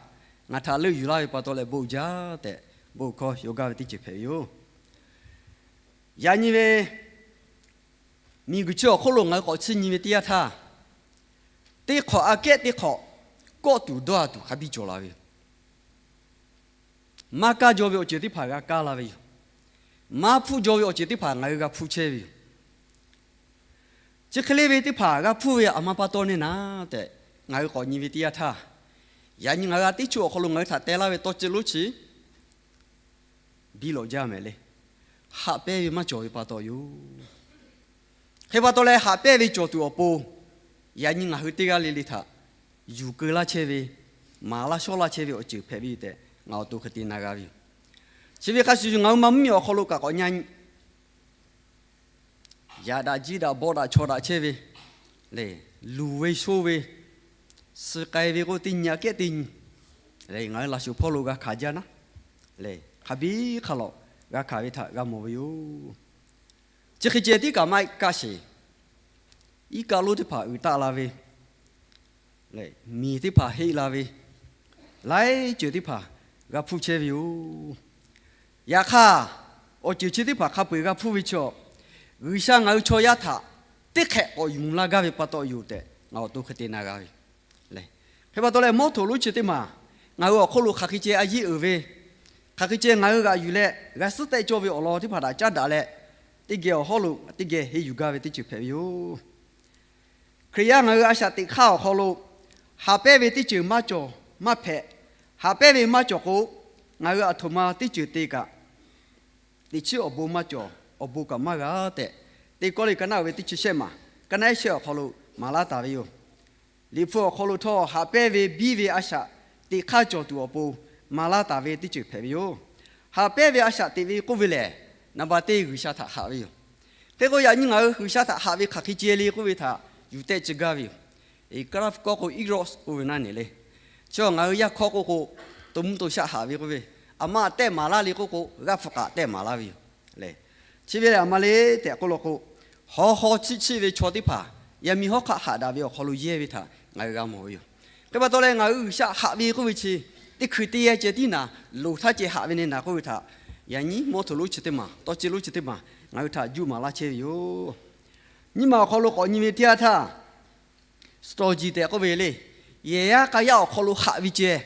ngaˬ htaꞈ leuˆ yuˬ laˇ ve pa taw leh bon jaˇ tehꞈ bon hkawˇ yaw gaˇ ve teˇ ceuˬ hpehꞈ ve yoˬ. Yaꞈ nyi ve miˬguiˬ chi awˬ hk'oˆ lo ngaˬ hui k'awꞈ chiˇ nyi ve teˇ yanˇ htaˇ, teˇ hk'awꞈ aꞈ kehˉ teˇ hk'awꞈ kawˆ tuˬ dawˇ a tuˬ hk'a biˇ cawˬ la ve yoˬ. Maˇ kaˇ jaw ve awˬ ceuˬ teˇ hpaˍ g'a kaˇ la ve yoˬ. Maˇ hpuˇ jaw ve awˬ ceuˬ teˇ hpaˍ ngaˬ hui g'a hpuˇ chehˇ ve yoˬ. Chi hk'e le ve teˇ hpaˍ g'a hpuˇ ve aˬ ma pa taw ne naˍ tehꞈ ngaˬ hui k'awꞈ nyi ve teˇ yanˇ htaˇ, yaꞈ nyi ngaˬ hui a teˇ chi awˬ hk'aw lo ngaˬ hui htaꞈ teh laˇ ve tawˇ ceh lonˉ chi biˇ lawꞈ jaˇ mehˍ le. Haꞈ pehnˇ ve maˇ cawˬ ve pa taw yoˬ. Hk'e pa taw leh haꞈ pehnˇ ve cawˬ tuˬ awˬ pon, yaꞈ nyi ngaˬ hui teˇ g'aˇ le le htaꞈ yuˬ keu laˇ chehˇ ve, maˍ laˇ shawˉ laˇ chehˇ ve awˬ ceuˬ hpehꞈ ve yoˬ tehꞈ ngaˬ awˬ to hk'e te na g'a ve yoˬ. Chi ve hk'a shuˍ shuˍ ngaˬ hui maˇ mvuhˇ miˬ awˬ hk'aw lo kaꞈ k'awꞈ nyi yaꞈ daꞈ jiˇ daꞈ bawˆ daꞈ chaw daꞈ chehˇ ve le, luˬ ve shoˇ ve, suh k'ai ve k'o teˇ nyi aꞈ kehˉ teˇ nyi le, ngaˬ hui laꞈ shuˍ hpawˇ lo g'a hkanˍ jaˇ naˉ le, hk'a biˇ hk'a lawꞈ g'a hkanˍ ve htaꞈ g'a mawˬ ve yoˬ. Chi hk'e ceh tiˉ kaꞈ maˇ kaˇ sheˍ. Iˉ kaˆ lonˉ teˇ hpaˍ uiˍ taˆ la ve, miˬ teˇ hpaˍ heˆ la ve, laiˉ ceuˬ teˇ hpaˍ g'a hpuˇ chehˇ ve yoˬ. Yaꞈ hk'aˇ, awˬ ceuˬ chi teˇ hpaˍ hk'a peu eˬ g'a hpuˇ ve chaw, G'uiˬsha ngaˬ hui chaw yaˇ htaꞈ teˇ hk'ehꞈ k'awꞈ yuˬ laˇ gaˇ ve pa taw yoˬ tehꞈ ngaˬ awˬ to hk'e te na g'a ve. Hk'e pa taw leh mawˇ htoꞈ lonˉ chi teˇ maˬ ngaˬ hui awˬ hk'oˆ lo hk'aˬ hk'e ceh a yeˇ uiˍ ve, hk'aˬ hk'e ceh ngaˬ hui g'aꞈ yuˬ leh g'a suhˉ tehˆ cawˇ ve awˬ lawn teˇ hpaˍ htaꞈ caˉ daꞈ leh, teˇ geh awˬ hawˉ lo teˇ geh henˇ yuˬ gaˇ ve teˇ ceuˬ hpehꞈ ve yoˬ. Hkriꞈ yaˇ ngaˬ hui a shaꞈ teꞈ hk'aˇ awˬ hk'aw lo haꞈ pehnˇ ve teˇ ceuˬ maˇ cawˬ maˇ hpehꞈ. Haꞈ pehnˇ ve maˇ cawˬ k'o, ngaˬ hui aˬ htoꞈ ma teˇ ceuˬ te kaꞈ, teꞈ chiˉ awˬ bon maˇ cawˬ, awˬ bon kaꞈ maˇ g'a tehꞈ, teˇ kawˇ le ka naˆ ve teˇ chi shehˆ maˬ ka naˆ shehˆ awˬ hk'aw lo maˍ laˇ taˍ ve yoˬ. Liꞈ hpu awˬ hk'aw lo htawˇ, haꞈ pehnˇ ve biˇ ve a shaꞈ teꞈ hk'aˇ cawˬ tuˬ awˬ pon maˍ laˇ taˍ ve teˇ ceuˬ hpehꞈ ve yoˬ. Haꞈ pehnˇ ve a shaꞈ teꞈ ve k'oˆ ve lehˬ, naˍ baˬ teˇ G'uiˬsha htaꞈ haꞈ ve yoˬ. Hk'e k'o, yaꞈ nyi ngaˬ hui G'uiˬsha htaꞈ haꞈ ve hk'aˬ hk'e ceh le k'oˆ ve htaꞈ yuˬ tehˆ tcuh gaˇ ve yoˬ. Eˬ, Kaˇlaˇ hpu kawˇ k'o, eros k'oˆ ve naˆ nehˬ le. Chi ngaˬ hui yaˇ hkawˇ k'oˆ k'o, to mvuhˇ to shaˆ haꞈ ve k'oˆ ve, aˬ ma tehˆ maˍ laˇ le k'oˆ k'o, g'aˇ hpu k'aꞈ tehˆ maˍ laˇ ve yoˬ le. Chi ve lehˬ, aˬ ma le tehꞈ k'oˆ law k'o, haw haw chiˆ chiˆ ve chaw teˇ hpaˍ yaˇ miˇ hawˉ hk'aˆ haꞈ daꞈ ve awˬ hk'aw lo yehˇ ve htaꞈ ngaˬ hui g'a mawˬ ve yoˬ. Hk'e pa taw leh, ngaˬ hui G'uiˬsha haꞈ ve k'oˆ ve chi teˇ hkui teˇ yanˇ ceh tiˉ naˍ, loˍ htaˇ ceh haꞈ ve ne naˍ k'oˆ ve htaꞈ, yaꞈ nyi mawˇ htoꞈ lonˉ chi teˇ maˬ, tawˇ ceh lonˉ chi teˇ maˬ ngaˬ hui htaꞈ juˆ maˍ laˇ chehˇ ve yoˬ. Nyiˇ maˬ awˬ hk'aw lo k'awꞈ nyi ve teˇ yanˇ htaˇ, strategy tehꞈ k'oˆ ve le, yehˬ yaˇ k'a yaˇ awˬ hk'aw lo haꞈ ve ceh,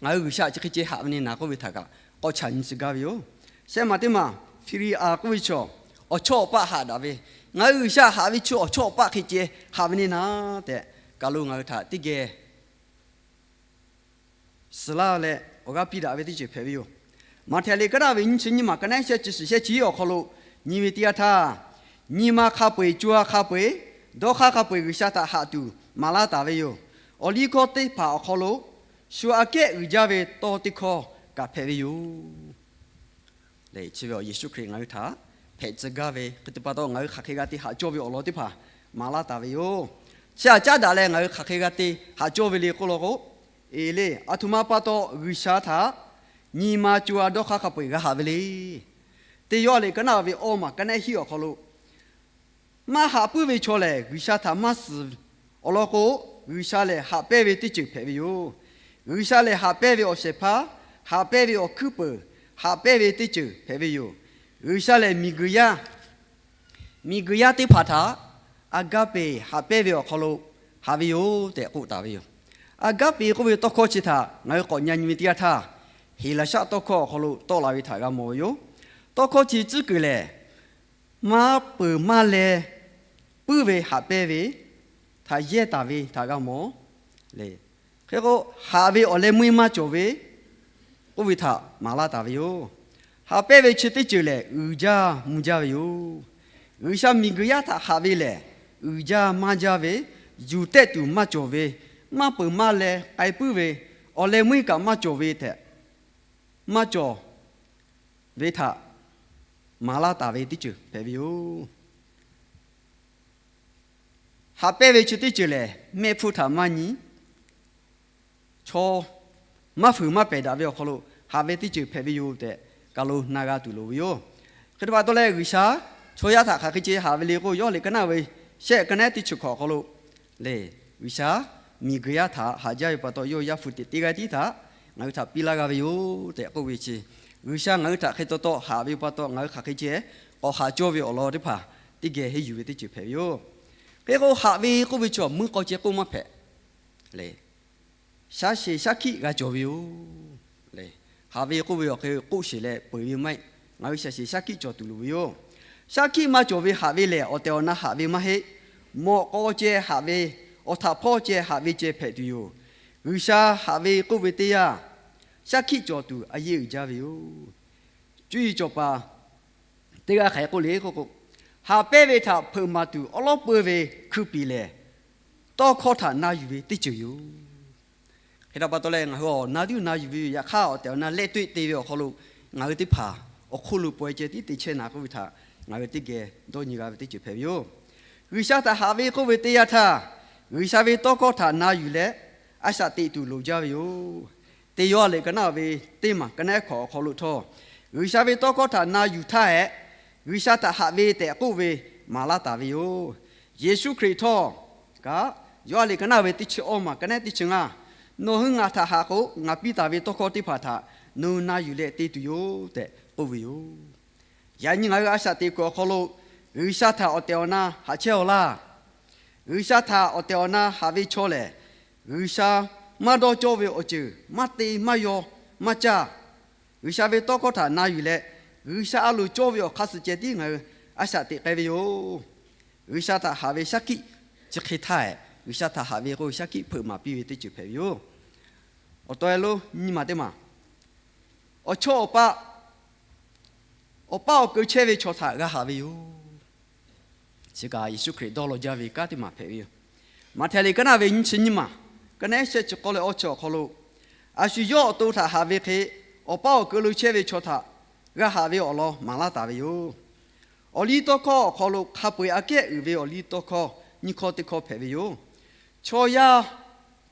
ngaˬ hui G'uiˬsha chi hk'e ceh haꞈ ve ne naˍ k'oˆ ve htaꞈ kaꞈ k'awꞈ chaꞈ nyi tcuh gaˇ ve yoˬ. Shehˆ maˬ teˇ maˬ, Phiˇliˍaˍ k'oˆ ve chaw, awˬ chawˇ awˬ paˆ haꞈ daꞈ ve, ngaˬ hui G'uiˬsha haꞈ ve chi awˬ chawˇ awˬ paˆ hk'e ceh haꞈ ve ne naˍ tehꞈ, kaˬ lo ngaˬ hui htaꞈ teˇ geh suhˍ laˇ leh awˬ g'aˇ piˇ daꞈ ve teˇ ceuˬ hpehꞈ ve yoˬ. Maꞈhtehˍ liꞈ ka naˆ ve nyiˇ chi nyiˇ maˬ ka naˆ shehˆ chi suhˍ shehˆ chi awˬ hk'aw lo nyi ve teˇ yanˇ htaˇ, nyi ma hk'a peu eˬ, co ha hk'a peu eˬ, dawˇ hk'aˇ hk'a peu eˬ G'uiˬsha htaꞈ haꞈ tuˬ maˍ laˇ taˍ ve yoˬ. Awˬ liˇ hkawˇ teˇ hpaˍ awˬ hk'aw lo shu aꞈ kehˉ uiˍ jaˇ ve tawˇ teˇ hkawˇ kaꞈ hpehꞈ ve yoˬ. Chi ve Yeˍsuˆ Hkriꞈ ngaˬ hui htaꞈ hpehꞈ tcuh gaˇ ve hk'e te pa taw, ngaˬ hui hk'aˬ hk'e g'a te haꞈ cawˇ ve awˬ lawn teˇ hpaˍ maˍ laˇ taˍ ve yoˬ. Chi htaꞈ caˉ daꞈ leh ngaˬ hui hk'aˬ hk'e g'a te haꞈ cawˇ ve le k'oˆ law k'o, eˬ le, aˬ htoꞈ ma pa taw G'uiˬsha htaꞈ nyi ma co ha dawˇ hk'aˇ hk'a peu eˬ g'a haꞈ ve le. Teˇ Yoˇhanˬ liꞈ ka naˆ ve awˇ maˬ ka naˆ hiˆ awˬ hk'aw lo, maˇ haꞈ puiˉ ve chaw lehˬ G'uiˬsha htaꞈ maˇ suhˍ. Awˬ lawn k'o, G'uiˬsha lehˬ haꞈ pehnˇ ve teˇ ceuˬ hpehꞈ ve yoˬ. G'uiˬsha lehˬ haꞈ pehnˇ ve awˬ shehˍ hpaˇ, haꞈ pehnˇ ve awˬ hkuiˉ peunˍ, haꞈ pehnˇ ve teˇ ceuˬ hpehꞈ ve yoˬ. G'uiˬsha lehˬ miˬguiˬ yaˇ, miˬguiˬ yaˇ teˇ hpaˍ htaꞈ agape haꞈ pehnˇ ve awˬ hk'aw lo haꞈ ve yoˬ tehꞈ k'oˆ taˍ ve yoˬ. Agape k'oˆ ve tawˇ hkawˇ chi htaꞈ ngaˬ hui k'awꞈ nyi nyi ve teˇ yanˇ htaˇ, Heˍlaˍsaˆ tawˇ hkawˇ awˬ hk'aw lo tawˆ la ve htaꞈ g'a mawˬ ve yoˬ. Tawˇ hkawˇ chi tcuhˉ kuiˬ lehˬ, maˇ peuˬ maˇ leh puiˉ ve haꞈ pehnˇ ve htaꞈ yehˇ taˍ ve htaꞈ g'a mawˬ le. Hk'e k'o, haꞈ ve awˬ leh meuˇ maˇ cawˬ ve k'oˆ ve htaꞈ maˍ laˇ taˍ ve yoˬ. Haꞈ pehnˇ ve chi teˇ ceuˬ lehˬ, uiˍ jaˇ mvuh jaˇ ve yoˬ. G'uiˬsha miˬguiˬ yaˇ htaꞈ haꞈ ve lehˬ, uiˍ jaˇ maˇ jaˇ ve, yuˬ tehˆ tuˬ maˇ cawˬ ve, maˇ peuˬ maˇ leh k'ai puiˉ ve, awˬ leh meuˇ kaꞈ maˇ cawˬ ve tehꞈ, maˇ cawˬ ve htaꞈ maˍ laˇ taˍ ve teˇ ceuˬ hpehꞈ ve yoˬ. Haꞈ pehnˇ ve chi teˇ ceuˬ lehˬ, mehˆ hpfuhˇ htaꞈ maˇ nyi, chaw maˇ fuiˍ maˇ pehˬ daꞈ ve awˬ hk'aw lo haꞈ ve teˇ ceuˬ hpehꞈ ve yoˬ tehꞈ, kaˬ lo na g'a tuˬ loˍ ve yoˬ. Hk'e te pa taw leh, G'uiˬsha chaw yaˇ htaꞈ hk'aˬ hk'e ceh haꞈ ve le k'o, Yoˇhanˬ liꞈ ka naˆ ve shehˆ ka nehˉ teˇ chi hkawꞈ awˬ hk'aw lo le, G'uiˬsha miˬguiˬ yaˇ htaꞈ haꞈ jaˇ ve pa taw, yawˇ yaˇ hpu teꞈ teˇ g'aˇ tiˉ htaꞈ ngaˬ hui htaꞈ piˇ laˇ g'a ve yoˬ tehꞈ k'oˆ ve chi, G'uiˬsha ngaˬ hui htaꞈ hk'e taw taw haꞈ ve pa taw, ngaˬ hui hk'aˬ hk'e ceh k'awꞈ haꞈ cawˇ ve awˬ lawn teˇ hpaˍ teˇ geh henˇ yuˬ ve teˇ ceuˬ hpehꞈ ve yoˬ. Hk'e k'o, haꞈ ve k'oˆ ve chi awˬ meuˇ k'aw ceh k'oˆ maˇ hpehꞈ le. Shaˉ sheˍ shaˉ hkiˆ g'a cawˬ ve yoˬ le. Haꞈ ve k'oˆ ve awˬ hk'e k'oˆ sheˍ leh peu eˬ ve maˇ heˆ. Ngaˬ hui shaˍ sheˍ shaˉ hkiˆ cawˬ tuˬ loˍ ve yoˬ. Shaˉ hkiˆ maˇ cawˬ ve haꞈ ve lehˬ, awˬ tehˬ awˬ na haꞈ ve maˇ heˆ. Mawꞈ k'aw ceh haꞈ ve, awˬ htaꞈ hpawˇ ceh haꞈ ve ceh hpehꞈ tuˬ yoˬ. G'uiˬsha haꞈ ve k'oˆ ve teˇ yanˇ, shaˉ hkiˆ cawˬ tuˬ a yeˇ uiˍ jaˇ ve yoˬ. Cuˇ yiˍ cawˬ paˍ teˇ g'aˇ hk'aˬ hk'e k'oˆ le k'o k'o, haꞈ pehnˇ ve htaꞈ hpeuꞈ maˍ tuˬ awˉ lawˉ peu ve hkui piˍ lehˬ, tawˇ hkawˇ htaꞈ na yuˬ ve teˇ ceuˬ yoˬ. Hk'e htaꞈ pa taw leh, ngaˬ hui awˬ na tuˉ na yuˬ ve yoˬ. Yaꞈ hk'aˇ, awˬ tehˬ awˬ na lehˆ toˆ te ve awˬ hk'aw lo ngaˬ hui teˇ hpaˍ awˬ hk'oˆ lo pawehˇ ceh tiˉ te chehˇ na k'oˆ ve htaꞈ ngaˬ hui teˇ geh dawˇ nyi g'a ve teˇ ceuˬ hpehꞈ ve yoˬ. G'uiˬsha htaꞈ haꞈ ve k'oˆ ve teˇ yanˇ htaˇ, G'uiˬsha ve tawˇ hkawˇ htaꞈ na yuˬ leh a shaꞈ teꞈ tuˬ loˍ jaˇ ve yoˬ. Teˇ Yoˇhanˬ liꞈ ka naˆ ve teˇ maˬ ka nehˉ hkawꞈ awˬ hk'aw lo htawˇ, G'uiˬsha ve tawˇ hkawˇ htaꞈ na yuˬ htaˇ hehꞈ, G'uiˬsha htaꞈ haꞈ ve tehꞈ k'oˆ ve maˍ laˇ taˍ ve yoˬ. Yeˍsuˆ Hkriꞈ htawˇ kaꞈ, Yoˇhanˬ liꞈ ka naˆ ve teˇ chi awˇ maˬ ka nehˉ teˇ chi ngaˇ, nawˬ hui ngaˬ htaꞈ haꞈ k'o, ngaˬ piˇ taˍ ve tawˇ hkawˇ teˇ hpaˍ htaꞈ nawˬ hui na yuˬ leh te tuˬ yoˬ tehꞈ k'oˆ ve yoˬ. Yaꞈ nyi ngaˬ hui a shaꞈ teꞈ kuiˬ awˬ hk'aw lo G'uiˬsha htaꞈ awˬ tehˬ awˬ na haꞈ chehˇ-aw laˇ. G'uiˬsha htaꞈ awˬ tehˬ awˬ na haꞈ ve chaw lehˬ, G'uiˬsha maˇ dawˇ cawˇ ve awˬ ceuˬ maˇ te maˇ yaw maˇ caˇ. G'uiˬsha ve tawˇ hkawˇ htaꞈ na yuˬ leh, G'uiˬsha a loˍ cawˇ ve awˬ hk'aˇ suh ceh tiˉ ngaˬ hui a shaꞈ teꞈ k'ai ve yoˬ. G'uiˬsha htaꞈ haꞈ ve shaˉ hkiˆ chi hk'e htaˇ, G'uiˬsha htaꞈ haꞈ ve k'o, shaˉ hkiˆ hpeuꞈ maˍ piˇ ve teˇ ceuˬ hpehꞈ ve yoˬ. Awˬ taw e lo nyi maˬ teˇ maˬ, awˬ chawˇ awˬ paˆ, awˬ paˇ awˬ keu chehˇ ve chaw htaꞈ g'a haꞈ ve yoˬ. Chi kaꞈ Yeˍsuˆ Hkriꞈ dawˇ law jaˇ ve kanˉ teˇ maˬ hpehꞈ ve yoˬ. Maꞈhtehˍ liꞈ ka naˆ ve nyiˇ chi nyiˇ maˬ ka nehˉ shehˆ chi k'awˇ leh awˇ chi awˬ hk'aw lo, a shu yawˇ awˬ to htaꞈ haꞈ ve hk'e, awˬ paˇ awˬ keu lo chehˇ ve chaw htaꞈ g'a haꞈ ve awˬ lawn maˍ laˇ taˍ ve yoˬ. Awˬ liˇ tawˇ hkawˇ awˬ hk'aw lo hk'a peu eˬ aꞈ kehˉ uiˍ ve awˬ liˇ tawˇ hkawˇ nyiˇ hkawˇ teˇ hkawˇ hpehꞈ ve yoˬ. Chaw yaˇ,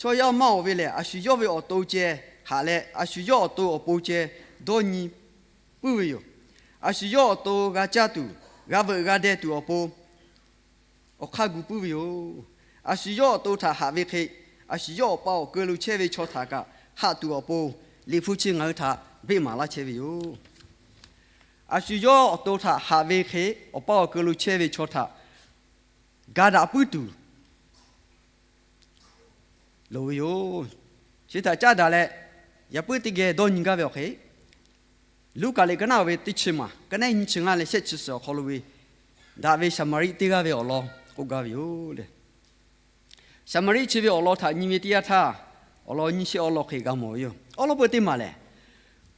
chaw yaˇ maˇ oˬ ve lehˬ, a shu yawˇ ve awˬ to ceh haꞈ leh, a shu yawˇ awˬ to awˬ pon ceh dawˇ nyi puiˉ ve yoˬ. A shu yawˇ awˬ to g'a caˇ tuˬ, g'a veuꞈ g'a deh tuˬ awˬ pon awˬ hk'aˇ gu puiˉ ve yoˬ. A shu yawˇ awˬ to htaꞈ haꞈ ve hk'e, a shu yawˇ awˬ paˇ awˬ keu lo chehˇ ve chaw htaꞈ kaꞈ haꞈ tuˬ awˬ pon, Liꞈ hpu chi ngaˬ hui htaꞈ beˆ maˍ laˇ chehˇ ve yoˬ. A shu yawˇ awˬ to htaꞈ haꞈ ve hk'e, awˬ paˇ awˬ keu lo chehˇ ve chaw htaꞈ ga daꞈ puiˉ tuˬ loˍ ve yoˬ. Chi htaꞈ caˉ daꞈ leh, yaꞈ puiˉ teˇ geh dawˇ nyi gaˇ ve awˬ hk'e, Luˉkaꞈ liꞈ ka naˆ ve teˇ chi maˬ ka nehˉ nyiˇ chi ngaˇ leh shehˆ chi suhˍ awˬ hk'aw lo ve, daꞈ ve Saˍmaˍriˆ teˇ g'aˇ ve awˬ lawn k'oˆ gaˇ ve yoˬ le. Saˍmaˍriˆ chi ve awˬ lawn htaꞈ nyi ve teˇ yanˇ htaˇ, awˬ lawn nyiˇ shehˆ awˬ lawn hk'e g'a mawˬ ve yoˬ. Awˉ lawˉ peu teˇ maˬ lehˬ,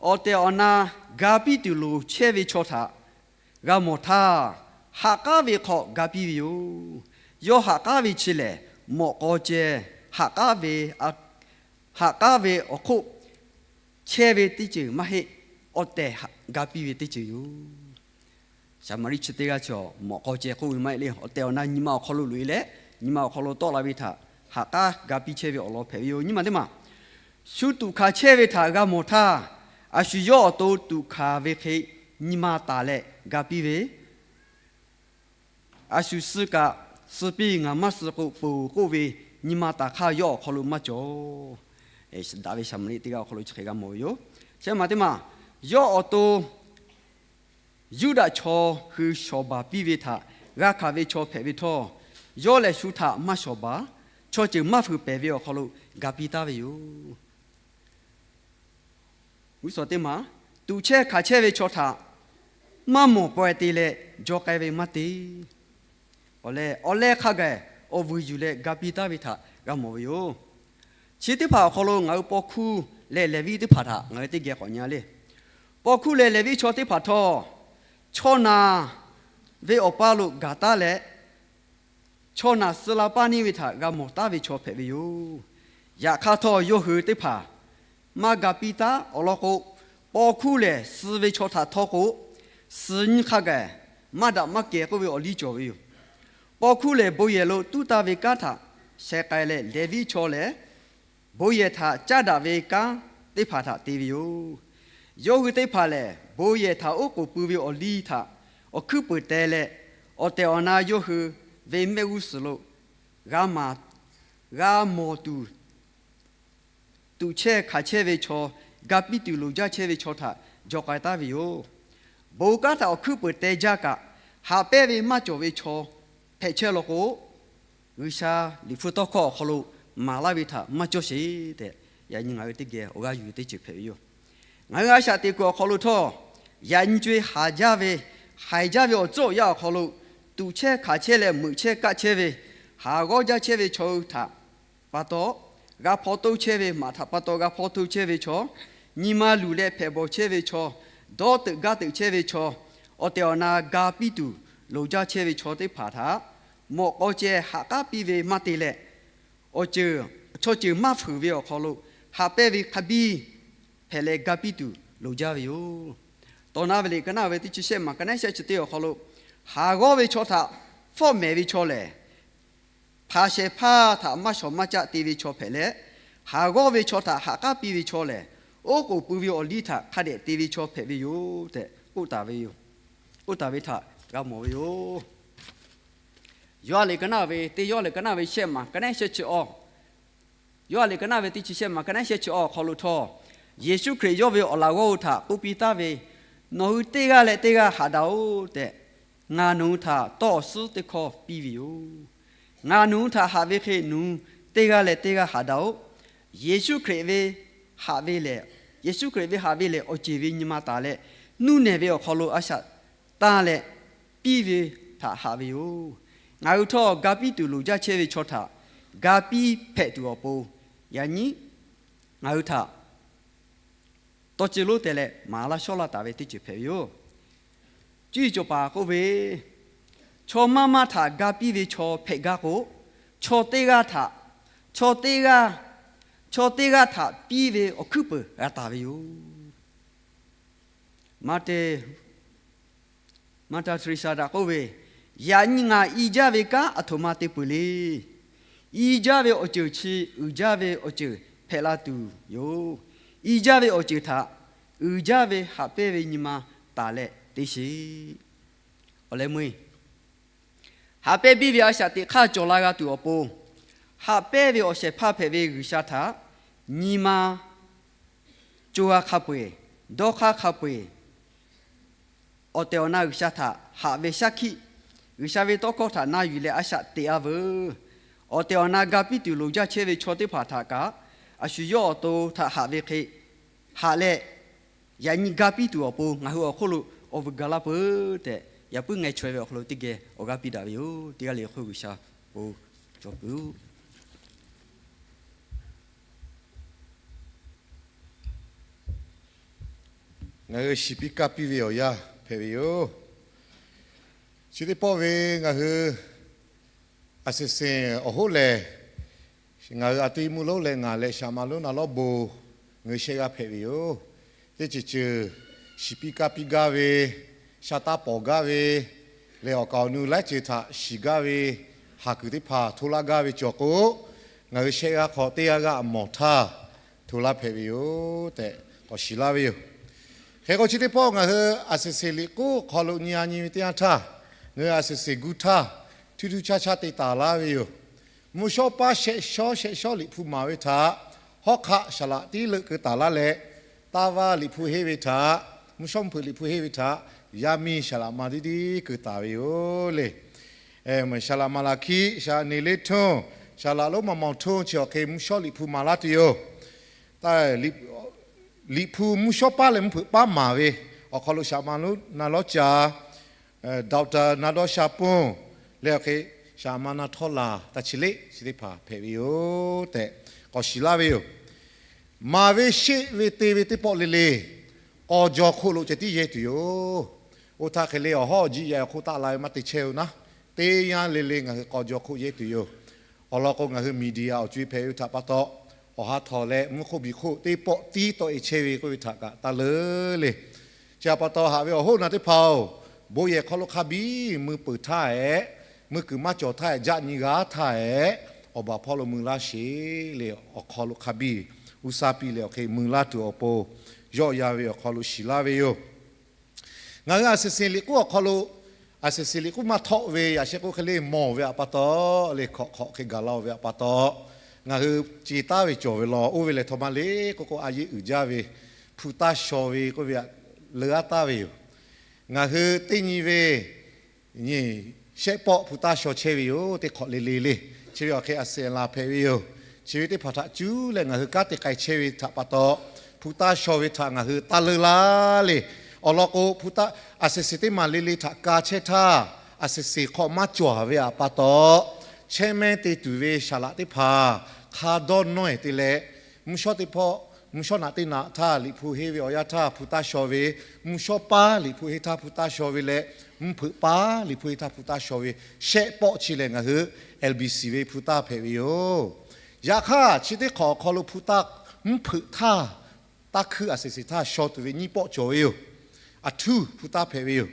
awˬ tehˬ awˬ na ga piˇ tuˬ loˍ chehˇ ve chaw htaꞈ g'a mawˬ htaˇ, haꞈ k'aˉ ve hk'aw ga piˇ ve yoˬ. Yawˇ haꞈ k'aˉ ve chi lehˬ, mawꞈ k'aw ceh haꞈ k'aˉ ve, haꞈ k'aˉ ve awˬ hk'oˆ chehˇ ve teˇ ceuˬ maˇ heˆ. Awˬ tehˬ ga piˇ ve teˇ ceuˬ yoˬ. Saˍmaˍriˆ chi teˇ g'aˇ chaw mawꞈ k'aw ceh k'oˆ ve maˇ heˆ le. Awˬ tehˬ awˬ na nyi ma awˬ hk'aw lo loꞈ e leh, nyi ma awˬ hk'aw lo tawˆ la ve htaꞈ haꞈ k'aˉ ga piˇ chehˇ ve awˬ lawn hpehꞈ ve yoˬ. Nyi ma teˇ maˬ, shu tuꞈ hkanˍ chehˇ ve htaꞈ g'a mawˬ htaˇ, a shu yawˇ awˬ to tuꞈ hkanˍ ve hk'e nyi ma taˍ leh ga piˇ ve, a shu suh kaꞈ suh piˇ, ngaˬ maˇ suh k'o ponˬ k'oˆ ve nyi ma taˍ hk'aˇ yawˇ awˬ hk'aw lo maˇ cawˬ. Daꞈ ve Saˍmaˍriˆ teˇ g'aˇ awˬ hk'aw lo chi hk'e g'a mawˬ ve yoˬ. Chi ma teˇ maˬ, yawˇ awˬ to Yuˇdaꞈ chaw hui shawˍ baˬ piˇ ve htaꞈ g'a hkanˍ ve chaw hpehꞈ ve htawˇ, yawˇ lehˬ shu htaꞈ maˇ shawˍ baˬ, chaw ceuˬ maˇ fuiˍ pehˍ ve awˬ hk'aw lo ga piˇ taˍ ve yoˬ. G'uˇ suhˍ teˇ maˬ, tuꞈ chehˇ hkanˍ chehˇ ve chaw htaꞈ maˇ mawˬ pawehˇ te leh jaw k'ai ve maˇ te. Awˬ leh, awˬ leh hk'a gaˬ awˬ vuiˬ yuˬ leh ga piˇ taˍ ve htaꞈ g'a mawˬ ve yoˬ. Chi teˇ hpaˍ awˬ hk'aw lo ngaˬ hui paw hkuˇ leh Leˍviˆ teˇ hpaˍ htaꞈ ngaˬ hui teˇ geh k'awꞈ nyi le. Paw hkuˇ leh Leˍviˆ chaw teˇ hpaˍ htawˇ, chaw naˬ ve awˬ pa lo gaˬ taˉ leh, chaw naˬ suh la paˇ neˇ ve htaꞈ g'a mawˬ taˉ ve chaw hpehꞈ ve yoˬ. Yaꞈ hk'aˇ htawˇ, yawˇ hui teˇ hpaˍ maˇ ga piˇ taˉ awˬ lawn k'o, paw hkuˇ lehˬ suh ve chaw htaꞈ htawˇ k'o, suh nyiˇ hk'a gaˬ maˇ daꞈ maˇ kehˬ k'oˆ ve awˬ liˇ cawˬ ve yoˬ. Paw hkuˇ lehˬ, bon yehˬ lo tuˉ taˇ ve kanˉ htaꞈ sheh k'ai leh, Leˍviˆ chaw lehˬ bon yehˬ htaꞈ caˉ daꞈ ve kanˉ teˇ hpaˍ htaꞈ te ve yoˬ. Yawˇ hui teˇ hpaˍ lehˬ, bon yehˬ htaꞈ oˉ k'oˍ pui ve awˬ liˇ htaꞈ awˬ hkuiˉ peuˍ teh leh, awˬ tehˬ awˬ na yawˇ hui ve mehˆ g'uˇ suhˍ lo g'a maˍ, g'a mawˬ tuˬ, tuꞈ chehˇ hkanˍ chehˇ ve chaw, ga piˇ tuˬ loˍ jaˇ chehˇ ve chaw htaꞈ jaw k'ai taˉ ve yoˬ. Bon kanˉ htaꞈ awˬ hkuiˉ peuˬ teh jaˇ kaꞈ, haꞈ pehnˇ ve maˇ cawˬ ve chaw hpehꞈ chehˇ law k'o, G'uiˬsha Liꞈ hpu tawˇ hkawˇ awˬ hk'aw lo maˍ laˇ ve htaꞈ maˇ cawˇ sheˍ tehꞈ, yaꞈ nyi ngaˬ hui teˇ geh awˬ g'aˇ yuˬ ve teˇ ceuˬ hpehꞈ ve yoˬ. Ngaˬ hui a shaꞈ teꞈ kuiˬ awˬ hk'aw lo htawˇ, yaꞈ nyi co-e haˍ jaˇ ve, haiˬ jaˇ ve awˬ tcuhˉ awˬ yanˇ awˬ hk'aw lo tuꞈ chehˇ hkanˍ chehˇ leh meuꞈ chehˇ kaˆ chehˇ ve, haˍ g'awˇ jaˇ chehˇ ve chaw hui htaꞈ pa taw g'a hpaw toˇ chehˇ ve, maꞈ htaꞈ pa taw g'a hpaw toˇ chehˇ ve chaw, nyi ma luˬ leh hpehꞈ bawˬ chehˇ ve chaw, dawˇ teuꞈ gaˇ teuꞈ chehˇ ve chaw, awˬ tehˬ awˬ na ga piˇ tuˬ loˍ jaˇ chehˇ ve chaw teˇ hpaˍ htaꞈ mawꞈ k'aw ceh haꞈ k'aˉ piˇ ve maˇ te leh, awˬ ceuˬ, chaw ceuˬ maˇ fuiˍ ve awˬ hk'aw lo haꞈ pehnˇ ve hk'a biˇ hpehꞈ leh ga piˇ tuˬ loˍ jaˇ ve yoˬ. Tawˇ na ve liꞈ ka naˆ ve teˇ chi shehˆ maˬ ka naˆ shehˆ chi teˇ awˬ hk'aw lo, haˍ g'awˇ ve chaw htaꞈ fawˉ mehˍ ve chaw lehˬ, hpaˍ shehˍ hpaˇ htaꞈ maˇ shawˍ maˇ caˆ te ve chaw hpehꞈ leh, haˍ g'awˇ ve chaw htaꞈ haꞈ k'aˉ piˇ ve chaw lehˬ, oˉ k'oˍ pui ve awˬ liˇ htaꞈ hk'a dehꞈ te ve chaw hpehꞈ ve yoˬ tehꞈ k'oˆ taˍ ve yoˬ. K'oˆ taˍ ve htaꞈ g'a mawˬ ve yoˬ. Yoˇhanˬ liꞈ ka naˆ ve, teˇ Yoˇhanˬ liꞈ ka naˆ ve shehˆ maˬ ka naˆ shehˆ chi awˬ, Yoˇhanˬ liꞈ ka naˆ ve teˇ chi shehˆ maˬ ka naˆ shehˆ chi awˬ hk'aw lo htawˇ, Yeˍsuˆ Hkriꞈ yawˇ ve awˬ laꞈ g'awˇ hui htaꞈ k'oˆ piˇ taˍ ve, Nawˬ hui teˇ g'aˇ leh teˇ g'aˇ haꞈ daꞈ-oꞈ tehꞈ, ngaˬ nawˬ hui htaꞈ tawˇ awˬ suhˉ teˇ hkawˇ piˇ ve yoˬ. Ngaˬ nawˬ hui htaꞈ haꞈ ve hk'e nawˬ hui teˇ g'aˇ leh teˇ g'aˇ haꞈ daꞈ-oꞈ. Yeˍsuˆ Hkriꞈ ve haꞈ ve lehˬ, Yeˍsuˆ Hkriꞈ ve haꞈ ve lehˬ, awˬ ceˬ ve nyi ma taˍ leh nuˇ nehˬ ve awˬ hk'aw lo a shaꞈ tanˇ leh piˇ ve htaꞈ haꞈ ve yoˬ. Ngaˬ hui htawˇ ga piˇ tuˬ loˍ jaˇ chehˇ ve chaw htaꞈ ga piˇ hpehꞈ tuˬ awˬ pon, yaꞈ nyi ngaˬ hui htaꞈ tawˇ ceuˬ lonˉ te leh maˍ laˇ shawˉ laˇ taˍ ve teˇ ceuˬ hpehꞈ ve yoˬ. Cuˇ yiˍ cawˬ paˍ k'oˆ ve, chaw maˇ maˇ htaꞈ ga piˇ ve chaw hpehꞈ gaˇ k'o, chaw teˇ g'aˇ htaꞈ, chaw teˇ g'aˇ, chaw teˇ g'aˇ htaꞈ piˇ ve awˬ hkuiˉ peuˬ g'a taˍ ve yoˬ. Maˍ te Maˍtaˍ Hteˍreˍsaˍ htaꞈ k'oˆ ve, Yaꞈ nyi ngaˬ i jaˇ ve kanˉ aˬ htoꞈ ma te peuˬ le. I jaˇ ve awˬ ceuˬ chi uiˍ jaˇ ve awˬ ceuˬ hpehꞈ la tuˬ yoˬ. I jaˇ ve awˬ ceuˬ htaꞈ uiˍ jaˇ ve haꞈ pehnˇ ve nyi ma taˍ leh te sheˍ. Awˬ leh meuˇ haꞈ pehnˇ biˇ ve a shaꞈ teꞈ hk'aˇ cawˬ la g'a tuˬ awˬ pon, haꞈ pehnˇ ve awˬ shehˍ hpaˇ hpehꞈ ve G'uiˬsha htaꞈ nyi ma co ha hk'a peu-eˬ, dawˇ hk'aˇ hk'a peu-eˬ, awˬ tehˬ awˬ na G'uiˬsha htaꞈ haꞈ ve shaˉ hkiˆ, G'uiˬsha ve tawˇ hkawˇ htaꞈ na yuˬ leh a shaꞈ teꞈ-a veuˬ. Awˬ tehˬ awˬ na ga piˇ tuˬ loˍ jaˇ chehˇ ve chaw teˇ hpaˍ htaꞈ kaꞈ, a shu yawˇ awˬ to htaꞈ haꞈ ve hk'e haꞈ leh, yaꞈ nyi ga piˇ tuˬ awˬ pon ngaˬ hui awˬ hk'oˆ lo awˬ vuiˬ gaˬ la peuˬ tehꞈ, yaꞈ puiˉ ngeh chaweh ve awˬ hk'aw lo teˇ geh awˬ g'aˇ piˇ daꞈ ve yoˬ. Teˇ g'aˇ le awˬ hk'oˆ G'uiˬsha bon cawˬ peuˬ-oˬ. Ngaˬ hui shiˍ piˇ kaˇ piˇ ve awˬ yanˇ hpehꞈ ve yoˬ. Chi teˇ pawˆ ve ngaˬ hui a sehˍ sehˍ awˬ hoˉ lehˬ, ngaˬ hui a tiˇ mvuhˇ lonˉ leh ngaˬ leh shaˍ ma lonˉ na lawˉ bon ngaˬ hui shehˆ g'aˇ hpehꞈ ve yoˬ. Teˇ ceuˬ ceuˬ shiˍ piˇ kaˇ piˇ gaˇ ve, sha taˇ pawˍ gaˇ ve leh awˬ kaˍ awˬ nu laiˉ ceuˬ htaꞈ shiˍ gaˇ ve, haˍ kuiˬ teˇ hpaˍ hto laˇ gaˇ ve cawˬ k'o, ngaˬ hui shehˆ g'aˇ hk'aw teˇ g'aˇ g'aˇ mawˬ htaˇ hto laˇ hpehꞈ ve yoˬ tehꞈ k'awꞈ shiˍ laˇ ve yoˬ. Hk'e k'o chi teˇ pawˆ ngaˬ hui a sehˍ sehˍ liꞈ k'oˆ hk'aw lo nyi a nyi ve teˇ yanˇ htaˇ, ngaˬ hui a sehˍ sehˍ gu htaˇ, htuˇ htuˇ chaˇ chaˇ te taˍ laˇ ve yoˬ. Mvuhˇ shawˉ paˇ shehˆ shawˉ shehˆ shawˉ Liꞈ hpu maˍ ve htaꞈ hawˉ hk'aˆ saˍ laꞈ tiˉ leuˆ keu taˍ laˇ leh, taˇ vaˇ Liꞈ hpu henˇ ve htaꞈ, mvuhˇ shawˉ mvuhˇ hpeuꞈ Liꞈ hpu henˇ ve htaꞈ yaˇ miˇ saˍ laꞈ ma tiˉ tiˉ keu taˍ ve yoˬ le. Saˍ laꞈ Maˍlaˍhkiˆ, saˍ laꞈ Neˍliˇhtonˇ, saˍ laꞈ lonˉ Maˍmawˬhtonˇ chi awˬ hk'e mvuhˇ shawˉ Liꞈ hpu maˍ laˇ tuˬ yoˬ. Liꞈ hpu mvuhˇ shawˉ paˇ leh mvuhˇ hpeuꞈ paˇ maˍ ve awˬ hk'aw lo shaˍ ma lonˉ na lawˉ ca, Doctor Naˇdawˇ Sha Ponˇ leh awˬ hk'e shaˍ ma na Htawˇlaˬ ta chi leˆ chi teˇ hpaˍ hpehꞈ ve yoˬ tehꞈ k'awꞈ shiˍ laˇ ve yoˬ. Maˍ ve sheˆ ve te ve teˇ pawˆ le le, k'awꞈ jawˬ hk'oˆ lo ceh tiˉ yehˇ tuˬ yoˬ. Oˇ htaˇ hk'e le awˬ hawˉ awˬ jiˆ yaꞈ awˬ hk'oˆ taˆ la ve maˇ te chehˇ-oˬ naˉ, teˇ yanˇ le le ngaˬ hui k'awꞈ jawˬ hk'oˆ yehˇ tuˬ yoˬ. Awˬ lawn k'o, ngaˬ hui media awˬ co-e hpehꞈ ve htaꞈ pa taw, awˬ ha htawnˍ leh mvuhˇ hk'oˆ biˬ hk'oˆ teˇ pawˆ tiˉ tawˆ-e chehˇ ve k'oˆ ve htaꞈ kaꞈ taˇ leuˉ le. Chi htaꞈ pa taw, haꞈ ve awˬ hoˉ na teˇ hpaˍ-oˬ, bon yehˬ hk'aw lo hk'a biˇ mui peuˬ htaˇ-ehˉ, mui kuiˬ maˇ cawˬ htaˇ-ehˉ, jaˆ nyi g'a htaˇ-ehˉ, awˬ baˬ hpawˇ lo mui laˇ sheˍ le. Awˬ hk'aw lo hk'a biˇ g'uˇ saˇ piˇ leh awˬ hk'e mui laˇ tuˬ awˬ pon, yawˆ yan ve awˬ hk'aw lo shiˍ laˇ ve yoˬ. Ngaˬ hui a sehˍ sehˍ liꞈ k'oˆ awˬ hk'aw lo A sisi liꞈ k'oˆ maˇ htawˆ ve yaꞈ shehˆ k'oˆ hk'e le mawˬ ve htaꞈ pa taw, le hk'awꞈ hk'awꞈ hk'e gaˬ la-o ve htaꞈ pa taw, ngaˬ hui ce taˉ ve cawˬ ve law. Oˇ ve lehˬ, htawˇ maˇ le k'oˆ k'o, a yeˇ uiˍ jaˇ ve hpu taˇ shaw ve k'oˆ ve htaꞈ leuˉ aˉ taˍ ve yoˬ. Ngaˬ hui teˇ nyi ve nyi shehˆ pawˆ hpu taˇ shaw chehˇ ve yoˬ. Teˇ hk'awꞈ le le le, chi ve awˬ hk'e a sisi laˬ hpehꞈ ve yoˬ. Chi ve teˇ hpaˍ htaꞈ cuˉ leh ngaˬ hui kanˉ te k'ai chehˇ ve htaꞈ pa taw, hpu taˇ shaw ve htaꞈ ngaˬ hui taˇ leuˉ laˇ le. Awˬ lawn k'o, hpu taˇ, a sisi teˇ maˬ le le htaꞈ ka chehˇ htaˇ, a sisi hk'aw maˇ cawˬ ve htaꞈ pa taw, chehˇ mehˇ te tuˬ ve saˍ laꞈ teˇ hpaˍ hk'a dawˇ nawˇ-e te leh, mvuhˇ shawˉ teˇ pawˆ, mvuhˇ shawˉ naꞈ teˇ naꞈ htaˇ liꞈ hpu henˇ ve awˬ yanˇ htaˇ hpu taˇ shaw ve, mvuhˇ shawˉ paˉ liꞈ hpu henˇ htaˇ hpu taˇ shaw ve leh, mvuhˇ hpeuꞈ paˉ liꞈ hpu henˇ htaˇ hpu taˇ shaw ve, shehˆ pawˆ chi lehˬ ngaˬ hui L B C ve hpu taˇ hpehꞈ ve yoˬ. Yaꞈ hk'aˇ, chi teˇ hk'awꞈ awˬ hk'aw lo hpu taˇ, mvuhˇ hpeuꞈ htaˇ, taˇ hkuiˇ a sisi htaˇ shaw tuˬ ve nyiˇ pawˆ cawˬ ve yoˬ. A htuˇ hpu taˇ hpehꞈ ve yoˬ.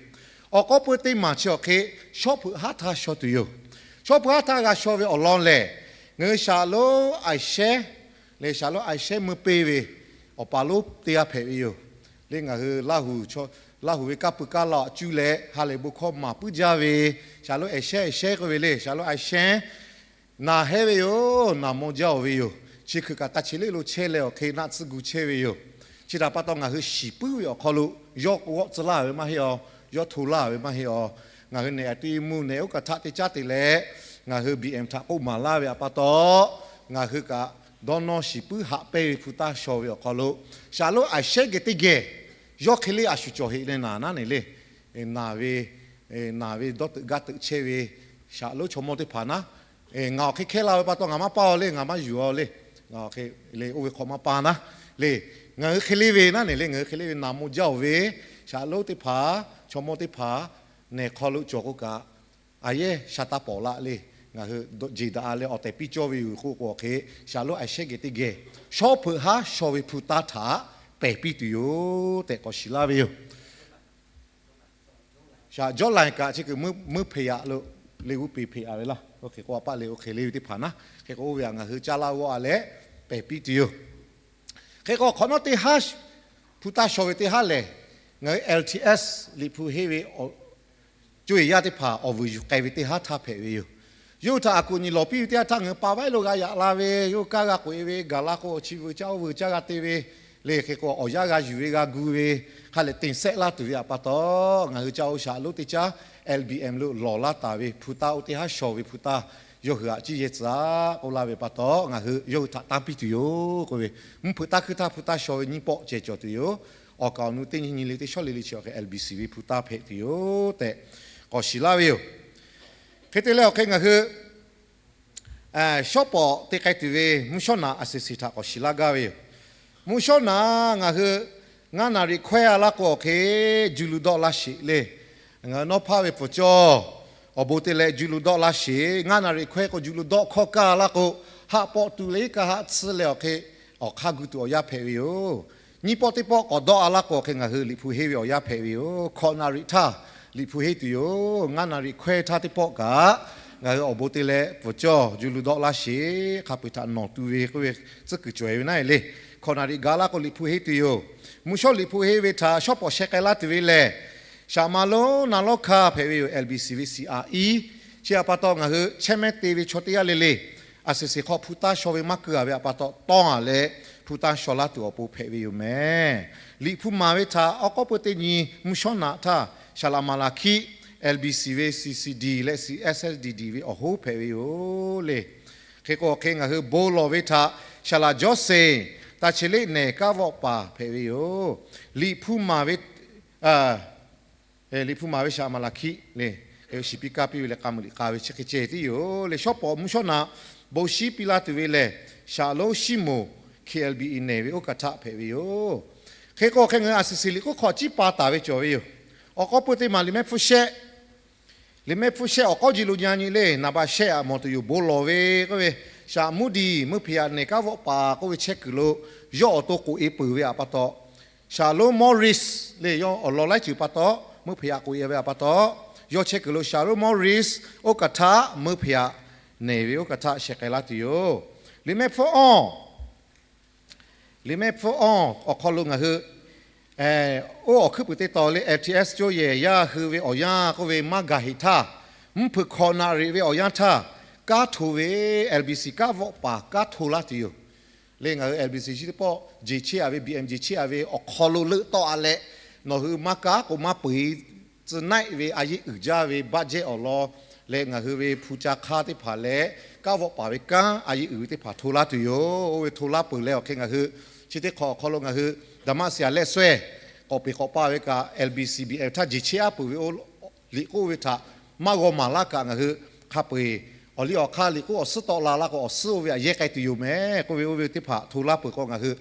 Awˬ k'aw pui teˇ maˬ chi awˬ hk'e shawˉ hpeuꞈ haˉ htaˇ shaw tuˬ yoˬ. Shawˉ hpeuꞈ haˉ htaˇ g'a shaw ve awˬ lawn lehˬ, ngaˬ hui shaˍ lonˉ aiˬ shehˉ leh shaˍ lonˉ aiˬ shehˉ meuˇ peˇ ve awˬ paˍ lonˉ teˇ g'aˇ hpehꞈ ve yoˬ. Le ngaˬ hui Laˇ huˍ ve kanˇ pui kanˇ la aꞈ cuˇ leh ha lehˬ bon hkawˇ maˍ puiˉ jaˇ ve, shaˍ lonˉ aiˬ shehˉ, aiˬ shehˉ k'oˆ ve le, shaˍ lonˉ aiˬ shehˉ naˬ hehˉ ve yoˬ. Naˬ maw jaˇ-oˬ ve yoˬ. Chi hkui kaꞈ ta che leˆ lo chehˇ leh awˬ hk'e naˆ tcuhˇ gu chehˇ ve yoˬ. Chi htaꞈ pa taw ngaˬ hui shiˍ puiˉ ve awˬ hk'aw lo yawˇ g'awˆ tcuh laˇ ve maˇ heˆ-aˬ, yawˇ hto laˇ ve maˇ heˆ-aˬ. Ngaˬ hui nehˬ a ti mvuh nehˬ oˇ kaˬ htaˆ teˇ caˉ te leh, ngaˬ hui B M htaꞈ k'oˆ maˍ laˇ ve htaꞈ pa taw, ngaˬ hui kaꞈ dawˇ nawˇ shiˍ puiˉ haꞈ pehnˇ ve hpu taˇ shaw ve awˬ hk'aw lo, shaˍ lonˉ aiˬ shehˉ geh teˇ geh yawˇ hk'e le a shu cawˬ heˆ leh naˬ naˉ neˬ le. Naˬ ve, naˬ ve dawˇ teuꞈ gaˇ teuꞈ chehˇ ve shaˍ lonˉ chaw mawˇ teˇ hpaˍ naˉ, ngaˬ awˬ hk'e hkehˇ la ve pa taw ngaˬ maˇ paˇ-aw le, ngaˬ maˇ yuˬ-aw le. Ngaˬ awˬ hk'e le oˇ ve hk'aw maˇ paˇ naˉ le. Ngaˬ hui hk'e le ve naˉ neˬ le, ngaˬ hui hk'e le ve naˬ maw jaˇ-oˬ ve, shaˍ lonˉ teˇ hpaˍ, chaw mawˇ teˇ hpaˍ nehˬ hk'aw lo cawˬ k'o kaꞈ, a yehˇ sha taˇ pawˍ laˆ le. Ngaˬ hui jeˬ daꞈ-a leh awˬ tehˬ piˇ cawˇ ve yoˬ k'oˆ k'o awˬ hk'e, shaˍ lonˉ aiˬ shehˉ geh teˇ geh shawˉ hpeuꞈ haˉ shaw ve hpu taˇ htaꞈ pehˬ piˇ tuˬ yoˬ tehꞈ k'awꞈ shiˍ laˇ ve yoˬ. Shaˍ jawˇ laiˬ kaꞈ chi kuiˬ meuˇ hpeꞈ yaꞈ lo le g'uˇ peˬ hpeꞈ yaꞈ ve laˇ. Oˇ hk'e k'o a paˆ le oˇ hk'e le ve teˇ hpaˍ naˉ, hk'e k'o oˇ ve htaꞈ ngaˬ hui caˇ laˇ g'awˇ-a leh pehˬ piˇ tuˬ yoˬ. Hk'e k'o hk'awꞈ nawˉ teˇ haˉ hpu taˇ shaw ve teˇ haˉ lehˬ, ngaˬ hui L T S liꞈ hpu henˇ ve co-e yaˇ teˇ hpaˍ awˬ vuiˬ yuˬ k'ai ve teˇ haˉ htaˇ hpehꞈ ve yoˬ. Yawˇ hui htaꞈ a kuˬ nyi lawˬ piˇ ve teˇ yanˇ htaˇ ngaˬ hui pa vaiˉ lo g'a yaꞈ la ve, yawˇ hui kaˇ g'a k'oꞈ-e ve, gaˬ la k'o chi vuiˬ caˇ oˇ vuiˬ caˇ g'a te ve le. Hk'e k'o awˬ yanˇ g'a yuˬ ve g'a gu ve, hk'a lehˬ teˇ sehˆ laˇ tuˬ ve htaꞈ pa taw, ngaˬ hui caˇ oˇ shaˍ lonˉ teˇ caˉ L B M lo lawˬ laˇ taˍ ve hpu taˇ oˇ teˇ haˉ shaw ve hpu taˇ yawˇ hui htaꞈ ciˇ yehˇ tcuh-a k'oˆ laˇ ve pa taw, ngaˬ hui yawˇ hui htaꞈ tanˇ piˇ tuˬ yoˬ k'oˆ ve, mvuhˇ hpeuꞈ taˇ hkuiˇ htaˇ hpu taˇ shaw ve nyiˇ pawˆ ceh cawˬ tuˬ yoˬ. Awˬ kaˍ awˬ nu teˇ nyi nyi le teˇ shawˉ le le chi awˬ hk'e L B C ve hpu taˇ hpehꞈ tuˬ yoˬ tehꞈ k'awꞈ shiˍ laˇ ve yoˬ. Hk'e te leh awˬ hk'e ngaˬ hui shawˉ pawˍ te k'ai tuˬ ve mvuhˇ shawˉ naꞈ a sisi htaꞈ k'awꞈ shiˍ laˇ gaˇ ve yoˬ. Mvuhˇ shawˉ naꞈ ngaˬ hui ngaˇ naˍ riˍ hkawehˇ-a laˇ k'o awˬ hk'e, juˇ lu dawˆ laˇ sheˍ le. Ngaˬ hui nawˉ hpaˇ ve pfuhˍ cawˇ awˬ bon te leh juˇ lu dawˆ laˇ sheˍ. Ngaˇ naˍ riˍ hkawehˇ k'o juˇ lu dawˆ hkawˇ kaˇ laˇ k'o, haˆ pawˆ tu leh iˉ kaˆ haˆ tsuhˇ leh awˬ hk'e awˬ hk'aˇ gu tuˬ awˬ yanˇ hpehꞈ ve yoˬ. Nyiˇ pawˆ teˇ pawˆ k'awꞈ dawˆ-a laˇ k'o awˬ hk'e ngaˬ hui liꞈ hpu henˇ ve awˬ yanˇ hpehꞈ ve yoˬ. Hkawꞈ naˍ riˍ htaˇ liꞈ hpu henˇ tuˬ yoˬ. Ngaˇ naˍ riˍ hkawehˇ htaˇ teˇ pawˆ kaꞈ ngaˬ hui awˬ bon te leh pfuhˍ cawˇ juˇ lu dawˆ laˇ sheˍ. Hk'a peu-eˬ htaꞈ nawˬ tu ve k'oˆ ve tcuhˉ kuiˬ cawˬ-e ve naˉ le. Hkawꞈ naˍ riˍ gaˬ laˇ k'o liꞈ hpu henˇ tuˬ yoˬ. Mvuhˇ shawˉ liꞈ hpu henˇ ve htaꞈ shawˉ pawˍ sheh k'ai laˇ tuˬ ve lehˬ, shaˍ ma lonˉ na lawˉ hkaˇ hpehꞈ ve yoˬ. L B C ve C R E. Chi htaꞈ pa taw ngaˬ hui chehˇ mehˇ te ve chaw teˇ g'aˇ le le, a sisi hk'aw hpu taˇ shaw ve maˇ keu-a ve htaꞈ pa taw tawˇ-a leh hpu taˇ shaw laˇ tuˬ awˬ pon hpehꞈ ve yoˬ mehˍ. Liꞈ hpu maˍ ve htaꞈ awˬ k'awˉ pui teˇ nyi mvuhˇ shawˉ naꞈ htaˇ, shaˍ laꞈ Maˍlaˍhkiˆ, L B C ve C C D leh C S S D D ve awˬ hoˉ hpehꞈ ve yoˬ le. Hk'e k'o awˬ hk'e ngaˬ hui bon lawˬ ve htaꞈ shaˍ laꞈ Jawˇseˍ, ta che leˆ nehˬ kaˉ vawˆ paˍ hpehꞈ ve yoˬ. Liꞈ hpu maˍ ve, liꞈ hpu maˍ ve shaˍ laꞈ Maˍlaˍhkiˆ le, shiˍ piˇ kaˇ piˇ ve leh k'a muiˬ liꞈ k'a ve chi hk'e ceh tiˉ yoˬ le. Shawˉ pawˍ mvuhˇ shawˉ naꞈ bon shiˉ piˇ laˇ tuˬ ve lehˬ, shaˍ lonˉ Siˉmonˍ, K L B E nehˬ ve oˇ kaˬ htaˆ hpehꞈ ve yoˬ. Hk'e k'o hk'e ngaˬ hui a sisi liꞈ k'oˆ hk'aw ciˉ pa taˍ ve cawˬ ve yoˬ. Awˬ k'awˉ pui teˇ maˬ liꞈ mehˆ hpfuhˇ shehˆ Liꞈ mehˆ hpfuhˇ shehˆ awˬ k'awˉ ji lo nyi nyi le, naˍ baꞈ shehˆ aꞈ mawˬ tuˬ yoˬ. Bon lawˬ ve k'oˆ ve, shaˍ Moody meuˇ hpeꞈ yaꞈ nehˬ kaˉ vawˆ paˍ k'oˆ ve chehˇ kuiˬ lo yawˇ awˬ to k'oꞈ-e peuˬ ve htaꞈ pa taw, shaˍ lonˉ Morris le, yawˇ awˬ lawn laiˉ ceuˬ pa taw meuˇ hpeꞈ yaꞈ k'oꞈ-e ve htaꞈ pa taw, yawˇ chehˇ kuiˬ lo shaˍ lonˉ Morris oˇ kaˬ htaˆ meuˇ hpeꞈ yaꞈ nehˬ ve oˇ kaˬ htaˆ sheh k'ai laˇ tuˬ yoˬ. Liꞈ mehˆ hpfuhˇ awˇ Liꞈ mehˆ hpfuhˇ awˇ awˬ hk'aw lo ngaˬ hui Oˇ awˬ hkuiˉ puiˍ teˇ tawn leh L T S cawˇ yehˬ yaˇ hui ve awˬ yanˇ k'oˆ ve maˇ gaˬ heˆ htaˇ, mvuhˇ hpeuꞈ hkawꞈ naꞈ reꞈ ve awˬ yanˇ htaˇ, kanˉ hto ve, L B C kanˉ vawˆ paˍ kanˉ hto laˇ tuˬ yoˬ. Leh ngaˬ hui L B C chi teˇ pawˆ jeˬ chehˇ a ve, B M jeˬ chehˇ a ve awˬ hk'aw lo leuˆ tawˆ a leh, nawˬ hui maˇ kanˉ k'o maˇ peu eˬ tcuh naiˆ ve a yeˆ uiˍ jaˇ ve budget awˬ lawn leh ngaˬ hui ve hpu ca hk'aˇ teˇ hpaˍ leh kanˉ vawˆ paˍ ve kanˉ a yeˆ uiˍ ve teˇ hpaˍ hto laˇ tuˬ yoˬ. Oˇ ve hto laˇ peuˬ leh awˬ hk'e ngaˬ hui chi teˇ hk'awꞈ awˬ hk'aw lo ngaˬ hui Daˍmaˆ siˍ a lehˆ suhˉ k'awꞈ peˬ k'awꞈ pa ve kaꞈ, L B C B M htaˇ jeˬ chehˇ aˉ peuˬ ve oˇ liꞈ k'oˆ ve htaꞈ maˇ g'aw maˍ laˇ kaꞈ ngaˬ hui hk'a peu eˬ awˬ liˇ awˬ hk'aˇ liꞈ k'oˆ awˬ suhˉ tawˆ la laˇ k'o awˬ suhˉ oˇ ve aꞈ yehˇ k'ai tuˬ yoˬ mehˍ k'oˆ ve oˇ ve teˇ hpaˍ hto laˇ peuˬ k'o ngaˬ hui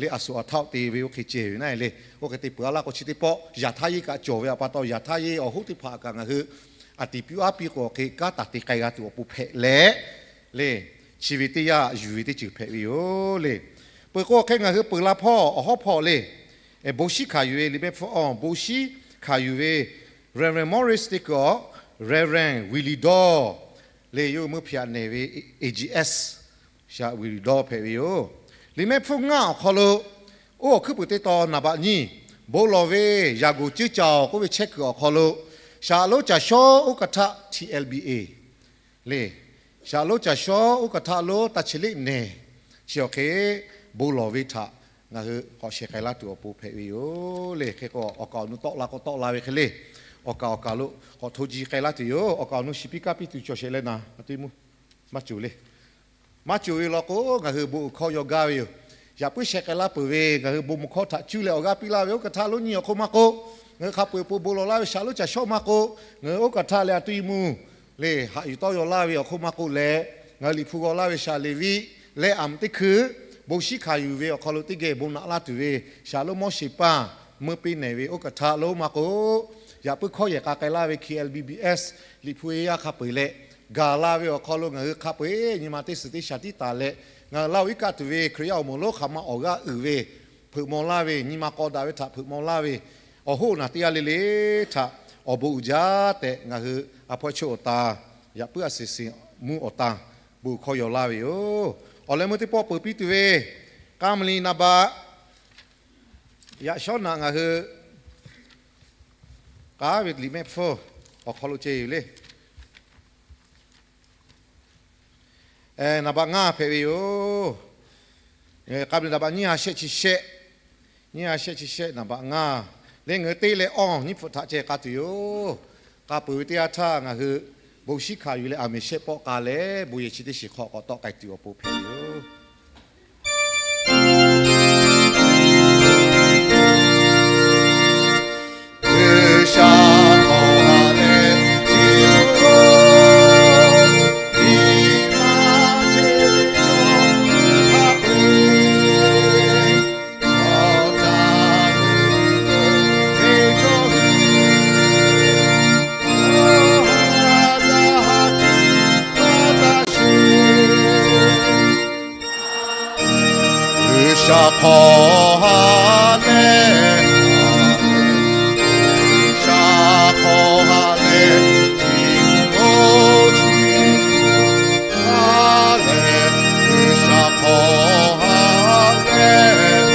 leh a suhˍ awˬ htaˇ te ve oˇ hk'e ceh ve naˆ leh, oˇ hk'e te peuˬ a laˇ k'o chi teˇ pawˆ yaꞈ htaˇ yeˇ kaꞈ cawˬ ve a pa taw yaꞈ htaˇ yeˇ awˬ hoˉ teˇ hpaˍ kaꞈ ngaˬ hui a tiˍ piˇ aˉ piˇ k'o awˬ hk'e kanˉ taˍ te k'ai g'a tuˬ awˬ pon hpehꞈ leh, leh chi ve teˇ yanˇ yuˬ ve teˇ ceuˬ hpehꞈ ve yoˬ leh. Peuˬ k'o awˬ hk'e ngaˬ hui peuˬ la hpawˇ awˬ hawˉ hpawˇ leh, bon shinˉ hkanˍ yuˬ ve liꞈ mehˆ hpfuhˇ awˬ bon shinˉ hkanˍ yuˬ ve Reverend Morris teˇ kuiˬ awˬ Reverend Willie Daw leh yawˇ hui meuˇ hpiꞈ yaꞈ nehˬ ve A G S shaꞈ Willie Daw hpehꞈ ve yoˬ. Liꞈ mehˆ hpfuhˇ ngaˇ awˬ hk'aw lo oˇ awˬ hkuiˉ puiˍ teˇ tawn naˍ baꞈ nyiˇ, bon lawˬ ve yaꞈ goˬ ceuˇ caoˬ k'oˆ ve chehˇ kuiˬ awˬ hk'aw lo shaˍ loˉ caˬ shawˉ oˇ ka htaˆ T L B A leh, shaˍ loˉ caˬ shawˉ oˇ ka htaˆ lonˉ ta chi leˆ nehˬ chi awˬ hk'e bon lawˬ ve htaꞈ ngaˬ hui k'awꞈ sheh k'ai laˇ tuˬ awˬ pon hpehꞈ ve yoˬ leh. Hk'e k'o awˬ kaˍ awˬ nu tawˆ la k'o tawˆ la ve hk'e leh, awˬ kaˍ awˬ kaˍ lo k'awꞈ hto ji k'ai laˇ tuˬ yoˬ. Awˬ kaˍ awˬ nu shiˍ piˇ kaˇ piˇ tuˬ cawˬ shehˍ leh naˍ, a teˇ mvuhˇ maˇ cawˬ ve law k'o ngaˬ hui bon uiˍ hkawˇ yaw gaˇ ve yoˬ. Yaꞈ puiˉ sheh k'ai laˇ peuˬ ve ngaˬ hui bon mvuh hkawˇ htaꞈ cuˇ leh awˬ g'aˇ piˇ laˇ ve oˇ ka htaˆ lonˉ nyi awˬ hk'oˆ maˇ k'oˆ, ngaˬ hui hk'a peu eˬ pon bon lawˬ laˇ ve shaˍ loˉ caˬ shawˉ maˇ k'oˆ, ngaˬ hui oˇ ka htaˆ leh a tuˇ yi mvuh leh haꞈ yuˬ tawˇ yaw laˇ ve awˬ hk'oˆ maˇ k'oˆ leh, ngaˬ hui liꞈ hpu g'aw laˇ ve shaˍ Leˍviˆ leh aˬ meuꞈ teˇ hkui bon shinˉ hkanˍ yuˬ ve awˬ hk'aw lo teˇ geh bon naꞈ laˇ tuˬ ve shaˍ loˉ Mawˇsheˍ paˇ meuˇ piˇ nehˬ ve oˇ ka htaˆ lonˉ maˇ k'oˆ, yaꞈ puiˉ hkawˇ yehˬ k'a k'ai laˇ ve K L B B S liꞈ hpu e yaˇ hk'a peu eˬ leh gaˬ la ve awˬ hk'aw lo ngaˬ hui hk'a peu eˬ nyi ma teˇ suhˍ teˇ shaˍ tiˉ taˍ leh, ngaˬ hui laˇ oˬ iˉ kaˆ tuˬ ve Hkriꞈ yaˇ awˬ moˍ lonˉ hk'aˬ ma awˬ g'aˇ uiˍ ve, hpeuꞈ maw laˇ ve, nyi ma k'aw daꞈ ve htaꞈ hpeuꞈ maw laˇ ve, awˬ hoˉ naˬ teˇ g'aˇ le le htaꞈ awˬ bon uiˍ jaˇ tehꞈ ngaˬ hui a hpawˇ choˆ awˬ tan, yaꞈ puiˉ a siˍ siˍ mvuhˇ awˬ tan bon uiˍ hkawˇ yaw laˇ ve yoˬ. Awˬ leh meuˇ teˇ pawˆ peuˬ piˇ tuˬ ve k'a ma li naˍ baꞈ yaꞈ shawˉ naꞈ ngaˬ hui k'aˉ ve liꞈ mehˆ hpfuhˇ awˬ hk'aw lo ceh yoˬ le. Naˍ baꞈ ngaˇ hpehꞈ ve yoˬ. K'a ma li naˍ baꞈ nyiˇ ha shehˆ chi shehˆ, nyiˇ ha shehˆ chi shehˆ naˍ baꞈ ngaˇ leh ngaˬ hui teˇ leh awˇ nyiˇ hpfuhꞈ htaꞈ ceh k'a tuˬ yoˬ. K'a peuˬ ve teˇ yanˇ htaˇ ngaˬ hui bon shinˉ hkanˍ yuˬ leh aˬ miˍ shehˆ pawˆ k'a leh bon yehˬ chi teˇ shiˍ hk'aw k'awꞈ tawˆ k'ai tuˬ awˬ pon hpehꞈ ve yoˬ. G'uiˬsha hk'aw ha leh chi mvuhˇ, i ma ce cawˬ hk'a peu-eˬ, awˬ caˇ ve teˇ cawˇ ve, ha daꞈ ha tiꞈ maˇ taˇ sheˍ. G'uiˬsha hk'aw ha lehˬ, G'uiˬsha hk'aw ha lehˬ, chi mvuhˇ chi ha lehˬ, G'uiˬsha hk'aw ha lehˬ,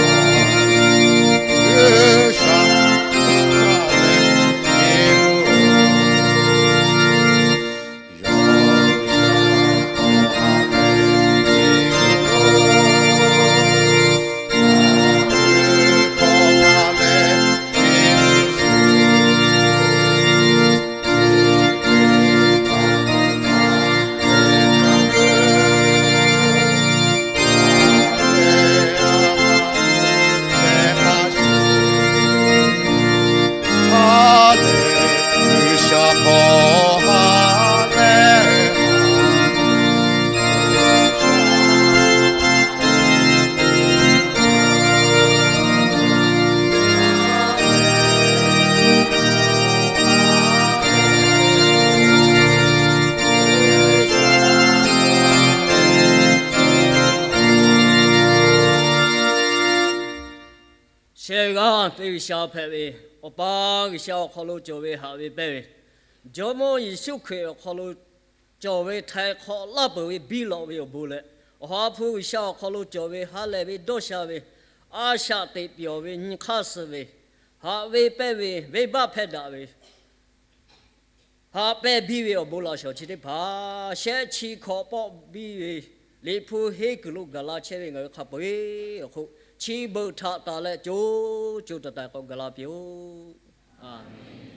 G'uiˬsha hk'aw ha lehˬ, chi mvuhˇ Shehˍ g'aˇ teˇ G'uiˬsha hpehꞈ ve, Awˬ pa G'uiˬsha awˬ hk'aw lo cawˬ ve haꞈ ve pehnˇ ve, Jawˇmawˇ Yeˍsuˆ Hkriꞈ awˬ hk'aw lo cawˬ ve htaiˍ hk'awꞈ laˇ peuˬ ve biˇ lawꞈ ve awˬ bon leh, Awˬ ha hpu G'uiˬsha awˬ hk'aw lo cawˬ ve ha lehˬ ve dawˇ sha ve, a shaꞈ teꞈ pyawˬ ve nyi hk'aˇ suh ve, haꞈ ve pehnˇ ve, venˇbaˆ hpehˇ daꞈ ve, haꞈ pehnˇ biˇ ve awˬ bon laꞈ shawˍ chi teˇ hpaˍ shehˆ chi hkawꞈ pawˆ biˇ ve Liꞈ hpu henˇ kuiˬ lo gaˬ la chehˇ ve ngaˬ hui hk'a peu-eˬ awˬ hk'oˆ, chi beuꞈ htaꞈ taˍ leh co co taiˍ taiˍ k'awꞈ gaˬ la piˇ-oˆ. Aˬ